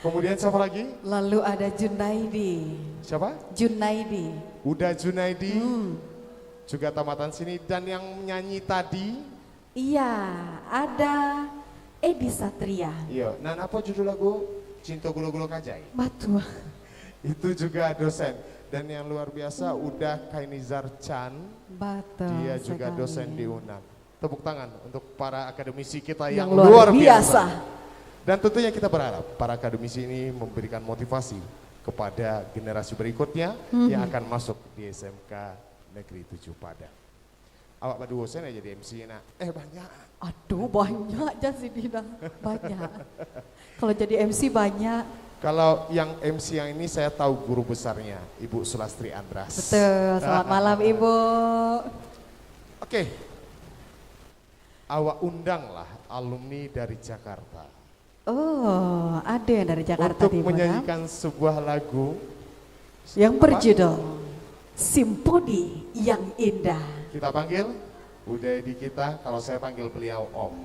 Kemudian siapa lagi? Lalu ada Junaidi. Siapa? Junaidi. Uda Junaidi. Hmm. Juga tamatan sini. Dan yang nyanyi tadi? Iya, ada Edi Satria. Iya. Nan apa judul lagu? Cinto Gulo-Gulo Kajai. Batua. Itu juga dosen. Dan yang luar biasa, Uda Kainizar Chan. Betul Dia juga sekali. Dosen di Unan. Tepuk tangan untuk para akademisi kita yang Yang luar luar biasa. biasa. Dan tentunya kita berharap para akademisi ini memberikan motivasi kepada generasi berikutnya Mhm. yang akan masuk di S M K Negeri Tujuh Padang. Awak baduo sen aja jadi M C nak. Eh, banyak. Aduh, banyak jan sini dah. Banyak. Kalau jadi M C banyak. Kalau yang M C yang ini saya tahu guru besarnya, Ibu Sulastri Andras. Betul. Selamat malam, Ibu. Oke. Awak undanglah alumni dari Jakarta. Oh, ada yang dari Jakarta Untuk Timur, ya? menyanyikan sebuah lagu. Yang Apa? berjudul Simponi yang Indah. Kita panggil Uda Edi kita, kalau saya panggil beliau Om.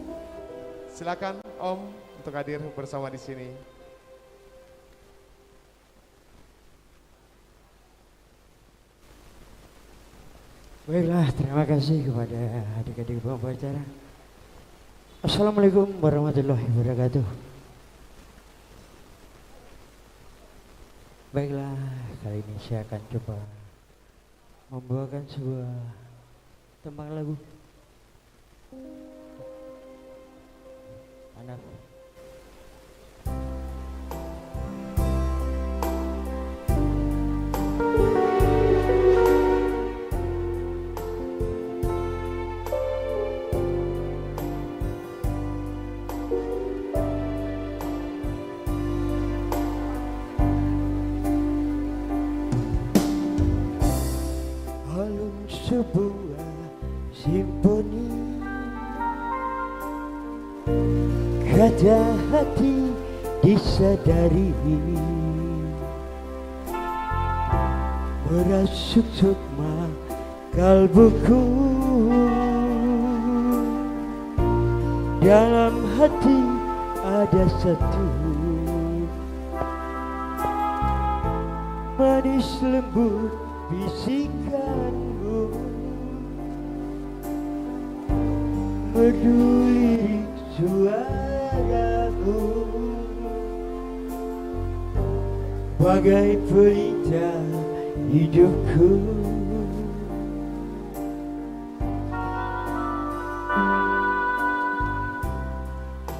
Silakan Om untuk hadir bersama di sini. Baiklah, terima kasih kepada adik-adik pembawa acara. Assalamualaikum warahmatullahi wabarakatuh. Baiklah, kali ini saya akan coba membawakan sebuah tembang lagu. Anak. Alun sebuah simponi, kata hati disadari, merasuk sukma kalbuku. Dalam hati ada satu manis lembut bisikanmu, merdu lirik suaramu, bagai pelita hidupku.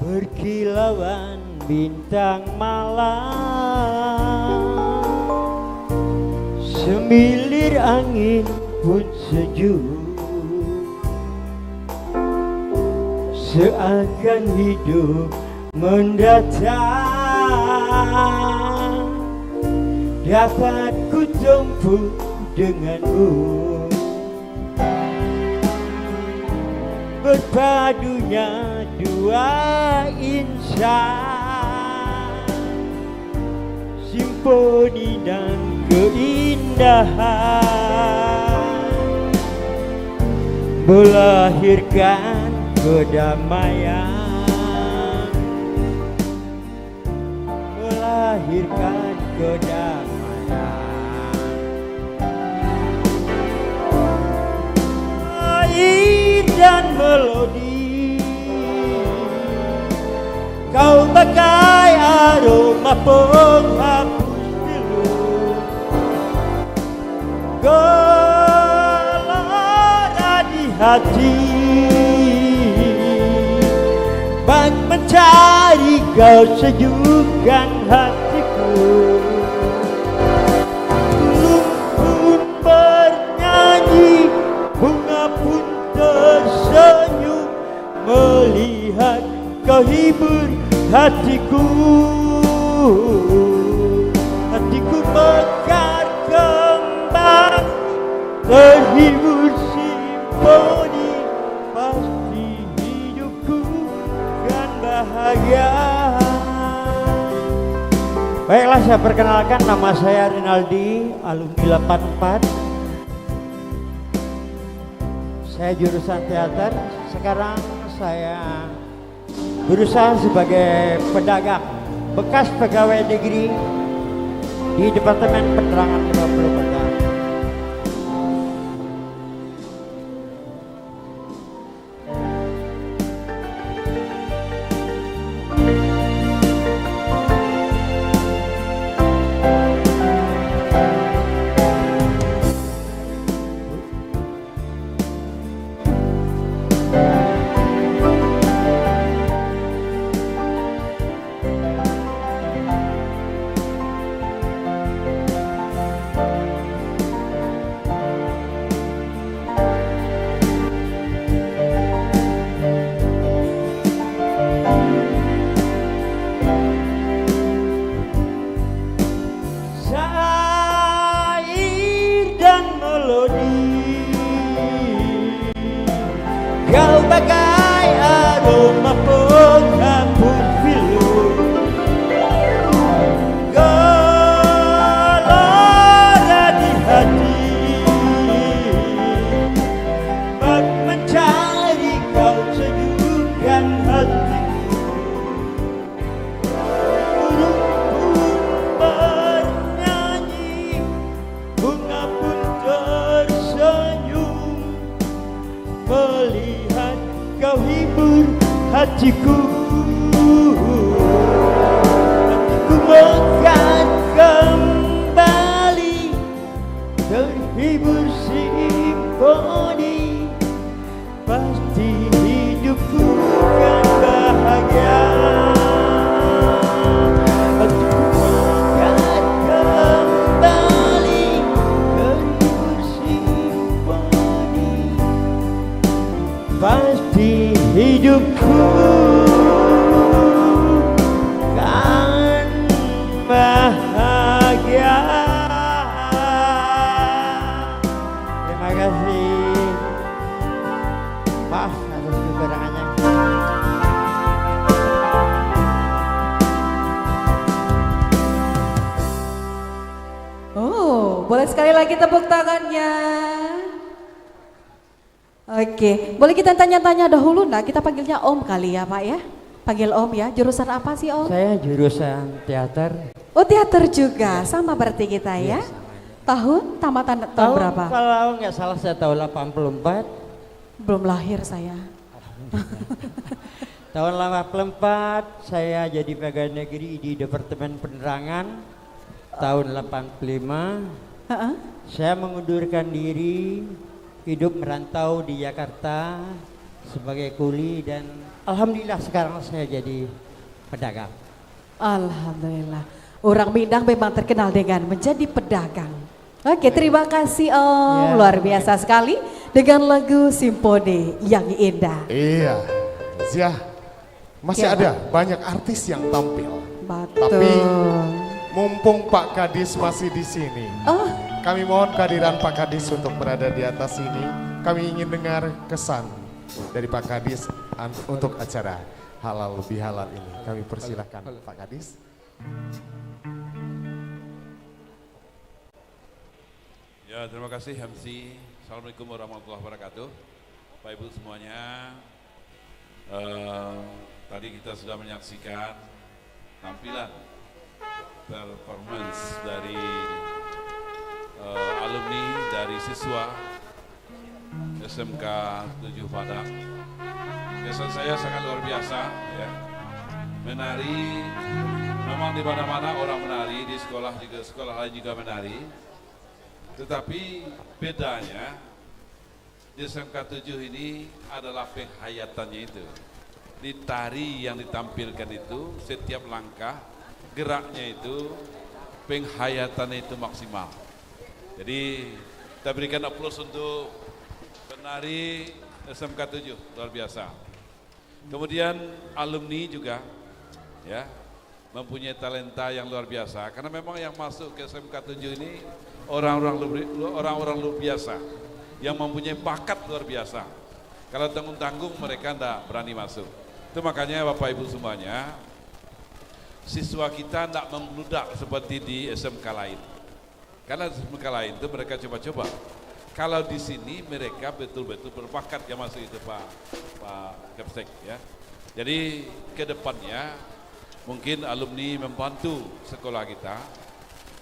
Berkilauan bintang malam, semilir angin pun sejuk, seakan hidup mendatang, dapat kutempuh denganmu. Berpadunya dua insan, simfoni dan keindahan, melahirkan kedamaian. Melahirkan kedamaian. Air dan melodi, kau bagai aroma penghapus pilu. Gelora di hati, bak mencari kau sejukkan hatiku. Burung pun bernyanyi, bunga pun tersenyum, melihat kau hibur hatiku. Hatiku mekar kembang, terhibur simfoni, pasti hidupku kan bahagia. Baiklah, saya perkenalkan, nama saya Rinaldi, alumni delapan empat. Saya jurusan teater. Sekarang saya berusaha sebagai pedagang, bekas pegawai negeri di Departemen Penerangan Lima Puluh Kota. Boleh sekali lagi tepuk tangannya. Oke, boleh kita tanya-tanya dahulu, nak? Kita panggilnya Om kali ya, Pak, ya? Panggil Om ya. Jurusan apa sih, Om? Saya jurusan teater. Oh, teater juga. Iya. Sama berarti kita, iya, ya? Sama. Tahun, tamatan tahun, tahun berapa? Kalau nggak salah, saya tahun delapan puluh empat. Belum lahir saya. Tahun delapan puluh empat, saya jadi pegawai negeri di Departemen Penerangan. Tahun delapan puluh lima, heeh, saya mengundurkan diri, hidup merantau di Jakarta sebagai kuli, dan alhamdulillah, sekarang saya jadi pedagang. Alhamdulillah. Orang Minang memang terkenal dengan menjadi pedagang. Oke, terima kasih, Om. Ya. Luar biasa sekali dengan lagu simfoni yang indah. Iya. Ziah, masih, ya, ada banyak artis yang tampil. Betul. Tapi mumpung Pak Kadis masih di sini, oh, kami mohon kehadiran Pak Kadis untuk berada di atas sini. Kami ingin dengar kesan dari Pak Kadis an-, untuk acara halal bihalal ini. Kami persilakan, halo, Pak Kadis. Ya, terima kasih, M C. Assalamualaikum warahmatullahi wabarakatuh. Bapak Ibu semuanya, eh, tadi kita sudah menyaksikan tampilan performance dari, eh, alumni, dari siswa S M K tujuh Padang. Kesan saya sangat luar biasa, ya. Menari, memang di mana-mana orang menari, di sekolah juga, sekolah lain juga menari. Tetapi bedanya, di S M K tujuh ini adalah penghayatannya itu. Di tari yang ditampilkan itu, setiap langkah, geraknya itu, penghayatannya itu maksimal. Jadi, kita berikan aplaus untuk penari S M K tujuh, luar biasa. Kemudian alumni juga, ya, mempunyai talenta yang luar biasa. Karena memang yang masuk ke S M K tujuh ini orang-orang luar bi-, orang-orang luar biasa, yang mempunyai bakat luar biasa. Kalau tanggung-tanggung, mereka ndak berani masuk. Itu makanya, Bapak Ibu semuanya, siswa kita ndak membludak seperti di S M K lain. Karena di S M K lain tu mereka coba-coba. Kalau di sini mereka betul-betul berbakat yang masuk itu, Pak, Pak Kepsek, ya. Jadi, ke depannya mungkin alumni membantu sekolah kita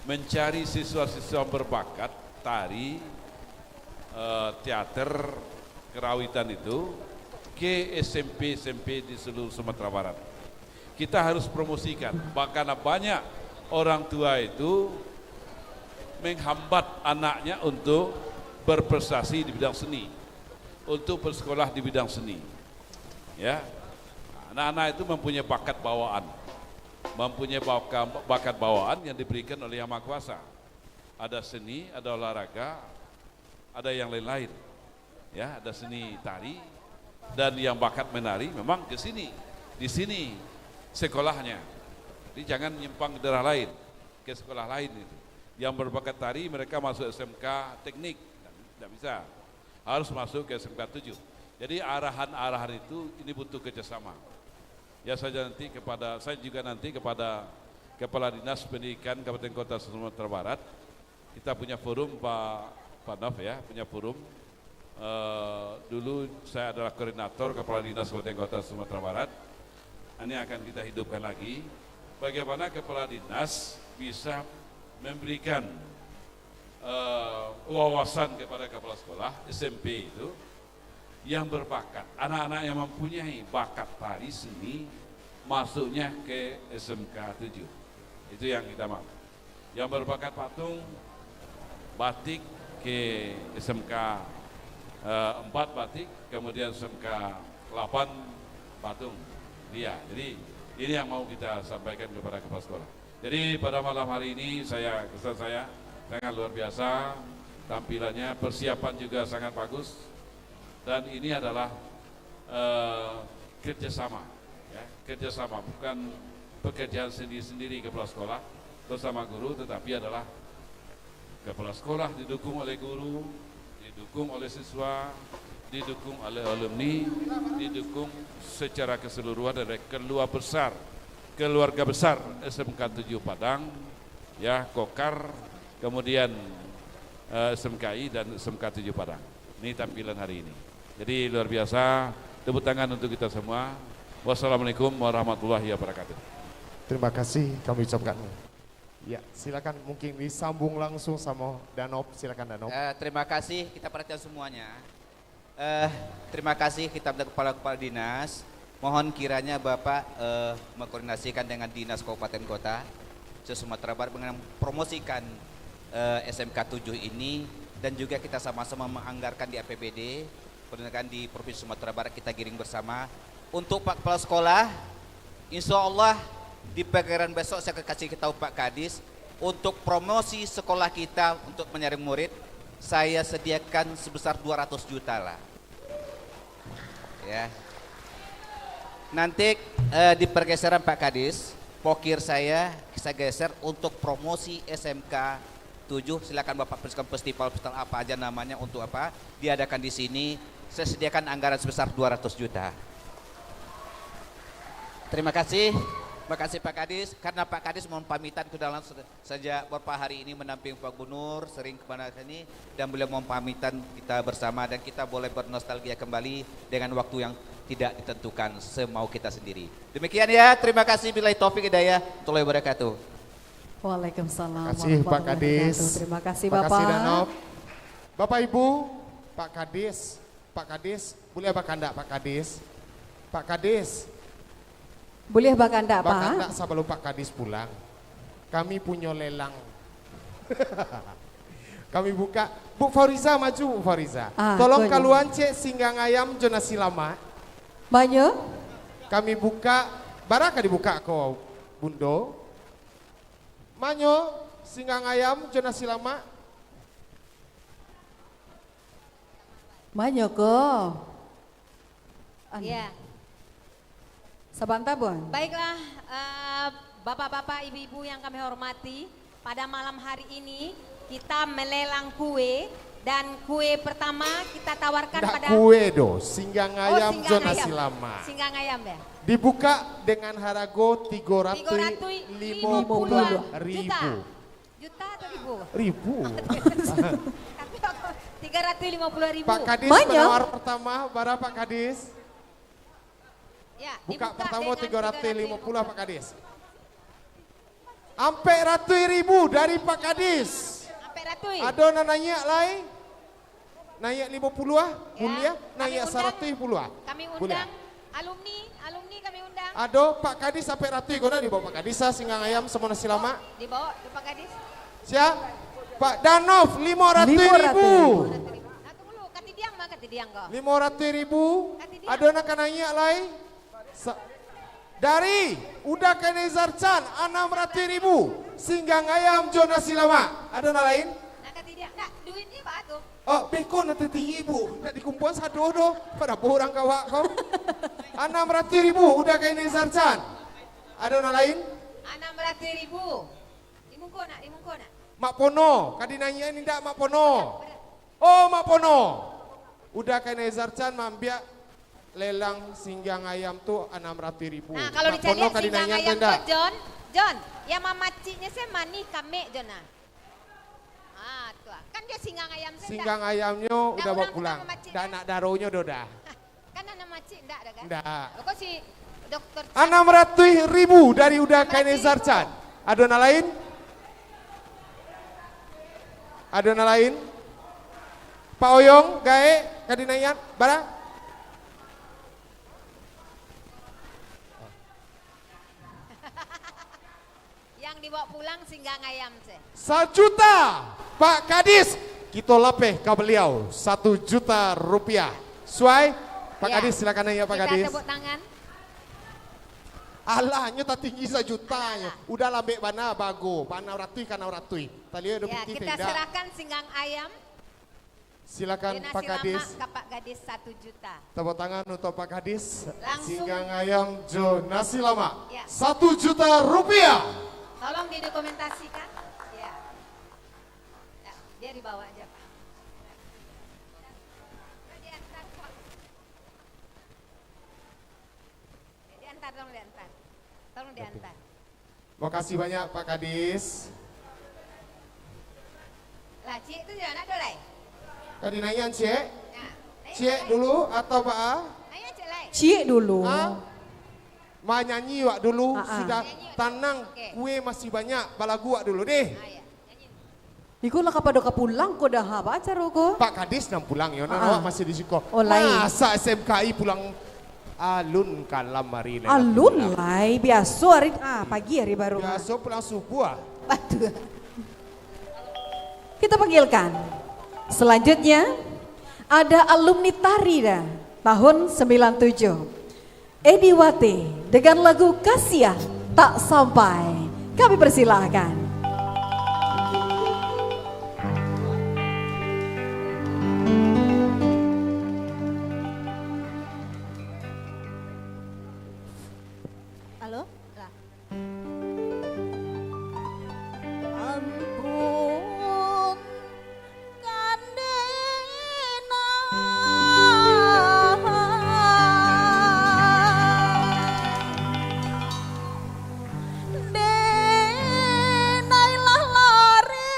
mencari siswa-siswa berbakat tari, eh, teater, kerawitan itu ke S M P S M P di seluruh Sumatera Barat. Kita harus promosikan. Bahkan banyak orang tua itu menghambat anaknya untuk berprestasi di bidang seni, untuk bersekolah di bidang seni. Ya. Anak-anak itu mempunyai bakat bawaan. Mempunyai baka-, bakat bawaan yang diberikan oleh Yang Maha Kuasa. Ada seni, ada olahraga, ada yang lain-lain. Ya, ada seni tari, dan yang bakat menari memang ke sini. Di sini sekolahnya. Jadi, jangan nyimpang ke daerah lain, ke sekolah lain itu. Yang berbakat tari, mereka masuk S M K teknik. Tidak, tidak bisa. Harus masuk ke S M K tujuh. Jadi, arahan-arahan itu ini butuh kerjasama. Ya, saya nanti kepada, saya juga nanti kepada Kepala Dinas Pendidikan Kabupaten Kota Sumatera Barat. Kita punya forum, Pak, Pak Nov, ya, punya forum. Eh, dulu saya adalah koordinator Kepala Dinas Kabupaten Kota Sumatera Barat. Ini akan kita hidupkan lagi. Bagaimana kepala dinas bisa memberikan, eh, wawasan kepada kepala sekolah S M P itu, yang berbakat, anak-anak yang mempunyai bakat tari seni, masuknya ke S M K tujuh. Itu yang kita mau. Yang berbakat patung, batik, ke S M K, eh, empat batik, kemudian S M K delapan patung. Iya, jadi ini yang mau kita sampaikan kepada kepala sekolah. Jadi, pada malam hari ini, saya, kesan saya sangat luar biasa tampilannya, persiapan juga sangat bagus. Dan ini adalah, eh, kerjasama, ya, kerjasama, bukan pekerjaan sendiri-sendiri kepala sekolah bersama guru, tetapi adalah kepala sekolah didukung oleh guru, didukung oleh siswa, didukung oleh alumni, didukung secara keseluruhan oleh keluarga besar, keluarga besar S M K tujuh Padang, ya, Kokar, kemudian eh, S M K I dan S M K tujuh Padang. Ini tampilan hari ini. Jadi luar biasa, tepuk tangan untuk kita semua. Wassalamualaikum warahmatullahi wabarakatuh. Terima kasih kami ucapkan. Ya, silakan mungkin disambung langsung sama Danop. Silakan Danop. Eh, terima kasih kita perhatian semuanya. Eh, terima kasih kita minta kepala-kepala dinas. Mohon kiranya Bapak, eh, mengkoordinasikan dengan dinas kabupaten kota se-Sumatera Barat dengan promosikan, eh, S M K tujuh ini dan juga kita sama-sama menganggarkan di A P B D, koordinasikan di Provinsi Sumatera Barat kita giring bersama. Untuk Pak Kepala Sekolah, insya Allah di pagelaran besok saya akan kasih tahu Pak Kadis, untuk promosi sekolah kita untuk menyaring murid, saya sediakan sebesar dua ratus juta lah. Ya. Nanti, eh, di pergeseran Pak Kadis, pokir saya, saya geser untuk promosi S M K tujuh. Silakan Bapak persiapkan festival, festival apa aja namanya, untuk apa, diadakan di sini. Saya sediakan anggaran sebesar dua ratus juta. Terima kasih. Terima kasih Pak Kadis. Karena Pak Kadis mohon pamitan ke dalam se-, sejak beberapa hari ini mendamping Pak Gubernur, sering kemana sini, dan beliau mohon pamitan kita bersama, dan kita boleh bernostalgia kembali dengan waktu yang tidak ditentukan semau kita sendiri. Demikian ya, terima kasih. Billahi taufik hidayah, warahmatullahi wabarakatuh. Waalaikumsalam Terima kasih, Pak warahmatullahi Kadis. wabarakatuh. Terima kasih, Terima kasih, Bapak. Danop. Bapak Ibu, Pak Kadis, Pak Kadis, boleh bakandak Pak Kadis? Pak Kadis, Boleh bakandak, Pak? bakandak sabalum Pak Kadis pulang. Kami punyo lelang. Kami buka. Bu Fariza, maju, Bu Fariza. Ah, Tolong ko nyo. kaluan cek singgang ayam jo nasi lamak. Manyo? Kami buka. Bara ka dibuka ko, Bundo? Manyo singgang ayam jo nasi lamak? Manyo ko? Anu. Ya. Sabanta, Bun. Baiklah, eh, bapak-bapak, ibu-ibu yang kami hormati, pada malam hari ini kita melelang kue, dan kue pertama kita tawarkan Ndak pada kue doh, singgang Oh, ayam singgang jo nasi ayam. lamak. Singgang ayam ya. Dibuka dengan harago tigo ratuih limo puluah ribu. Juta atau ribu? Ribu. Tapi aku tiga ratus lima puluh ribu. Pak Kadis Banyak. penawar pertama, bara Pak Kadis? Ya, Buka dibuka pertama dengan tiga ratus lima puluh, Pak Kadis. Ampek ratuih ribu dari Pak Kadis. Ampek ratuih. Ado nan naiak lai? Naiak limo puluah, Ya, buliah, kami naiak undang, saratuih puluah. kami Buliah. undang alumni, alumni kami undang. Ado Pak Kadis ampek ratuih, ko nak dibawa Pak Kadis, ah, singgang ayam samo nasi lamak. Dibawa tu Pak Kadis. Siap? Pak Danov, limo ratuih ribu. Limo ratuih ribu. Nah, tunggu dulu, katidiang mah, katidiang ko. Limo ratuih ribu. Katidiang. Ado nan ka naiak lai? Sa-, Dari Uda Kainai Zarcan, anam ratuih ribu, singgang ayam jo nasi lamak. Ado nan lain? Nak katidiang, nak duitnyo baa tu? Oh, beko nan tatinggi, Bu. Nak dikumpuan sado doh, pado urang kawak ko. Anam ratuih ribu, Uda Kainai Zarcan. Ado nan lain? Anam ratuih ribu. Di muko nak, di muko nak. Mak Pono, ka dinaiakan indak Mak Pono? Oh, Mak Pono. Uda Kainai Zarcan maambiak lelang singgang ayam tu anam ratuih ribu. Nah, kalau Mak Pono dicari ka singgang dinaiakan ayam indak? tu, John, John, yang mamaciknyo se manih kamek, John, ah. Ah, tu ah. Kan dia singgang ayam se Singgang dah. ayamnyo Dah udah bawa urang pulang. tukang mamacik Dah dah. nak daronyo doh dah. Kan anak macik ndak ada kan? Ndak. Pokok si dokter Chan. Anam ratuih ribu dari Uda Kainai Zarcan. Ado nan lain? Ado nan lain? Pak Oyong, gaek, ka dinaiakan, bara? Yang dibawa pulang singgang ayam se. Sajuta, Pak Kadis. Kito lapeh ka baliau satu juta rupiah. Suai, Pak Ya. Kadis, silakan naiak, Pak Kita Kadis. tepuk tangan. Alah, nyo tatinggi sajuta nyo. Alah. Udah lambek bana, bago. Bana ratuih ka anam ratuih. Tadi ada Ya, piti kita tenda. serahkan singgang ayam. Silakan, Pak Kadis. Nasi lamak ka Pak Kadis satu juta. Tepuk tangan untuk Pak Kadis. Langsung. Singgang ayam jo nasi lamak. Ya. Satu juta rupiah. Tolong didokumentasikan. Ya. Ya, dia dibawa aja, Pak. Diantar, Pak. Diantar, tolong diantar. Tolong diantar. Makasih banyak, Pak Kadis. Lah, Ciek tu jan ado lai. Ka dinaiakan ciek? Nah. Ciek dulu atau baa? Naiak ciek lai. Ciek dulu. Ha? Manyanyi wak dulu, Ah, ah. Sudah Nyanyi. Tanang, Oke. Kue masih banyak, balagu wak dulu deh. Ah, ya. Nyanyi. Iko lah kapado ka pulang ko dah, ha, baa caro ko? Pak Kadis nan pulang yo, nan Ah, ah. Awak masih di siko. Oh, lai. Masa S M K I pulang alun kalam hari lai. Alun lai, biaso hari, ah, pagi hari baru. Biaso pulang subuh ah. Batua. Kita panggilkan. Selanjutnya, ada alumni tari dah, tahun sembilan tujuh. Edi Wati dengan lagu Kasiah Tak Sampai. Kami persilahkan. Halo? Lah. Ampun, Kandena. Denai lah lari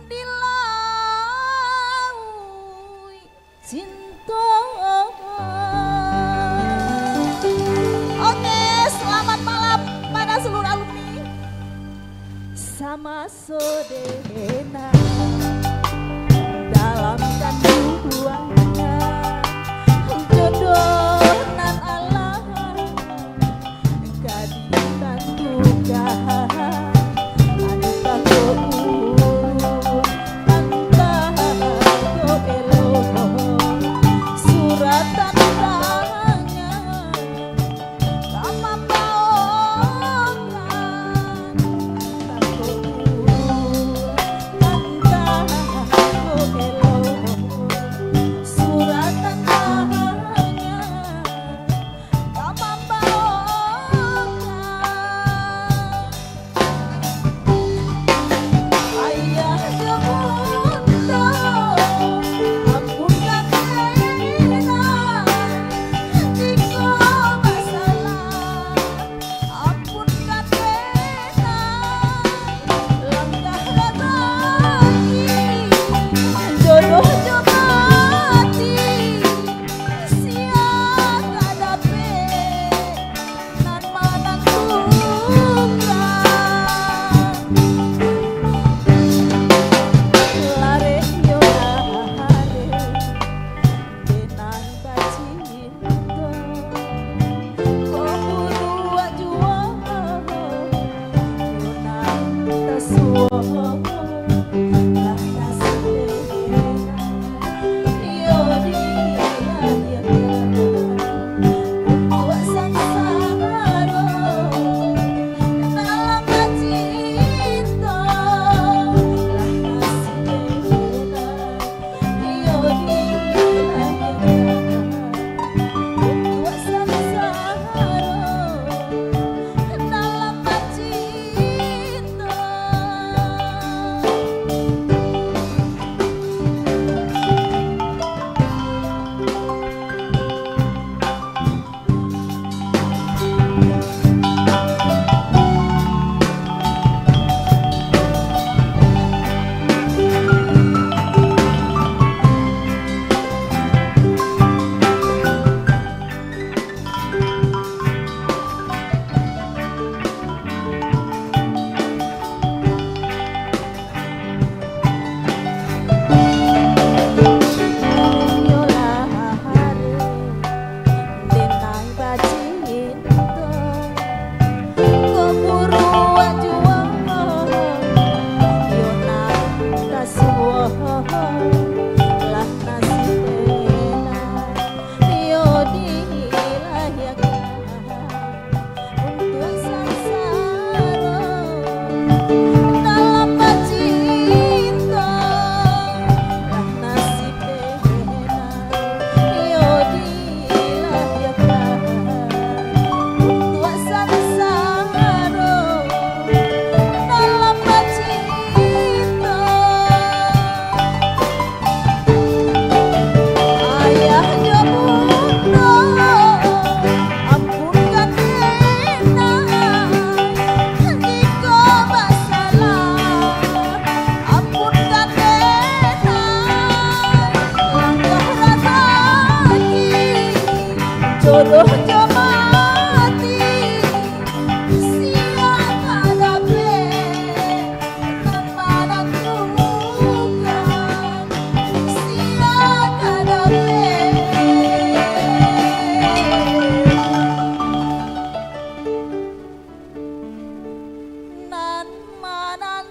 di lauik cinto. Oke, selamat malam pada seluruh alumni. Sama sodena dalam kanduangan, jodoh nan alah ka ditantukan, antah ko urun, antah ko elok, surat tantangan ka mambaokan, antah ko urun, Jodoh jo mati, sia ka dapek, nan manantukan, sia ka dapek. Nan manantukan.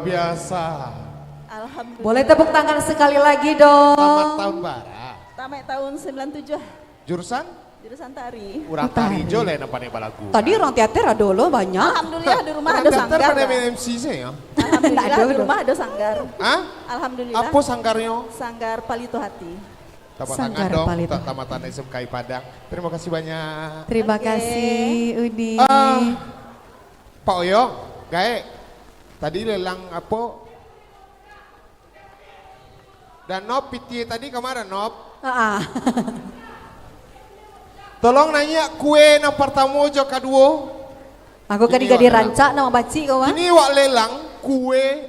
Biasa. Alhamdulillah. Boleh tepuk tangan sekali lagi dong. Tamat tahun bara? Tamat tahun sembilan tujuh. Jurusan? Jurusan tari. Urang tari jo lah nan pandai balagu. Tadi urang teater ado lo banyak. Alhamdulillah di rumah ado sanggar. Urang teater pandai main M C sajo. Alhamdulillah di rumah ado sanggar. Hah? Alhamdulillah. Apo sanggarnyo? Sanggar Palito Hati. Tepuk tangan dong untuk tamatan S M K I Padang. Terima kasih banyak. Terima kasih, Uni. Ah, Pak Oyong, gaek. Tadi lelang apo? Danop, pitih tadi ka ma, Danop? Ah. Tolong naiak kue nan partamo jo kaduo. Aku kan digadi rancak nan mambacik kau, ah. Kini wak lelang kue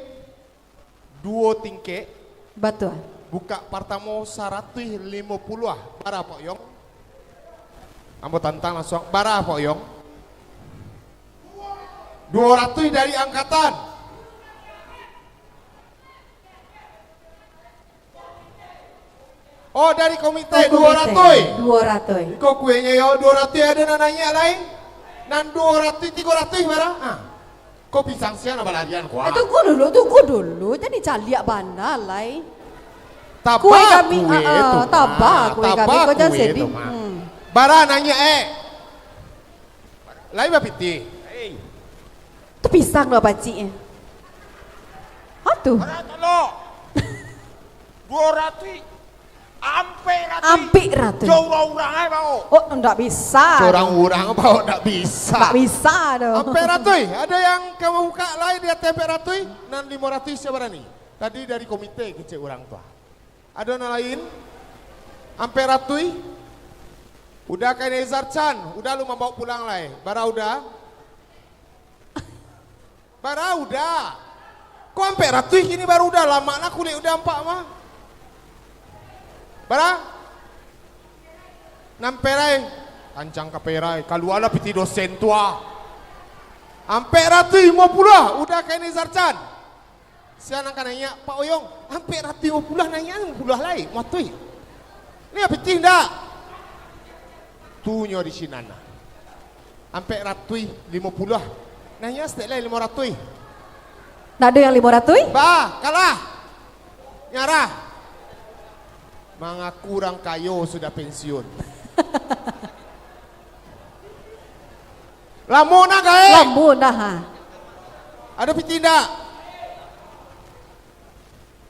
duo tingkek. Batua. Bukak partamo saratuih limo puluah. Bara, Pak Oyong? Ambo tantang langsuang. Bara, Pak Oyong? Duo ratuih dari angkatan. Oh, dari komite, duo ratuih. Duo ratuih. Iko kuenyo yo, duo ratuih ado nan naiak lai? Nan duo ratuih, tigo ratuih bara? Ah. Ko pisang sia nan balarian, ko, ah. Eh, tunggu dulu, tunggu dulu. Jan dicaliak bana lai. Tabah kue kami, kue ah, tu, ah, tabah kue kami, tabah ko jan kue sedih. Tu, ah. Hmm. Bara naiak, eh? Lai bapitih. Hei. Tu pisang lo paciknyo. Ha tu. Bara talo? Duo ratuih. Ampek ratuih. Ampek ratuih. Jo urang-urang ai, bao. Oh, ndak bisa. Jo urang-urang, bao, ndak bisa. Ndak bisa tu. Ampek ratuih. Ado yang ka mambuka lai di ateh ampek ratuih? Nan limo ratuih sia barani? Tadi dari komite kecek urang tu. Ado nan lain? Ampek ratuih? Uda Kainezar Chan, Uda alun mambaok pulang lai. Bara Uda? Bara Uda? Ko ampek ratuih kini bara Uda, lamak nah kulik Uda ampak mah. Bara? Nan perai, kancang ka perai, kalualah pitih dosen tu ah. Ampek ratuih limo puluah, Uda Kainezar Chan. Sia nan ka naiak, Pak Oyong, ampek ratuih limo puluah naiak limo puluah lai, matuih. Ni pitih ndak? Tu nyo di sinan nah. Ampek ratuih limo puluah. Naiak saketek lai limo ratuih. Ndak ado yang limo ratuih? Bah, kalah. Nyarah. Mangaku urang kayo sudah pensiun. Lamo nah, gaek? Lamo nah, ha. Ado pitih ndak?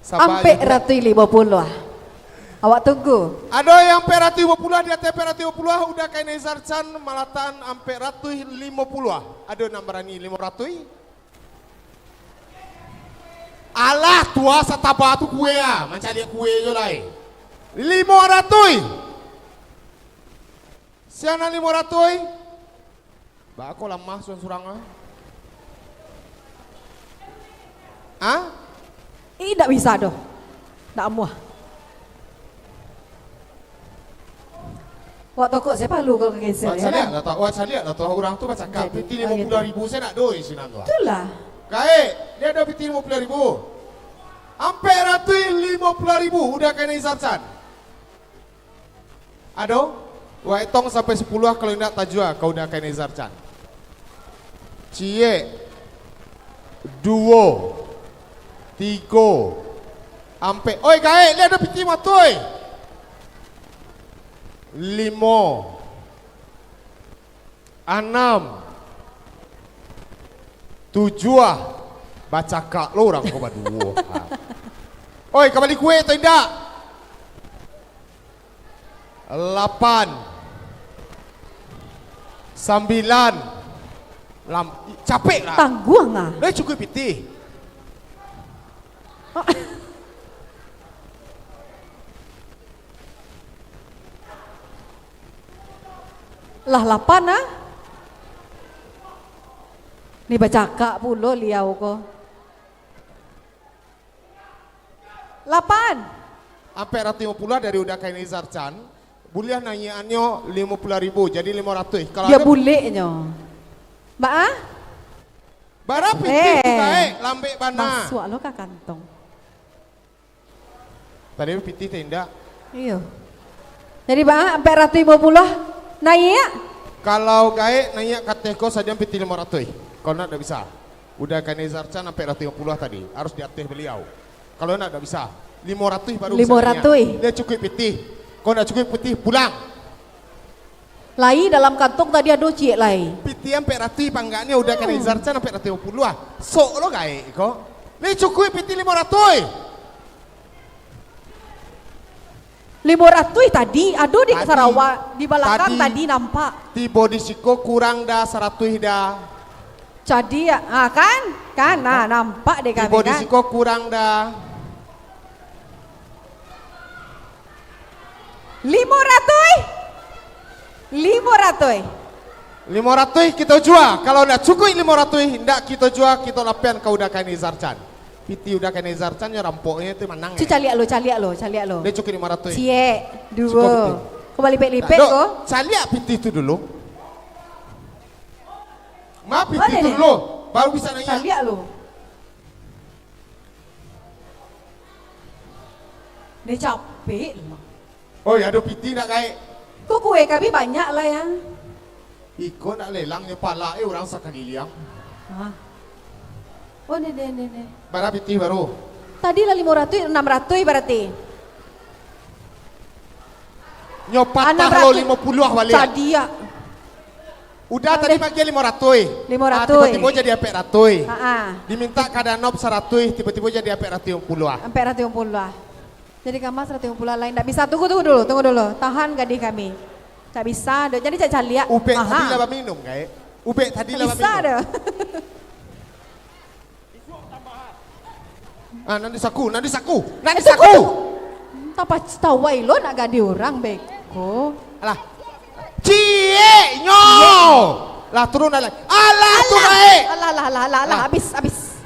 Sabar. Ampek ratuih limo puluah. Awak tunggu. Ado yang ampek ratuih limo puluah, di ateh ampek ratuih limo puluah, Uda Kainezar Chan malatakan ampek ratuih limo puluah. Ado nan barani limo ratuih? Alah, tu ah, satabah tu kue ah, mancaliak kue jo lai. Limo ratuih. Sia nan limo ratuih? Baa ko lamah surang-surang ah? Ah? Ih, ndak bisa doh. Ndak amuah. Wak tokok sia palu kalau ka cancel, ya kan? Wak caliak lah tu, wak caliak lah tu, urang tu bacakap, pitih limo puluah ribu, sia ndak ado di sinan tu. Itulah. Gaek, dia ado pitih limo puluah ribu. Ampek ratuih limo puluah ribu, Uda Kainezar Chan. Ado? Wak etong sampai sapuluah, kalau indak tajua ka Uda Kainezar Chan. Ciek. Duo. Tigo. Ampek. Oi, gaek, liek ado pitih matuih. Limo. Anam. Tujuah. Bacakak lo urang ko baduo. Ha. Oi, ka bali kue atau indak? Lapan. Sambilan. Lam-, capek lah. Tangguang ah. Dah cukup pitih. Lah lapan ah. Ni bacakak pulo liau ko. Lapan. Ampek ratuih limo puluah dari Uda Kainezar Chan. Buliah naiakannyo limo puluah ribu, jadi limo ratuih. Kalau ado buleknyo. Baa? Bara pitih tu naik, lambek bana. Masuak lo ka kantong. Tadi pitih tu indak? Iyo. Jadi, baa, ampek ratuih limo puluah naiak? Kalau gaek naiak ka ateh ko, sadang pitih limo ratuih. Kalau ndak, ndak bisa. Uda Kanizar Chan ampek ratuih limo puluah tadi, harus di ateh baliau. Kalau ndak, ndak bisa. Limo ratuih baru bisa. Limo ratuih. Nyo cukuik pitih. Kalau ndak cukuik pitih, pulang. Lai dalam kantong tadi ado ciek lai. Pitih ampek ratuih panggaknyo, Uda Kanizar Chan ampek ratuih limo puluah. Sok lo gaek ko. Nyo cukuik pitih limo ratuih. Limo ratuih tadi, ado di Sarawak, di balakang tadi nampak. Tibo di siko kurang da saratuih da. Jadi, ah, kan? Kan? Nah, nampak dek kami, kan? Tibo di siko kurang da. Limo ratuih? Limo ratuih. Limo ratuih kito jua. Kalau ndak cukuik limo ratuih, ndak kito jua, kito lapian ka Uda Kanizar Chan. Pitih Uda Kanizar Chan nyo rampoknyo tu manang. Cu, caliak lo, caliak lo, caliak lo. Nyo cukuik limo ratuih. Ciek, duo. Cukuik pitih. Ko balipek-lipek ko. Caliak pitih tu dulu. Ma pitih tu dulu, baru bisa naiak. Caliak lo. Nyo capek lo. Oi, ado pitih ndak gaek? Ko kue kami banyak lah, ya. Iko nak lelang nyo pala, eh, urang sakaliliang. Hah? Oh, ne, ne, ne, ne. Bara pitih baru? Tadi lah limo ratuih, anam ratuih barati. Nyo patah lo limo puluah baliak. Tadi ya. Uda tadi bagian limo ratuih. Limo ratuih. Ah, tibo-tibo jadi ampek ratuih. Ha, ah. Dimintak ka Danop saratuih, tibo-tibo jadi ampek ratuih limo puluah. Ampek ratuih limo puluah. Jadi kama saratuih limo puluah lain. Ndak bisa. Tunggu, tunggu dulu, tunggu dulu. Tahan gadih kami. Ndak bisa doh. Jadi cak caliak. Ubek tadi lah baminum, gaek? Ubek tadi lah baminum. Ndak bisa doh. Ah, nan di saku, nan di saku, nan di saku. Tapa tawai lo nak gadih urang beko. Alah. Cieknyo. Ciek. Lah turun dah lah. Alah, tu gaek. Alah, alah, alah, alah, alah, habis, habis.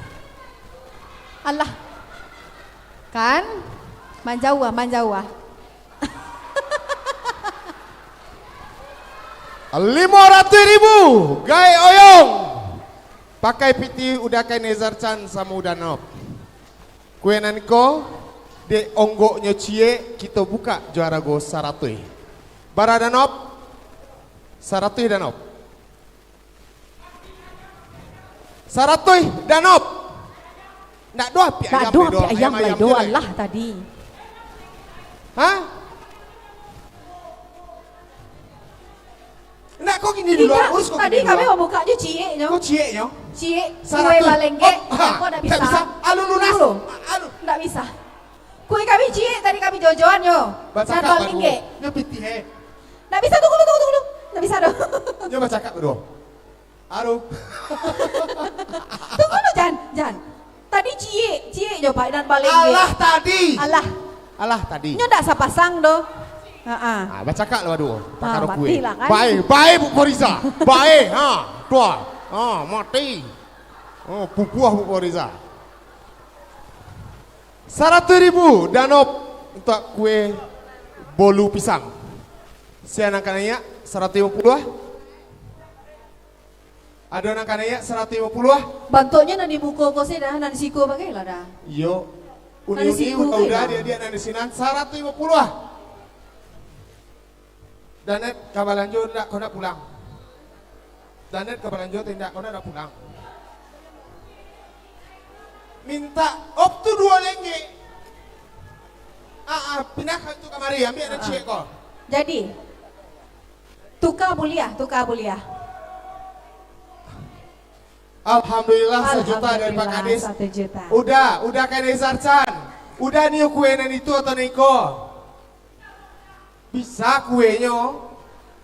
Alah. Kan? Manjauah, manjauah. Limo ratuih ribu, gaek oyong. Pakai pitih Uda Kanizar Chan samo Uda Danop. Kue nan ko, dek onggoknyo ciek, kito bukak jo arago saratuih. Bara Danop? Saratuih Danop. Saratuih Danop. Ndak doh apiak ayam lai doh. Ndak doh apiak ayam lai doh, alah tadi. Hah? Ndak, ko kini dulu, urus ko kini dulu. Tadi kami mambuka jo cieknyo. Ko cieknyo? Ciek, kue balenggek, ko ndak bisa. Alun lunas. Alun. Ndak bisa. Kue kami ciek, tadi kami jojoan nyo. Bacakak balenggek. Nyo pitih, eh. Ndak bisa, tunggu, tunggu, tunggu. Ndak bisa doh. Nyo bacakak baduo. Aduh. Tunggu lu, Jan, Jan. Tadi ciek, ciek jo, Pak, nan balenggek. Alah tadi. Alah. Alah tadi. Nyo ndak sapasang doh. Ha ah. Ah, bacakak lah baduo. Ah, pakaro kue. Matilah kan. Bae, bae, Bu Fariza. Bae, ha, tuah. Ha, mati. Oh, pupuah Bu Fariza. Saratuih ribu Danop untuak kue bolu pisang. Sia nan ka naiak saratuih limo puluah? Ado nan ka naiak saratuih limo puluah? Bantuaknyo nan di muko ko se dah, nan di siko bagai lah dah. Iyo. Uni-uni, uda-uda, adiak-adiak nan di sinan, saratuih limo puluah. Danet ka balanjo ndak, kau ndak pulang? Danet ka balanjo atau indak, kau ndak, ndak pulang? Mintak op tu duo lenggek. Ah, ah, pindah ka tu kamari, ambiak nan ciek ko. Jadi, tuka buliah, tuka buliah. Alhamdulillah, sajuta dari Pak Kadis. Alhamdulillah, satu juta. Uda, Uda Kanizar Chan. Uda nio kue nan itu atau nan iko? Bisa kuenyo.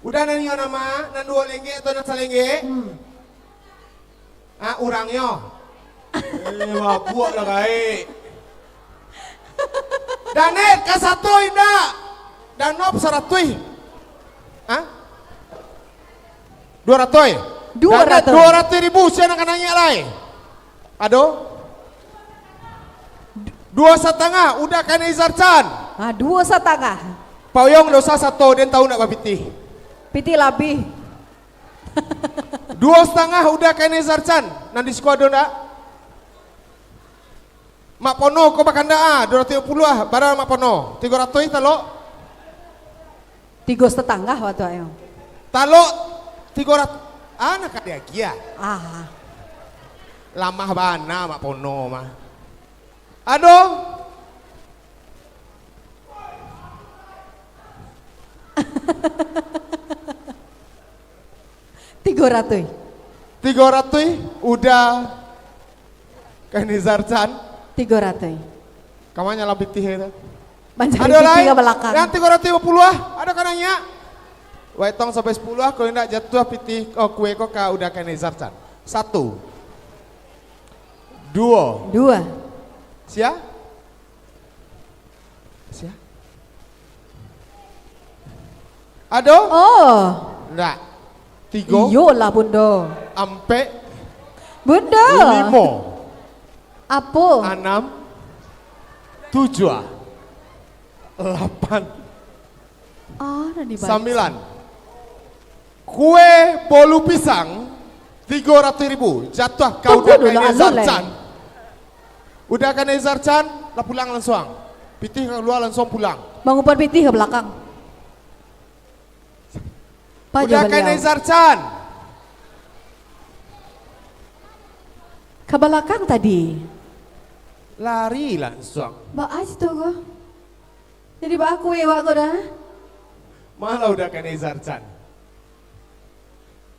Uda nan iyo nama, nan duo lenggek atau nan salenggek? Hmm. Ah, urangnyo. Eh, mabuak lah gaek. Danet ka sato indak? Danop saratuih. Hah? Duo ratuih? Duo ratuih. Danet duo ratuih ribu, sia nan ka naiak lai? Ado? Duo satangah, Uda Kanizar Chan. Ah, duo satangah. Pauyong dosa sato, den tahu ndak bapitih? Pitih labih. Duo satangah, Uda Kanizar Chan. Nan di siko ado ndak? Mak Pono ko bakandak ah, duo ratuih limo puluah ah, bara Mak Pono? Tigo ratuih talok? Tigo satangah waktu ayo. Talok tigo ratuih, ah, nak ka diagiah ah. Ah. Lamah bana Mak Pono mah. Ado? Tigo ratuih. Tigo ratuih, Uda Kanizar Chan. Tigo ratuih. Kamanya lah pitih tu? Mancari Ado pitih lai? ka balakang. Nan tigo ratuih limo puluah, ado ka naiak? Wai tong sampai sapuluah, kalau indak jatuah pitih, oh, kue ko ka Uda Kanizar Chan. Satu. Duo. Dua. Sia? Sia? Ado? Oh. Ndak. Tigo. Iyolah, Bundo. Ampek. Bundo. Limo. Apo? Anam. Tujuah. Lapan. Ah, dah dibaca. Sambilan. Kue bolu pisang tigo ratuih ribu jatuah ka Tunggu Uda dulu, Kanizar alun lai. Chan. Uda Kanizar Chan, lah pulang lansuang. Pitih ka kalua lansuang pulang. Mangumpuan pitih ka balakang. Paja Uda baliau. Kanizar Chan. Ka balakang tadi. Lari lansuang. Baa cito ko? Jadi baa kue wak ko dah? Malah Uda Kanizar Chan.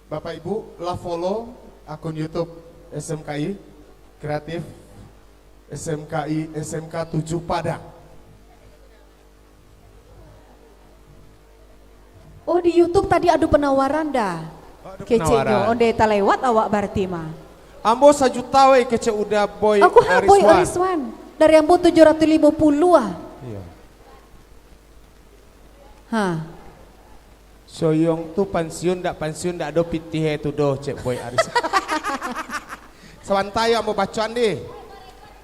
Bapak Ibu, lah follow akun YouTube S M K I Kreatif, S M K I, S M K tujuh Padang. Oh, di YouTube tadi ado penawaran dah. Oh, ado Keceknyo, penawaran. Onde talewat awak barati mah. Ambo sajuta weh, kecek Uda Boy Aku ha Boy Ariswan. Ariswan. Dari ambo tujuh ratuih limo puluah ah. Iya. Ha. Soyong tu pansiun dak pansiun dak ado pitih eh tu doh, cek Boy Ariswan. Sabanta yo ambo bacoan deh.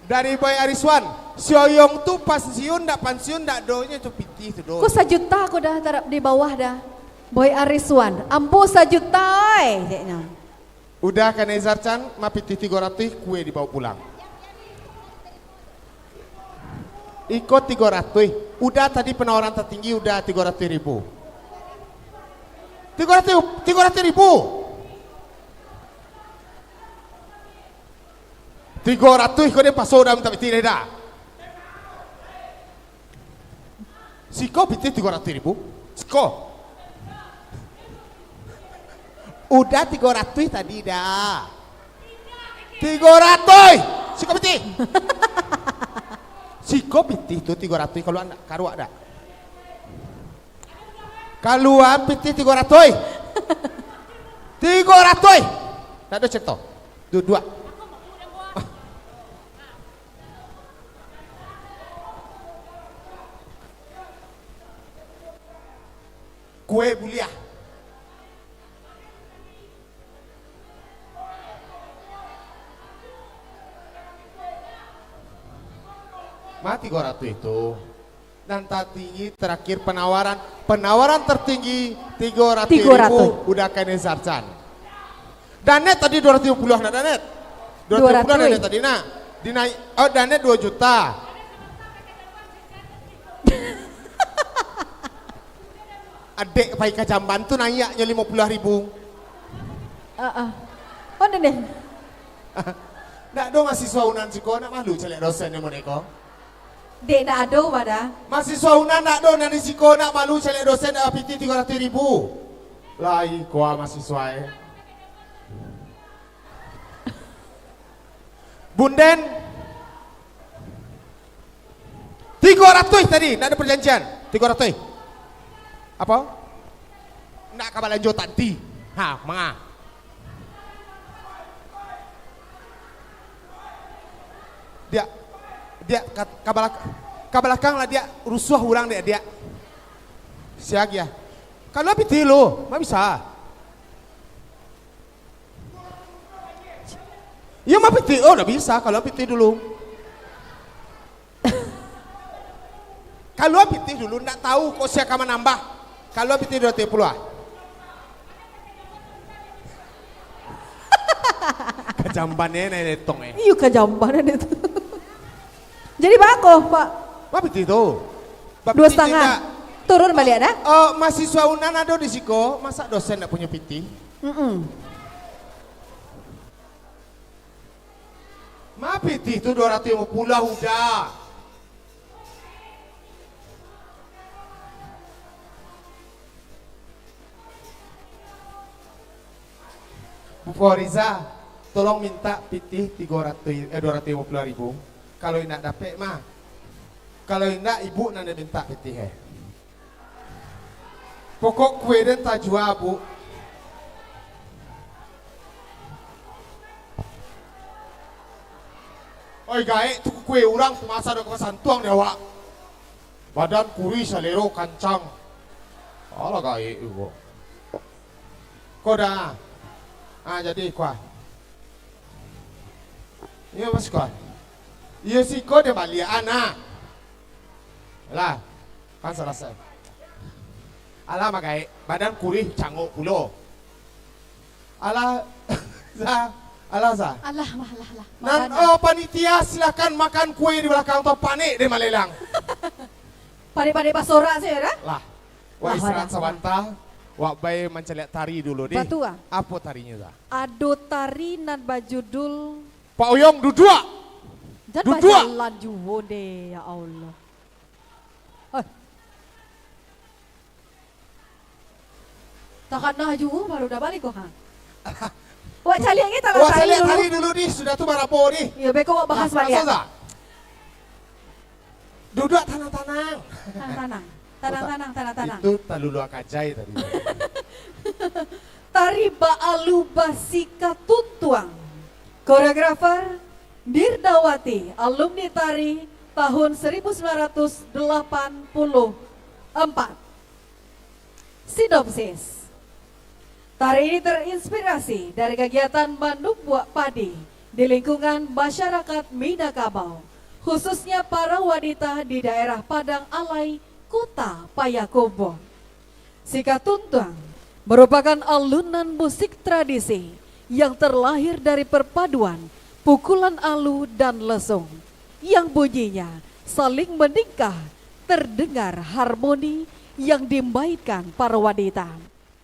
Dari Boy Ariswan, Soyong tu pansiun dak pansiun dak adonyo tu pitih tu doh. Ko sajuta ko dah tarap di bawah dah. Boy Ariswan, ambo sajuta eh, ceknyo. Uda Kanizar Chan, ma pitih tigo ratuih, kue dibawa pulang. Iko tigo ratuih. Uda tadi penawaran tertinggi Uda tigo ratuih ribu. Tigo ratuih, tigo ratuih ribu. Tigo ratuih ko den paso Uda minta pitih dah. Siko pitih tigo ratuih ribu. Siko. Uda tigo ratuih tadi dah. Tigo ratuih. Siko pitih. Siko pitih tu tigo ratuih, kalua ndak? Karuak dak? Kalua pitih tigo ratuih. Tigo ratuih. Ndak ado cek to. Duduak. Kue buliah. Ma tigo ratuih tu. Nan tertinggi terakhir penawaran. Penawaran tertinggi tigo ratuih ribu. Tigo ratuih. Uda Kanizar Chan. Danet tadi dua ratuih lima puluh nak Danet? Dua ratuih lima puluh Danet tadi nak. Dinaik, oh, Danet dua juta. Adek pai ka jamban tu naiaknyo limo puluah ribu. Heeh. Oh, deh. Ndak do mahasiswa Unan siko nak malu caliak dosen nyo model ko. Dek, ndak ado, Wada. Mahasiswa Unan ndak do nan di siko nak malu caliak dosen dak pitih tigo ratuih ribu. Lai koa mahasiswa eh. Bunden. Tigo ratuih tadi, ndak ado perjanjian. Tigo ratuih. Apo? Ndak ka balanjo tanti. Ha, manga. Diak, diak ka, ka balak-, ka balakang lah diak, rusuah urang diak, diak. Siagiah. Kalau pitih lo, ma bisa. Iyo, ma pitih. Oh, ndak bisa. Kalau pitih dulu. Kalau pitih dulu, ndak tahu kok sia ka manambah. Kalau pitih dulu, tigo puluah. Kajamban eh, naik letong eh. Iyo, kajamban ada tu. Jadi, bako, Pak? Ma pitih tu. Ba Dua pitih setengah. tidak. Turun baliak, dah? Oh, mahasiswa Unan ado di siko, masa dosen ndak punyo pitih? Mm-mm. Pitih tu duo ratuih limo puluah lah, Uda. Bu Foriza, tolong minta pitih tigo ratuih, eh, duo ratuih limo puluah ribu. Kalau indak dapek mah. Kalau indak, ibu nan minta pitih, eh. Pokok kue den tajua, Bu. Oi, gaek tu kue urang tu, masa ado ka santuang dek awak. Badan kurih, salero kancang. Alah, gaek tu, Bu. Ko dah. Ah, jadi, kuah. Iyo, Mas, kuah. Iyo, siko dia baliak, ah, nah. Lah, kan salasai. Alah, magaek, badan kurih cangok pulo. Alah, Za, alah, Za. Alah, mah, alah, alah. Nan, Mabana. Oh, panitia, silakan makan kue di balakang tu, panek deh malelang. Panek-panek basorak sajo, dah? Lah, wak Lah, istirahat wadah. sabanta, wak bai mancaliak tari dulu deh. Batua. Apo tarinyo, Za? Ado tari nan bajudul Pak Oyong, duduak! Jan Duduak! bajalan juo deh, ya Allah. Eh. Takana juo baru dah baliak ko, ha. Wak caliak ni tak Wak caliak dulu. tari dulu ni, sudah tu barabo ni. Yo, beko wak bahas Nah, baliak. Ustazah. Duduak tanang-tanang. Tanang-tanang. Tanang-tanang, tanang-tanang. Itu taluluak kajai tadi. Tari Baalu Basi Katuntuang. Koreografer Nirdawati, alumni tari tahun seribu sembilan ratus delapan puluh empat. Sinopsis. Tari ini terinspirasi dari kegiatan manumbuak padi di lingkungan masyarakat Minangkabau, khususnya para wanita di daerah Padang Alai, Kota Payakumbuh. Si Katuntuang merupakan alunan musik tradisi yang terlahir dari perpaduan pukulan alu dan lesung, yang bunyinya saling meningkah, terdengar harmoni yang dimainkan para wanita.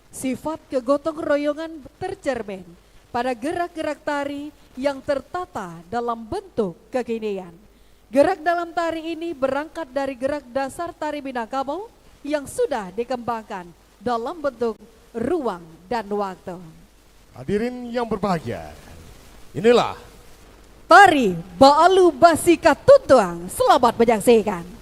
Sifat kegotong royongan tercermin pada gerak-gerak tari yang tertata dalam bentuk kekinian. Gerak dalam tari ini berangkat dari gerak dasar tari Minangkabau yang sudah dikembangkan dalam bentuk ruang dan waktu. Hadirin yang berbahagia, inilah Tari Baalu Basi Katuntuang. Selamat menyaksikan.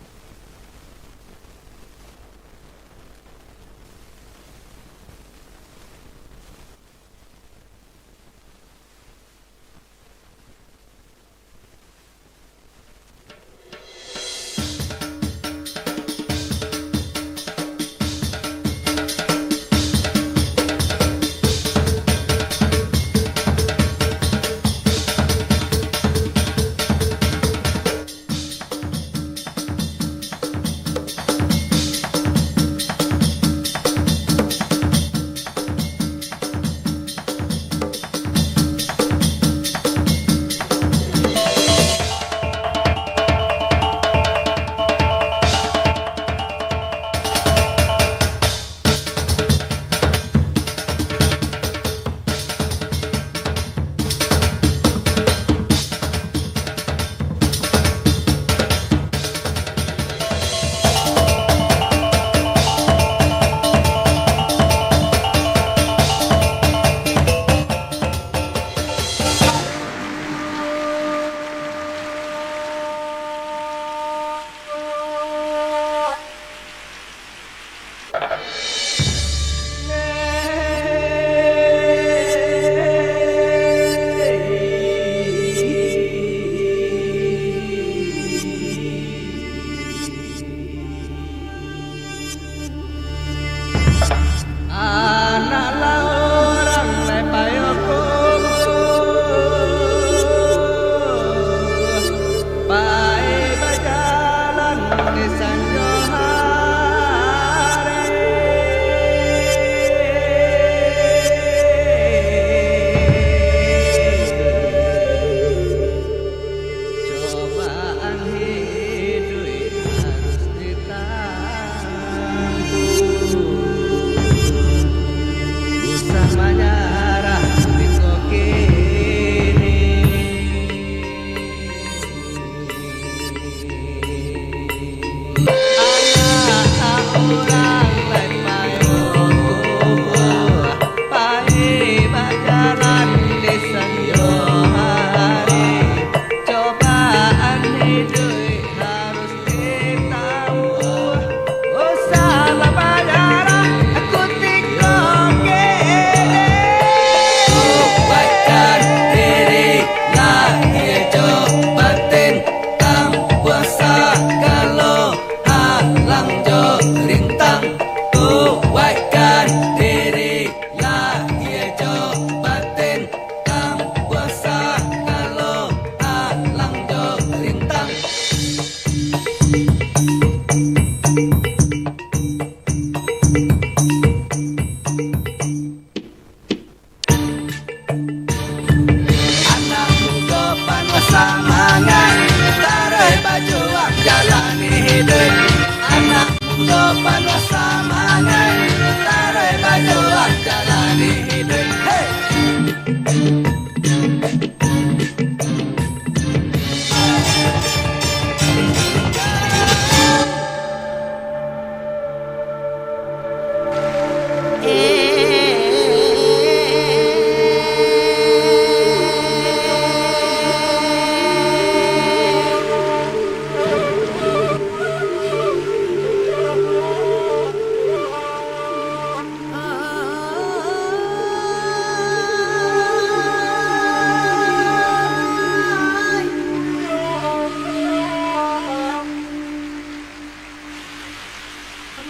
Anak mudo panuah samangaik, taruih bajuang jalani hiduik. Hei!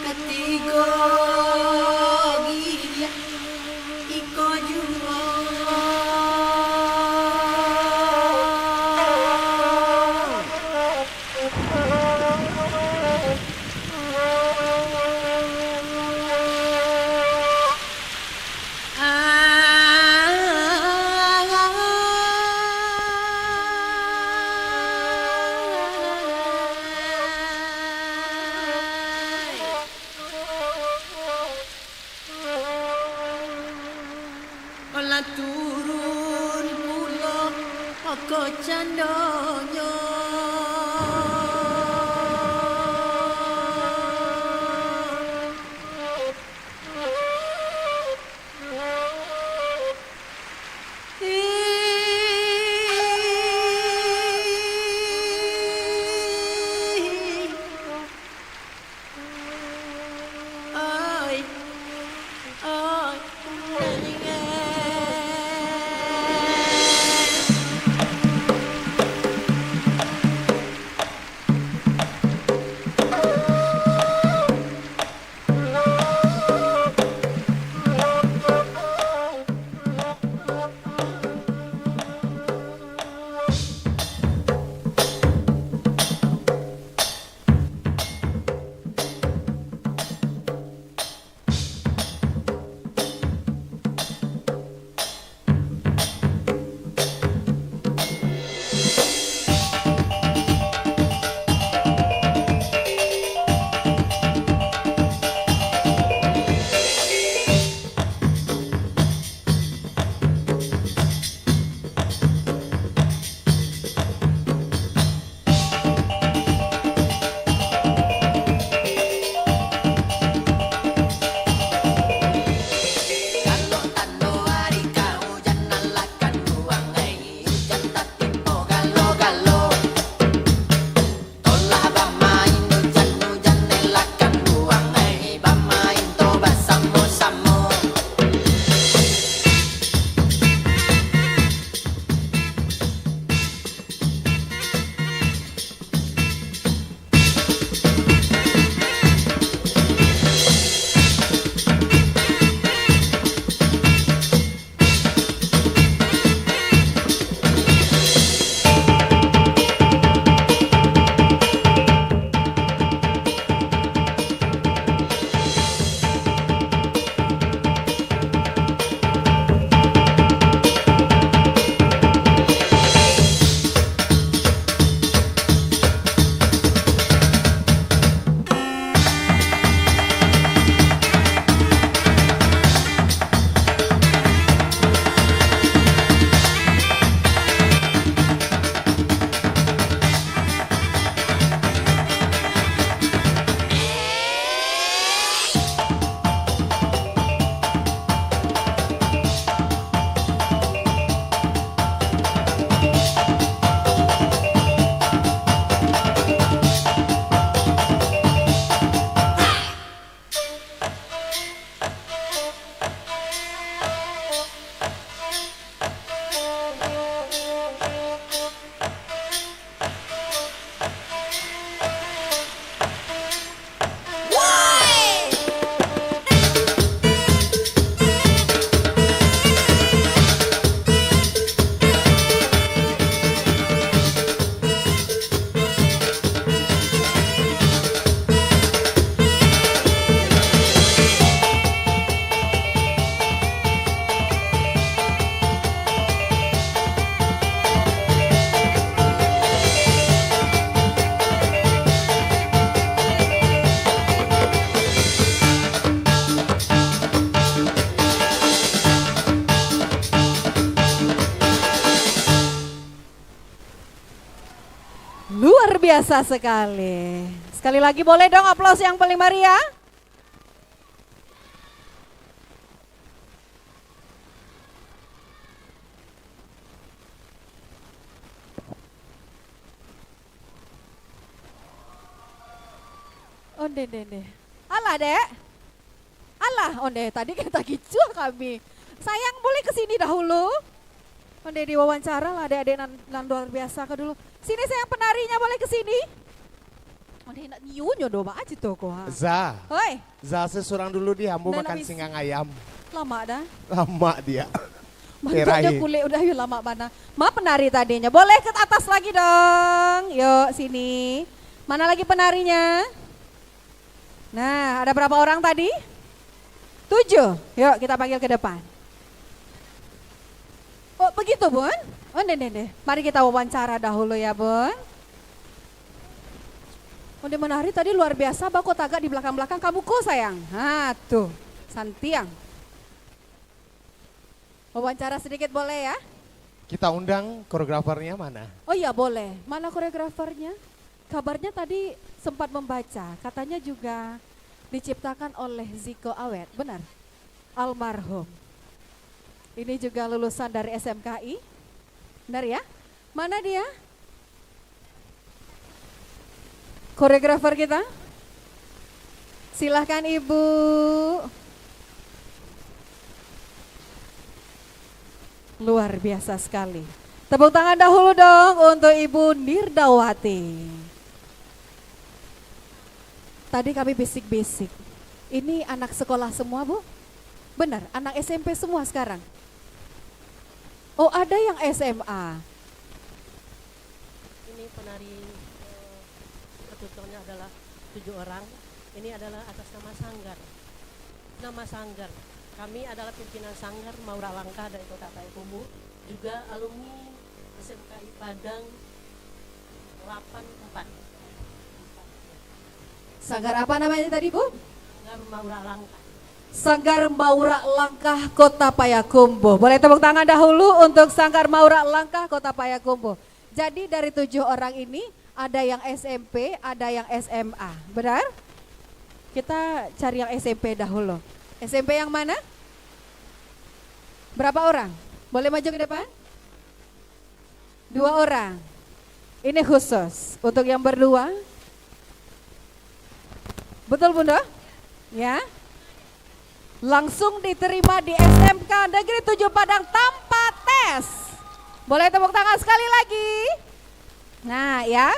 Katigo giliak iko juo. Alah turun pulo ko candonyo. Biasa sekali. Sekali lagi, boleh dong aplaus yang paling meriah? Onde, onde, onde. Alah, Dek. Alah, onde, tadi kan takicuah kami. Sayang, boleh ke sini dahulu? Onde, diwawancara lah adik-adik nan, nan luar biasa ko dulu. Sini, sayang, penarinya boleh ke sini? Onde, nak nyiunyo do, baa cito ko, ha? Za. Hoi. Za, se surang dulu di, ambo makan singgang ayam. Lamak dah. Lamak dia. Mantok jo kulik udah, yo, lamak bana. Ma penari tadinyo? Boleh ke atas lagi dong? Yuk, sini. Mana lagi penarinya? Nah, ada berapa orang tadi? Tujuh. Yuk, kita panggil ke depan. Oh, begitu, Bun? Oh, ndeh, ndeh, ndeh. Mari kita wawancara dahulu ya, Bun. Onde menari tadi luar biasa, bako tagak di belakang-belakang kamu ko, sayang. Ha, tuh. Santiang. Wawancara sedikit boleh ya? Kita undang koreografernya mana? Oh iya, boleh. Mana koreografernya? Kabarnya tadi sempat membaca, katanya juga diciptakan oleh Ziko Awet, benar? Almarhum. Ini juga lulusan dari S M K I. Benar ya? Mana dia? Koreografer kita. Silahkan, Ibu. Luar biasa sekali. Tepuk tangan dahulu dong untuk Ibu Nirdawati. Tadi kami bisik-bisik. Ini anak sekolah semua, Bu? Benar, anak S M P semua sekarang? Oh, ada yang S M A. Ini penari, eh, ketujuhnya adalah tujuh orang. Ini adalah atas nama sanggar. Nama sanggar. Kami adalah pimpinan sanggar Maurak Langkah dari Kota Payakumbuh, juga alumni S M K I Padang delapan empat. Sanggar apa namanya tadi, Bu? Sanggar Maurak Langkah. Sanggar Maurak Langkah Kota Payakumbuh. Boleh tepuk tangan dahulu untuk Sanggar Maurak Langkah Kota Payakumbuh. Jadi, dari tujuh orang ini, ada yang S M P, ada yang S M A. Benar? Kita cari yang S M P dahulu. S M P yang mana? Berapa orang? Boleh maju ke depan? Dua orang. Ini khusus untuk yang berdua. Betul, Bunda? Ya. Langsung diterima di S M K Negeri Tujuh Padang tanpa tes. Boleh tepuk tangan sekali lagi? Nah, ya.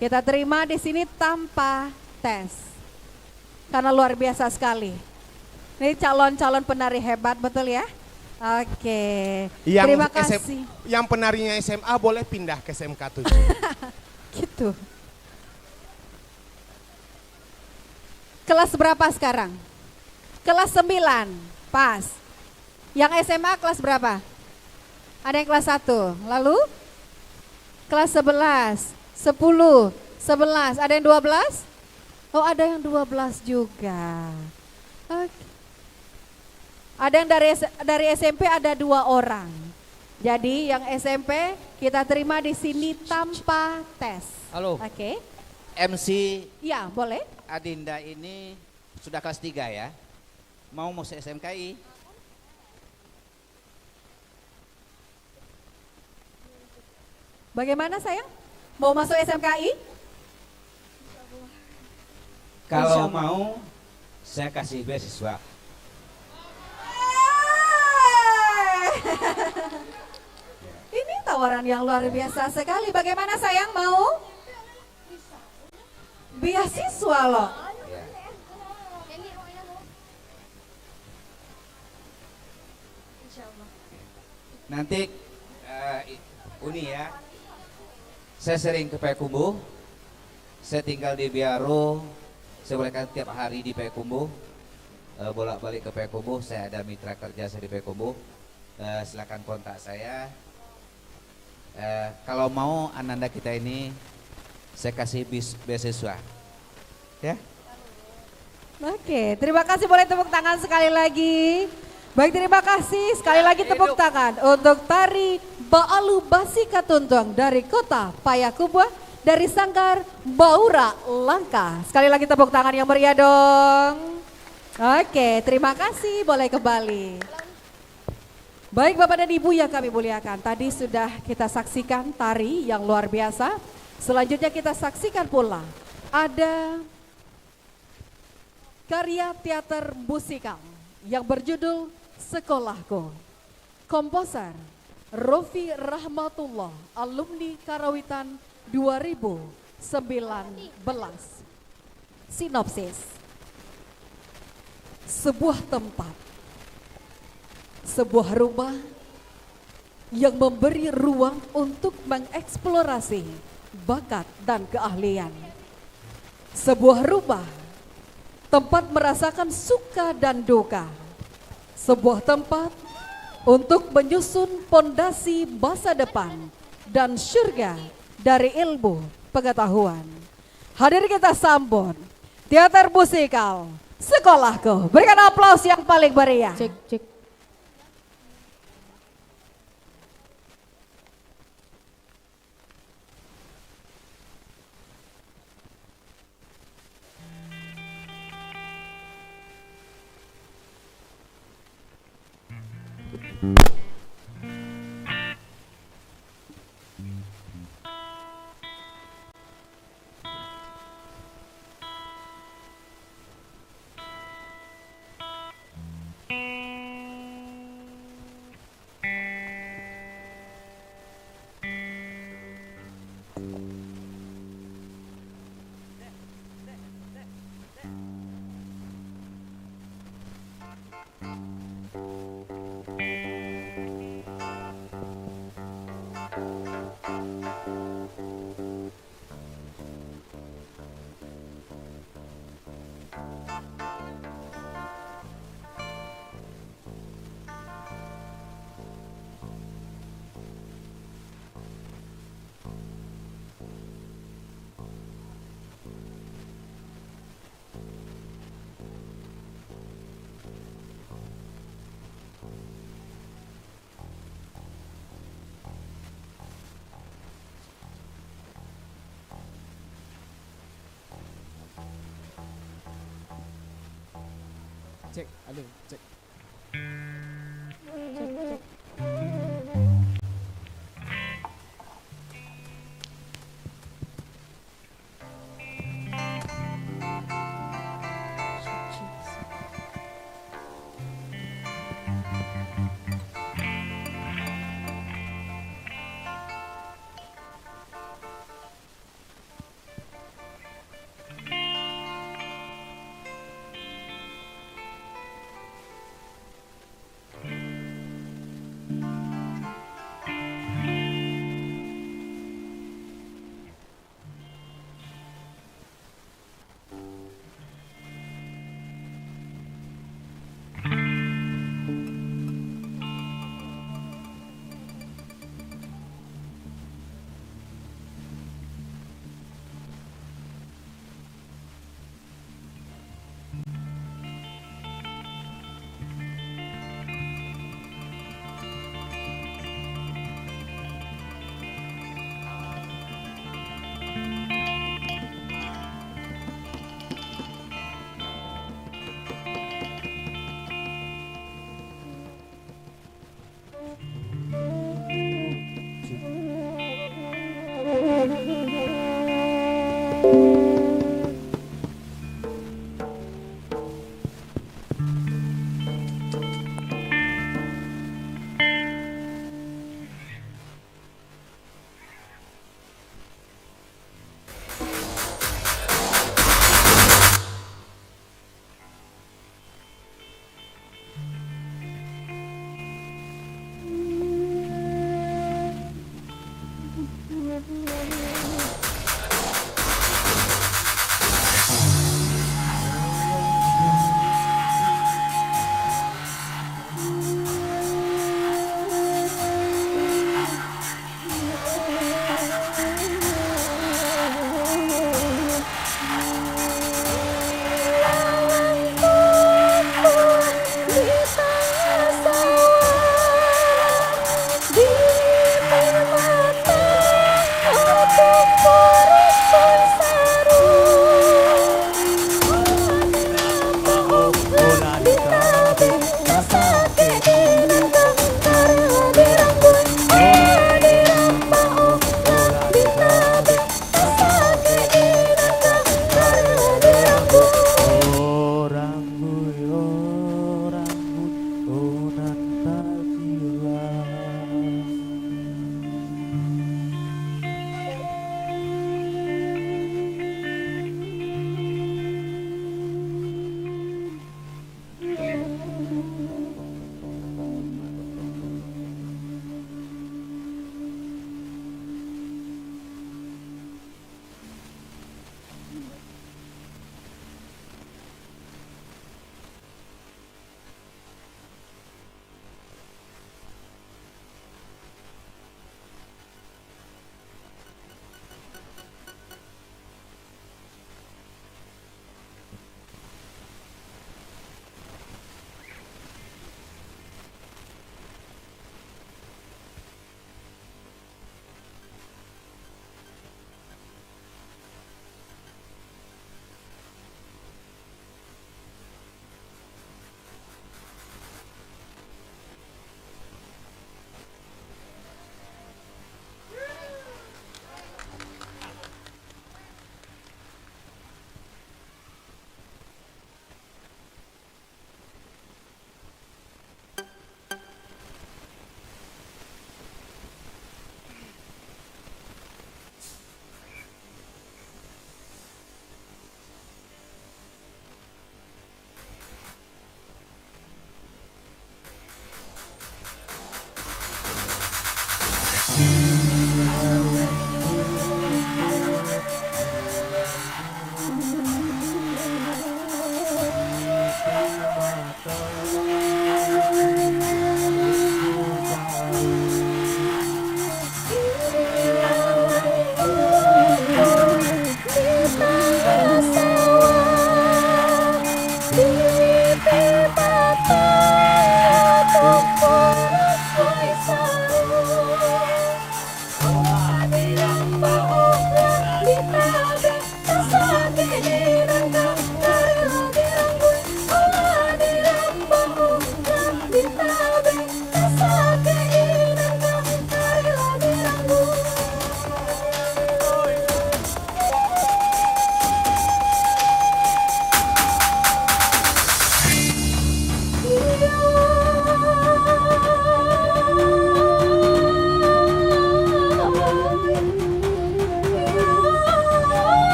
Kita terima di sini tanpa tes. Karena luar biasa sekali. Ini calon-calon penari hebat, betul ya? Oke. Yang Terima S M, kasih. Yang penarinya S M A boleh pindah ke S M K tujuh. Gitu. Kelas berapa sekarang? Kelas sembilan. Pas. Yang S M A kelas berapa? Ada yang kelas satu. Lalu? Kelas sebelas, sepuluh, sebelas. Ada yang dua belas? Oh, ada yang dua belas juga. Oke. Ada yang dari S-, dari S M P ada dua orang. Jadi, yang S M P kita terima di sini tanpa tes. Halo. Oke. M C. Ya, boleh. Adinda ini sudah kelas tiga ya? Mau masuk S M K I? Bagaimana, sayang? Mau masuk S M K I? Kalau Insya Allah. Mau, saya kasih beasiswa. Ini tawaran yang luar biasa sekali. Bagaimana, sayang? Mau? Beasiswa loh. Ya. Nanti, eh, i-, Uni ya, saya sering ke Payakumbuh, saya tinggal di Biaro, saya boleh katakan tiap hari di Payakumbuh, eh, bolak-balik ke Payakumbuh, saya ada mitra kerja saya di Payakumbuh, eh, silakan kontak saya. Eh, kalau mau ananda kita ini, saya kasih bis-, beasiswa. Ya. Oke, terima kasih. Boleh tepuk tangan sekali lagi. Baik, terima kasih. Sekali lagi tepuk tangan untuk tari Baalu Basi Katuntuang dari Kota Payakumbuh. dari Sanggar Baurak Langkah. Sekali lagi tepuk tangan yang meriah dong. Oke, terima kasih. Boleh kembali. Baik, Bapak dan Ibu yang kami muliakan, tadi sudah kita saksikan tari yang luar biasa. Selanjutnya kita saksikan pula ada karya teater musikal yang berjudul Sekolahku. Komposer Rofi Rahmatullah, alumni Karawitan dua ribu sembilan belas. Sinopsis. Sebuah tempat, sebuah rumah yang memberi ruang untuk mengeksplorasi bakat dan keahlian. Sebuah rumah, tempat merasakan suka dan duka. Sebuah tempat untuk menyusun pondasi masa depan dan syurga dari ilmu pengetahuan. Hadir kita sambut teater musikal Sekolahku. Berikan aplaus yang paling meriah. Cek, cek. Cek, halo, cek. Cek, cek.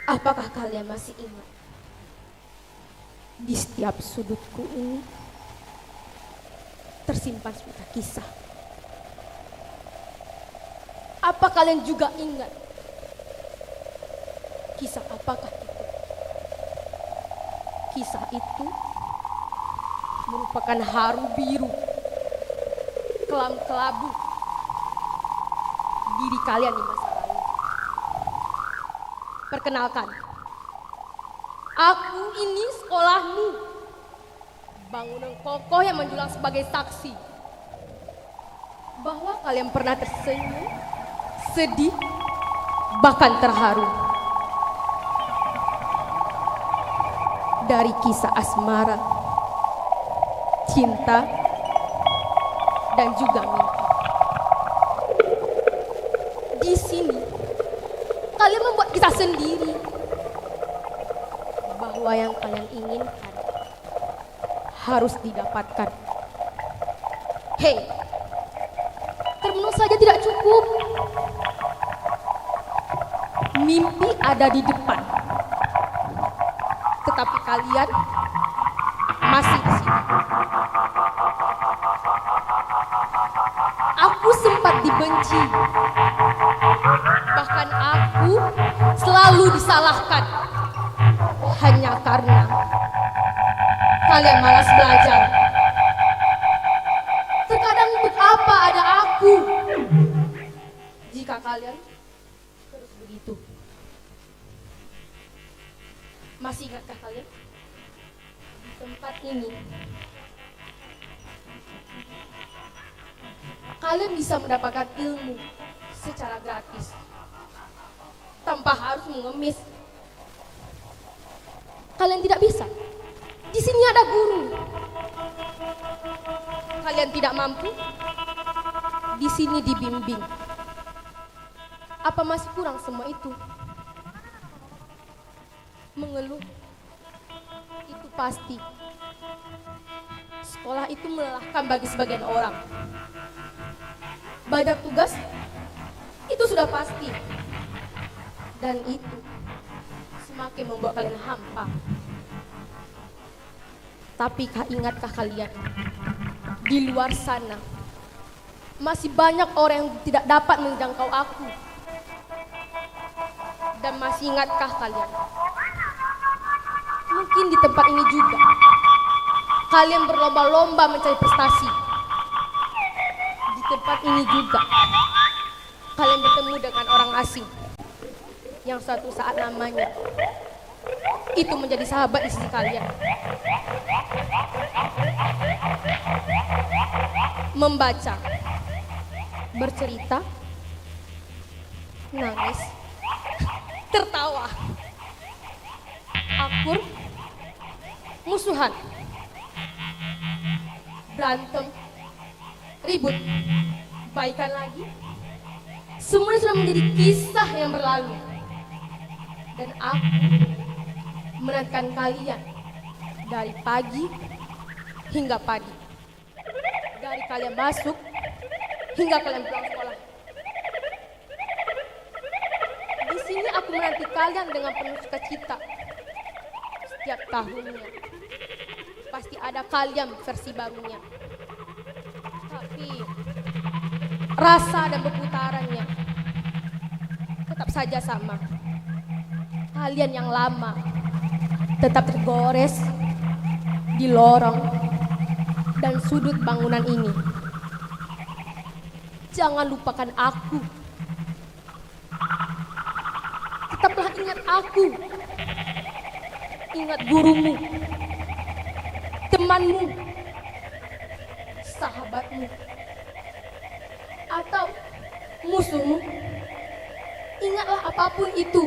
Apakah kalian masih ingat? Di setiap sudutku ini tersimpan sejuta kisah. Apa kalian juga ingat? Kisah apakah itu? Kisah itu merupakan haru biru, kelam kelabu diri kalian di masa lalu. Perkenalkan, aku ini sekolahmu. Bangunan kokoh yang menjulang sebagai saksi bahwa kalian pernah tersenyum, sedih, bahkan terharu dari kisah asmara, cinta, dan juga mimpi. Di sini, kalian membuat kisah sendiri bahwa yang kalian inginkan harus didapatkan. Hei, termenung saja tidak cukup. Mimpi ada di depan, tetapi kalian masih di sini. Aku sempat dibenci, bahkan aku selalu disalahkan. Hanya karena kalian malas belajar. Terkadang untuk apa ada aku jika kalian terus begitu? Masih ingatkah kalian? Di tempat ini, kalian bisa mendapatkan ilmu secara gratis tanpa harus mengemis. Kalian tidak bisa. Di sini ada guru. Kalian tidak mampu. Di sini dibimbing. Apa masih kurang semua itu? Mengeluh itu pasti. Sekolah itu melelahkan bagi sebagian orang. Banyak tugas, itu sudah pasti. Dan itu semakin membuat kalian hampa. Tapi kah, ingatkah kalian, di luar sana masih banyak orang yang tidak dapat menjangkau aku? Dan masih ingatkah kalian? Mungkin di tempat ini juga kalian berlomba-lomba mencari prestasi. Di tempat ini juga kalian bertemu dengan orang asing yang suatu saat namanya itu menjadi sahabat di sisi kalian. Membaca, bercerita, nangis, tertawa, akur, musuhan, berantem, ribut, baikan lagi. Semuanya sudah menjadi kisah yang berlalu. Dan aku menantikan kalian dari pagi hingga pagi. Dari kalian masuk hingga kalian pulang sekolah. Di sini aku menanti kalian dengan penuh sukacita. Setiap tahunnya, pasti ada kalian versi barunya. Tapi, rasa dan perputarannya tetap saja sama. Kalian yang lama tetap tergores di lorong dan sudut bangunan ini. Jangan lupakan aku. Tetaplah ingat aku. Ingat gurumu, temanmu, sahabatmu, atau musuhmu. Ingatlah apapun itu.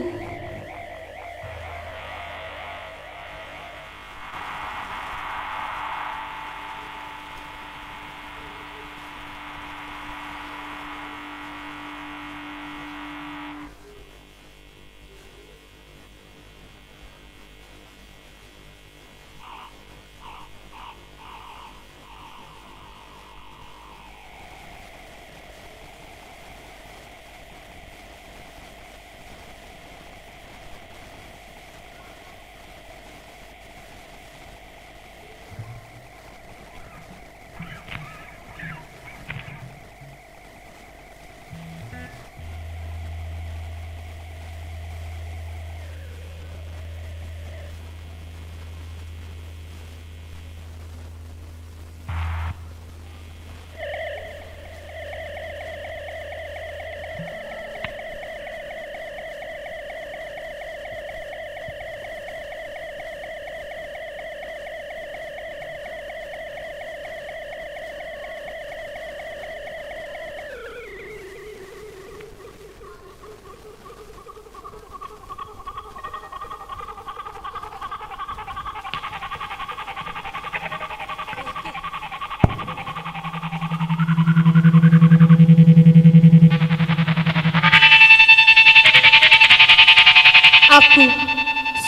Aku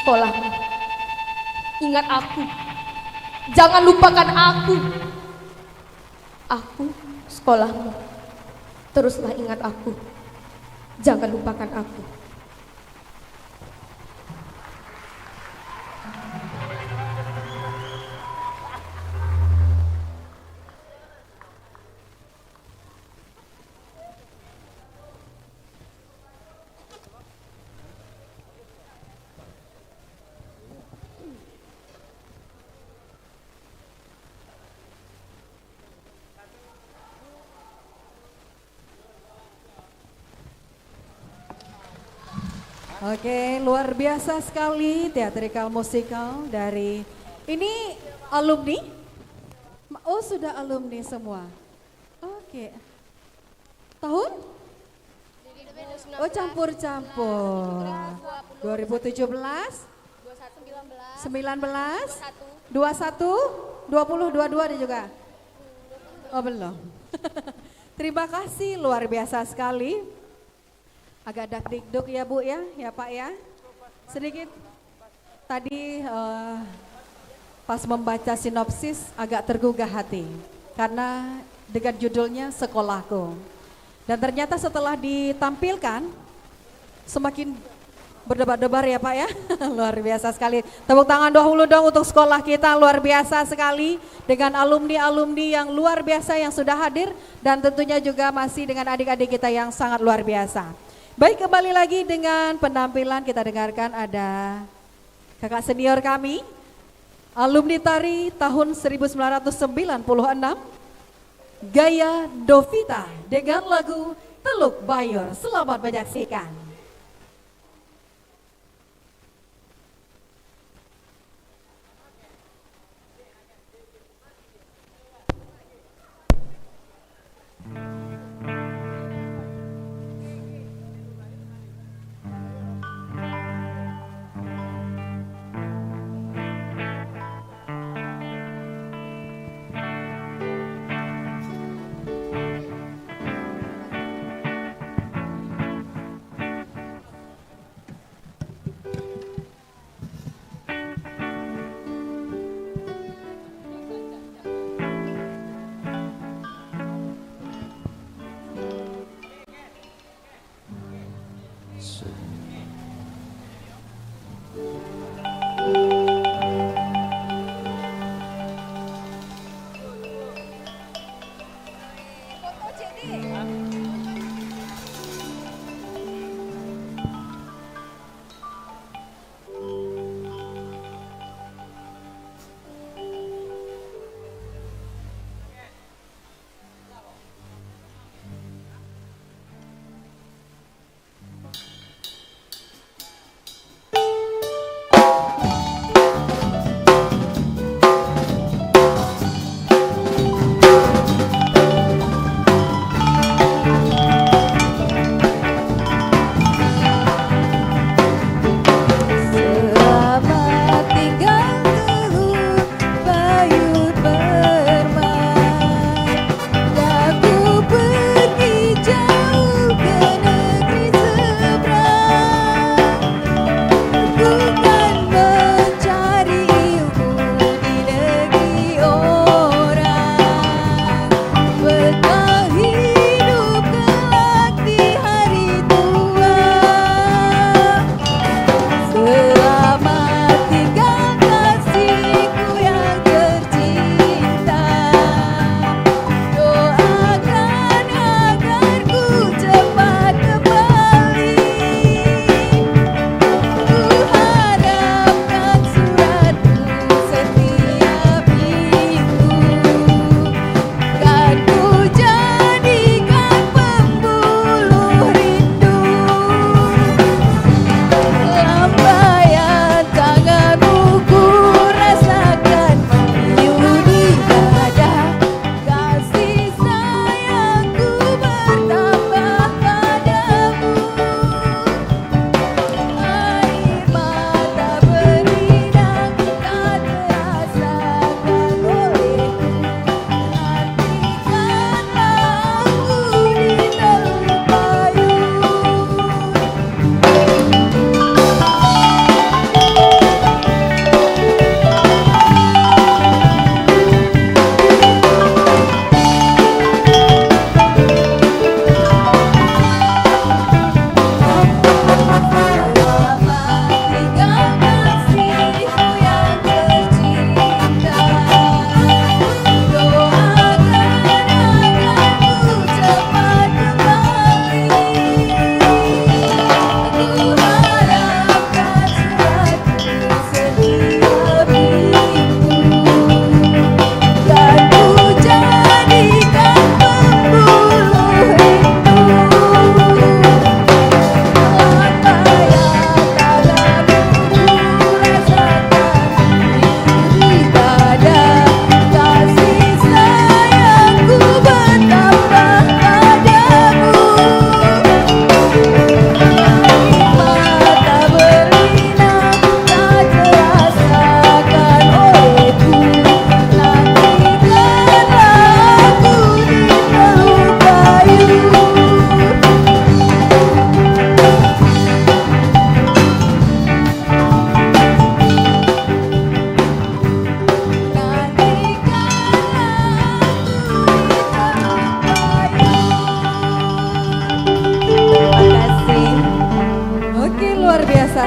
sekolahmu. Ingat aku. Jangan lupakan aku. Aku sekolahmu. Teruslah ingat aku. Jangan lupakan aku. Oke, luar biasa sekali teatrikal musikal dari, ini alumni? Ma-, oh, sudah alumni semua. Oke. Tahun? Oh, campur-campur. Dua ribu tujuh belas, sembilan belas, dua satu, dua puluh, dua dua ada juga? Oh, belum. Terima kasih, luar biasa sekali. Agak dakdikduk ya, Bu, ya, ya, Pak, ya. Sedikit tadi, eh, pas membaca sinopsis agak tergugah hati karena dengan judulnya Sekolahku. Dan ternyata setelah ditampilkan, semakin berdebar-debar ya, Pak, ya. Luar biasa sekali. Tepuk tangan dahulu dong untuk sekolah kita, luar biasa sekali dengan alumni-alumni yang luar biasa yang sudah hadir dan tentunya juga masih dengan adik-adik kita yang sangat luar biasa. Baik, kembali lagi dengan penampilan, kita dengarkan ada kakak senior kami, alumni tari tahun seribu sembilan ratus sembilan puluh enam, Gaya Dovita dengan lagu Teluk Bayor. Selamat menyaksikan.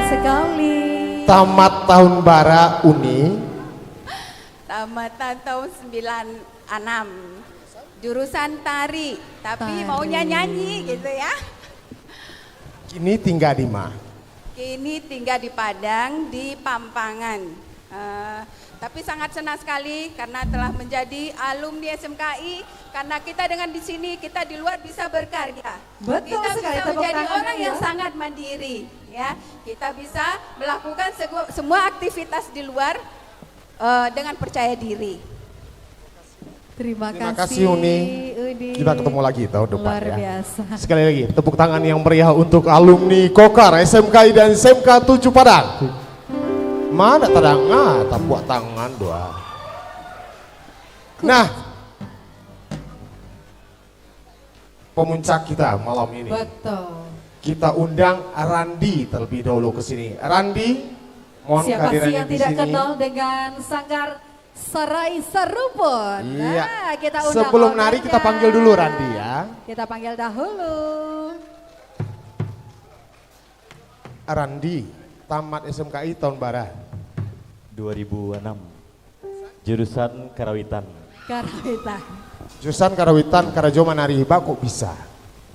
sekali. Tamat tahun bara, Uni? Tamatan tahun sembilan enam. Jurusan tari, tapi Tari. maunya nyanyi gitu ya. Kini tinggal di ma? Kini tinggal di Padang, di Pampangan. Eh, tapi sangat senang sekali karena telah menjadi alumni S M K I, karena kita dengan di sini, kita di luar bisa berkarya. Betul Kita sekali, bisa tepuk menjadi tangan orang dulu yang ya. sangat mandiri, ya. Kita bisa melakukan segu-, semua aktivitas di luar, eh, dengan percaya diri. Terima Terima kasih, kasih, Uni. Uni. Kita ketemu lagi tahun depan, Luar ya. biasa. Sekali lagi, tepuk tangan yang meriah untuk alumni Kokar S M K I dan S M K tujuh Padang. Mana tadanga tapuak tangan dua? Nah, pemuncak kita malam ini. Betul. Kita undang Randi terlebih dahulu ke sini. Randi, mohon Siapa sih kehadirannya yang di tidak sini. kenal dengan Sanggar Sarai Sarumpun? Iya. Nah, kita undang Sebelum nari, kita orangnya. panggil dulu Randi, ya. Kita panggil dahulu. Randi, tamat S M K I tahun bara? Dua ribu enam. Jurusan Karawitan. Karawitan. Jurusan Karawitan, karajo manari, ba kok bisa?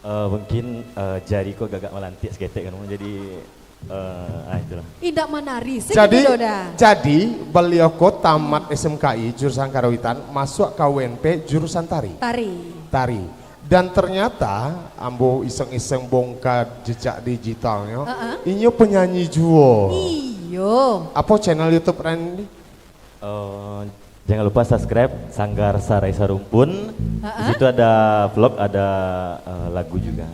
Eh, mungkin, eh, jari ko agak malantik saketek kan, jadi, eh, ah, itulah. Indak manari, Jadi, segitu dah. jadi baliau ko tamat S M K I jurusan Karawitan, masuk ka U N P jurusan tari. Tari. Tari. Dan ternyata, ambo iseng-iseng bongka jejak digitalnyo, Heeh. inyo penyanyi juo. Iyo. Apo channel YouTube Randi? Eh, jangan lupa subscribe Sanggar Sarai Sarumpun. Di Heeh. situ ada vlog, ada, eh, lagu juga.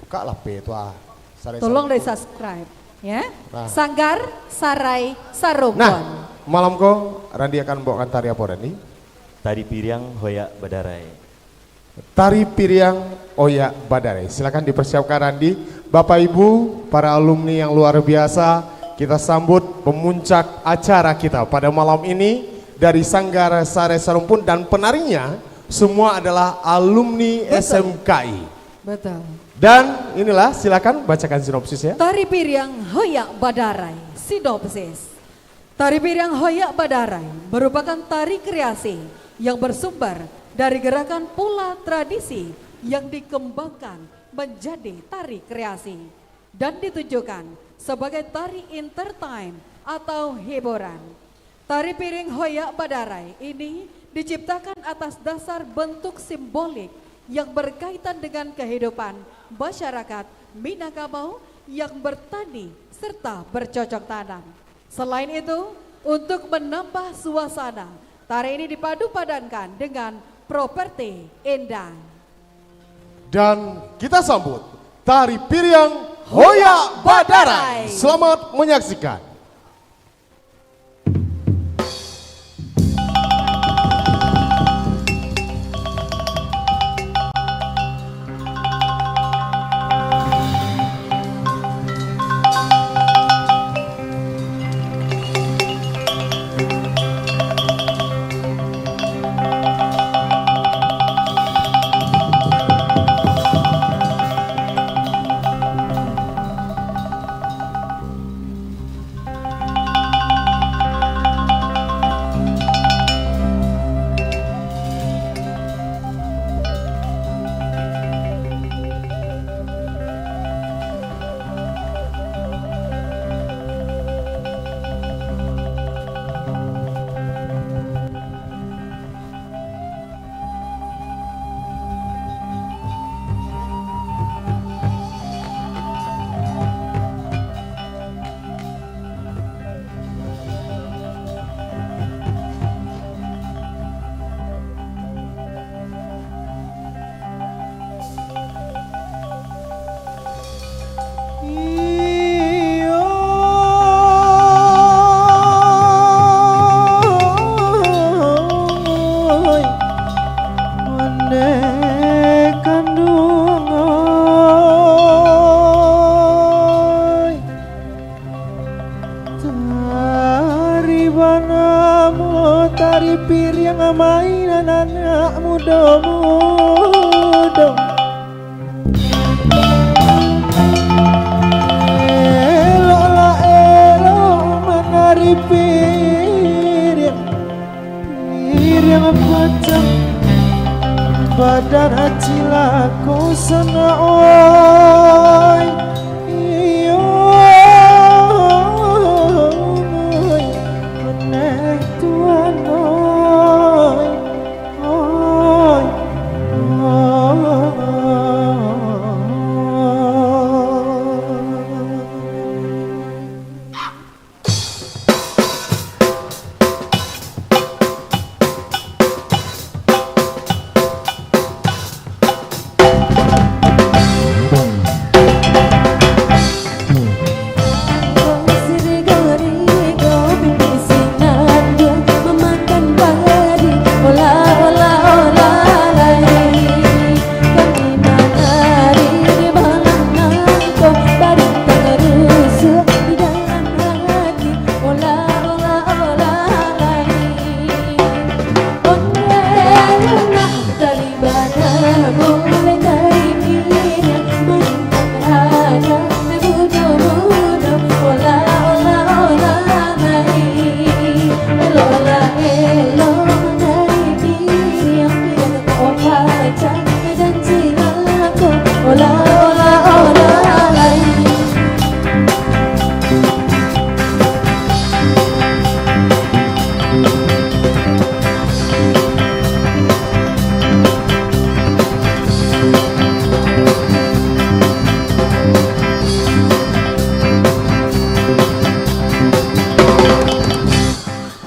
Buka lah P tu ah. Sarai Tolong Sarumpun. di-subscribe, ya. Nah. Sanggar Sarai Sarumpun. Nah, malam ko Randi akan bawakan tari apo, Randi? Tari Piriang Hoyak Badarai. Tari Piriang Oyak Badare. Silakan dipersiapkan, Randi. Bapak Ibu, para alumni yang luar biasa, kita sambut pemuncak acara kita pada malam ini dari Sanggar Sare Sarumpun dan penarinya semua adalah alumni Betul. S M K I. Betul. Dan inilah, silakan bacakan sinopsisnya. Tari Piriang Hoyak Badarai, sinopsis. Tari Piriang Hoyak Badarai merupakan tari kreasi yang bersumber dari gerakan pola tradisi yang dikembangkan menjadi tari kreasi dan ditunjukkan sebagai tari entertain atau hiburan. Tari Piriang Hoyak Badarai ini diciptakan atas dasar bentuk simbolik yang berkaitan dengan kehidupan masyarakat Minangkabau yang bertani serta bercocok tanam. Selain itu, untuk menambah suasana, tari ini dipadu padankan dengan properti indah. Dan kita sambut Tari Piriang Hoyak Badarai. Selamat menyaksikan. Iyo, oi, onde kanduang, oi. Tari banamo tari piriang, mainan anak mudo-mudo. Elok Cilako sanak oi, iyo oi, aneh Tuhan oi, oi, oi.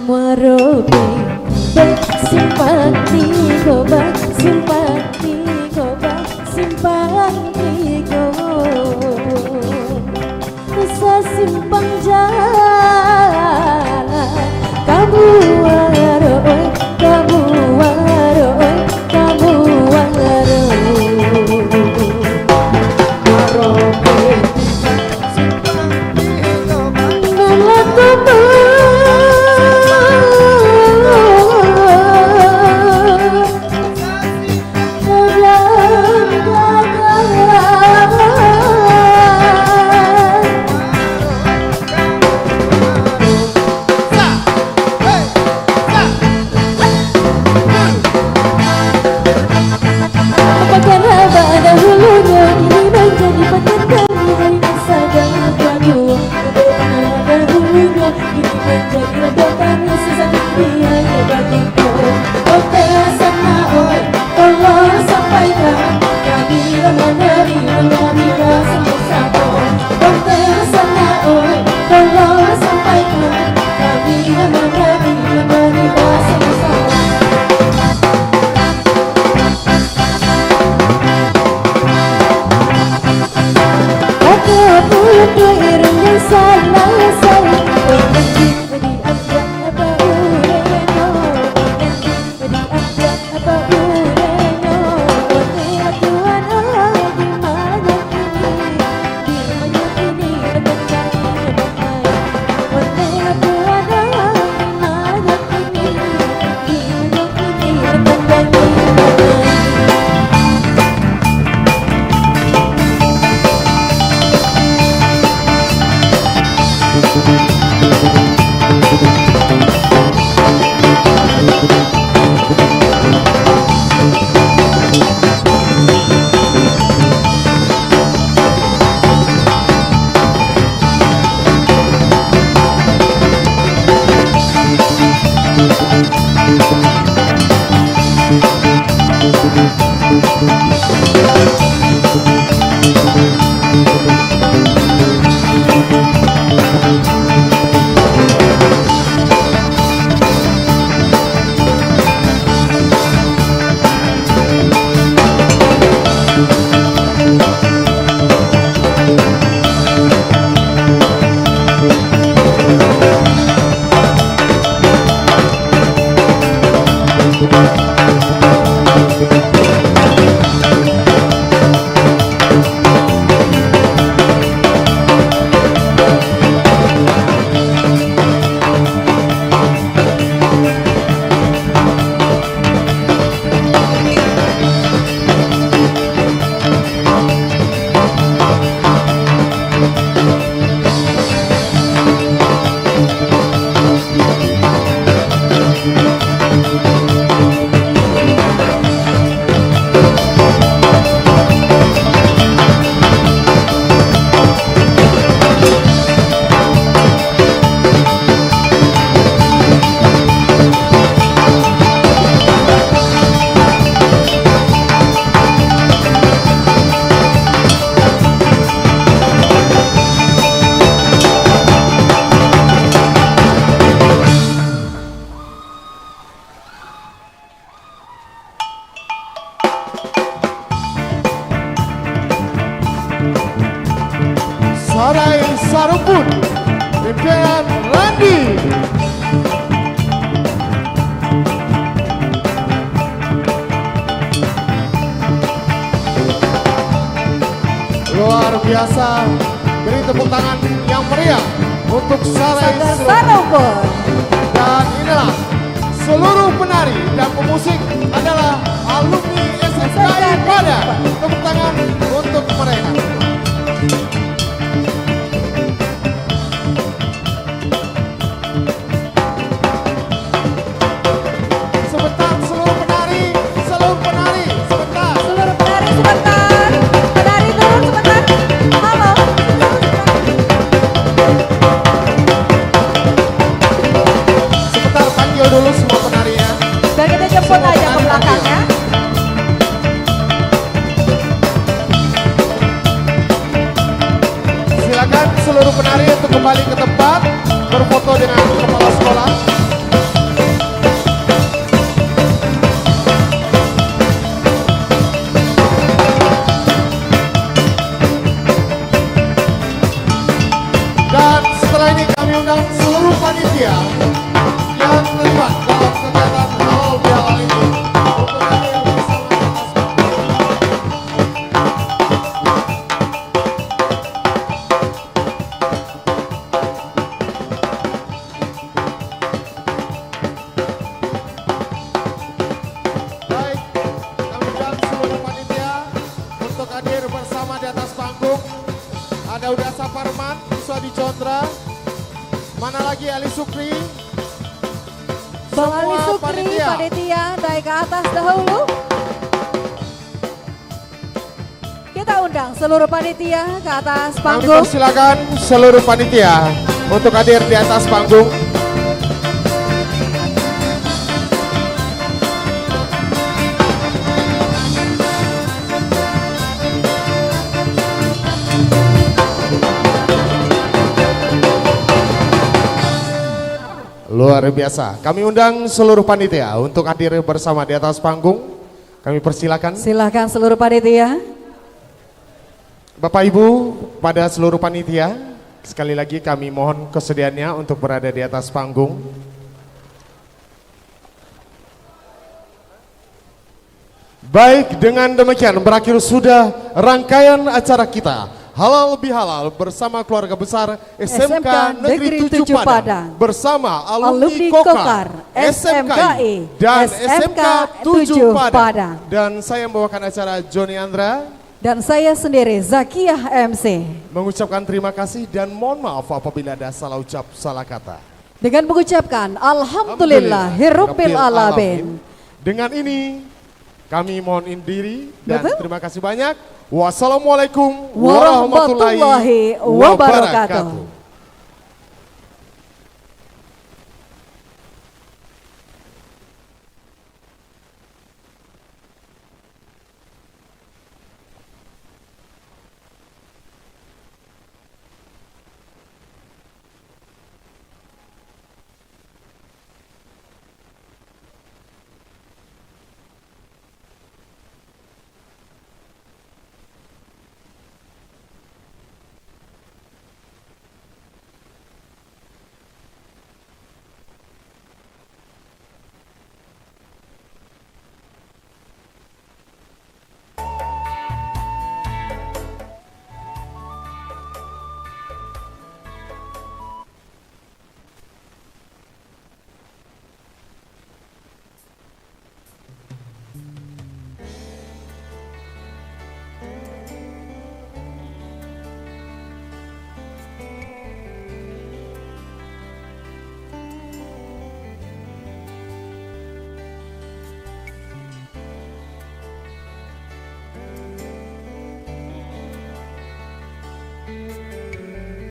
Muaro Bek, Bek, simpang tigo, Bek, simpang tigo, Bek, simpang tigo. Sasimpang jalan, ka Muaro, oi, ka Muaro, oi, ka Muaro. Apa kala badahulunyo, kini manjadi pananda di hari nan sadang baduo. Apa kala badahulunyo, kini manjadi lambakan sasakali di hari baduo. Oke, sanak oi, tolong sampaikan, kami lah manarimo dari rasa bersama. Oke, sanak oi, tolong sampaikan, kami lah manarimo dari rasa bersama. Kata pun tu irung yang salah saya. Diajak apa ulehnyo, diajak apa ulehnyo. Tuhan, oh, di mana kini, di mana kini, tentang Salai Sarumpun, pimpinan Randi. Luar biasa. Beri tepuk tangan yang meriah untuk Salai Sanggar Sarumpun. Sarumpun. Dan inilah seluruh penari dan pemusik adalah alumni S M K I Padang. Tepuk tangan untuk mereka. Sebentar, seluruh penari, seluruh penari, sebentar. Seluruh penari, sebentar. Penari turun sebentar. Halo. Sebentar, panggil dulu semua penari, ya. Biar kita jemput aja ke belakang, ya. Silakan seluruh penari untuk kembali ke tempat, berfoto dengan kepala sekolah. Dan setelah ini kami undang seluruh panitia yang terlibat dalam kegiatan halal bihalal ini untuk hadir bersama. Baik, kami undang seluruh panitia untuk hadir bersama di atas panggung. Ada Uda Saparman, Suadi Condra, mana lagi Ali Sukri, Bang Ali semua Sukri, panitia. Panitia, naik ke atas dahulu. Kita undang seluruh panitia ke atas panggung. Kami persilakan seluruh panitia untuk hadir di atas panggung. Luar biasa. Kami undang seluruh panitia untuk hadir bersama di atas panggung. Kami persilakan. Silakan seluruh panitia. Bapak Ibu, pada seluruh panitia, sekali lagi kami mohon kesediaannya untuk berada di atas panggung. Baik, dengan demikian berakhir sudah rangkaian acara kita, Halal Bihalal, bersama keluarga besar S M K Negeri Tujuh Padang, bersama alumni Kokar, S M K I, dan S M K Tujuh Padang. Dan saya yang membawakan acara, Joni Andra. Dan saya sendiri, Zakiah M C. Mengucapkan terima kasih dan mohon maaf apabila ada salah ucap, salah kata. Dengan mengucapkan, Alhamdulillahirabbil alamin. Dengan ini, kami mohon diri dan terima kasih banyak. Wassalamualaikum warahmatullahi wabarakatuh.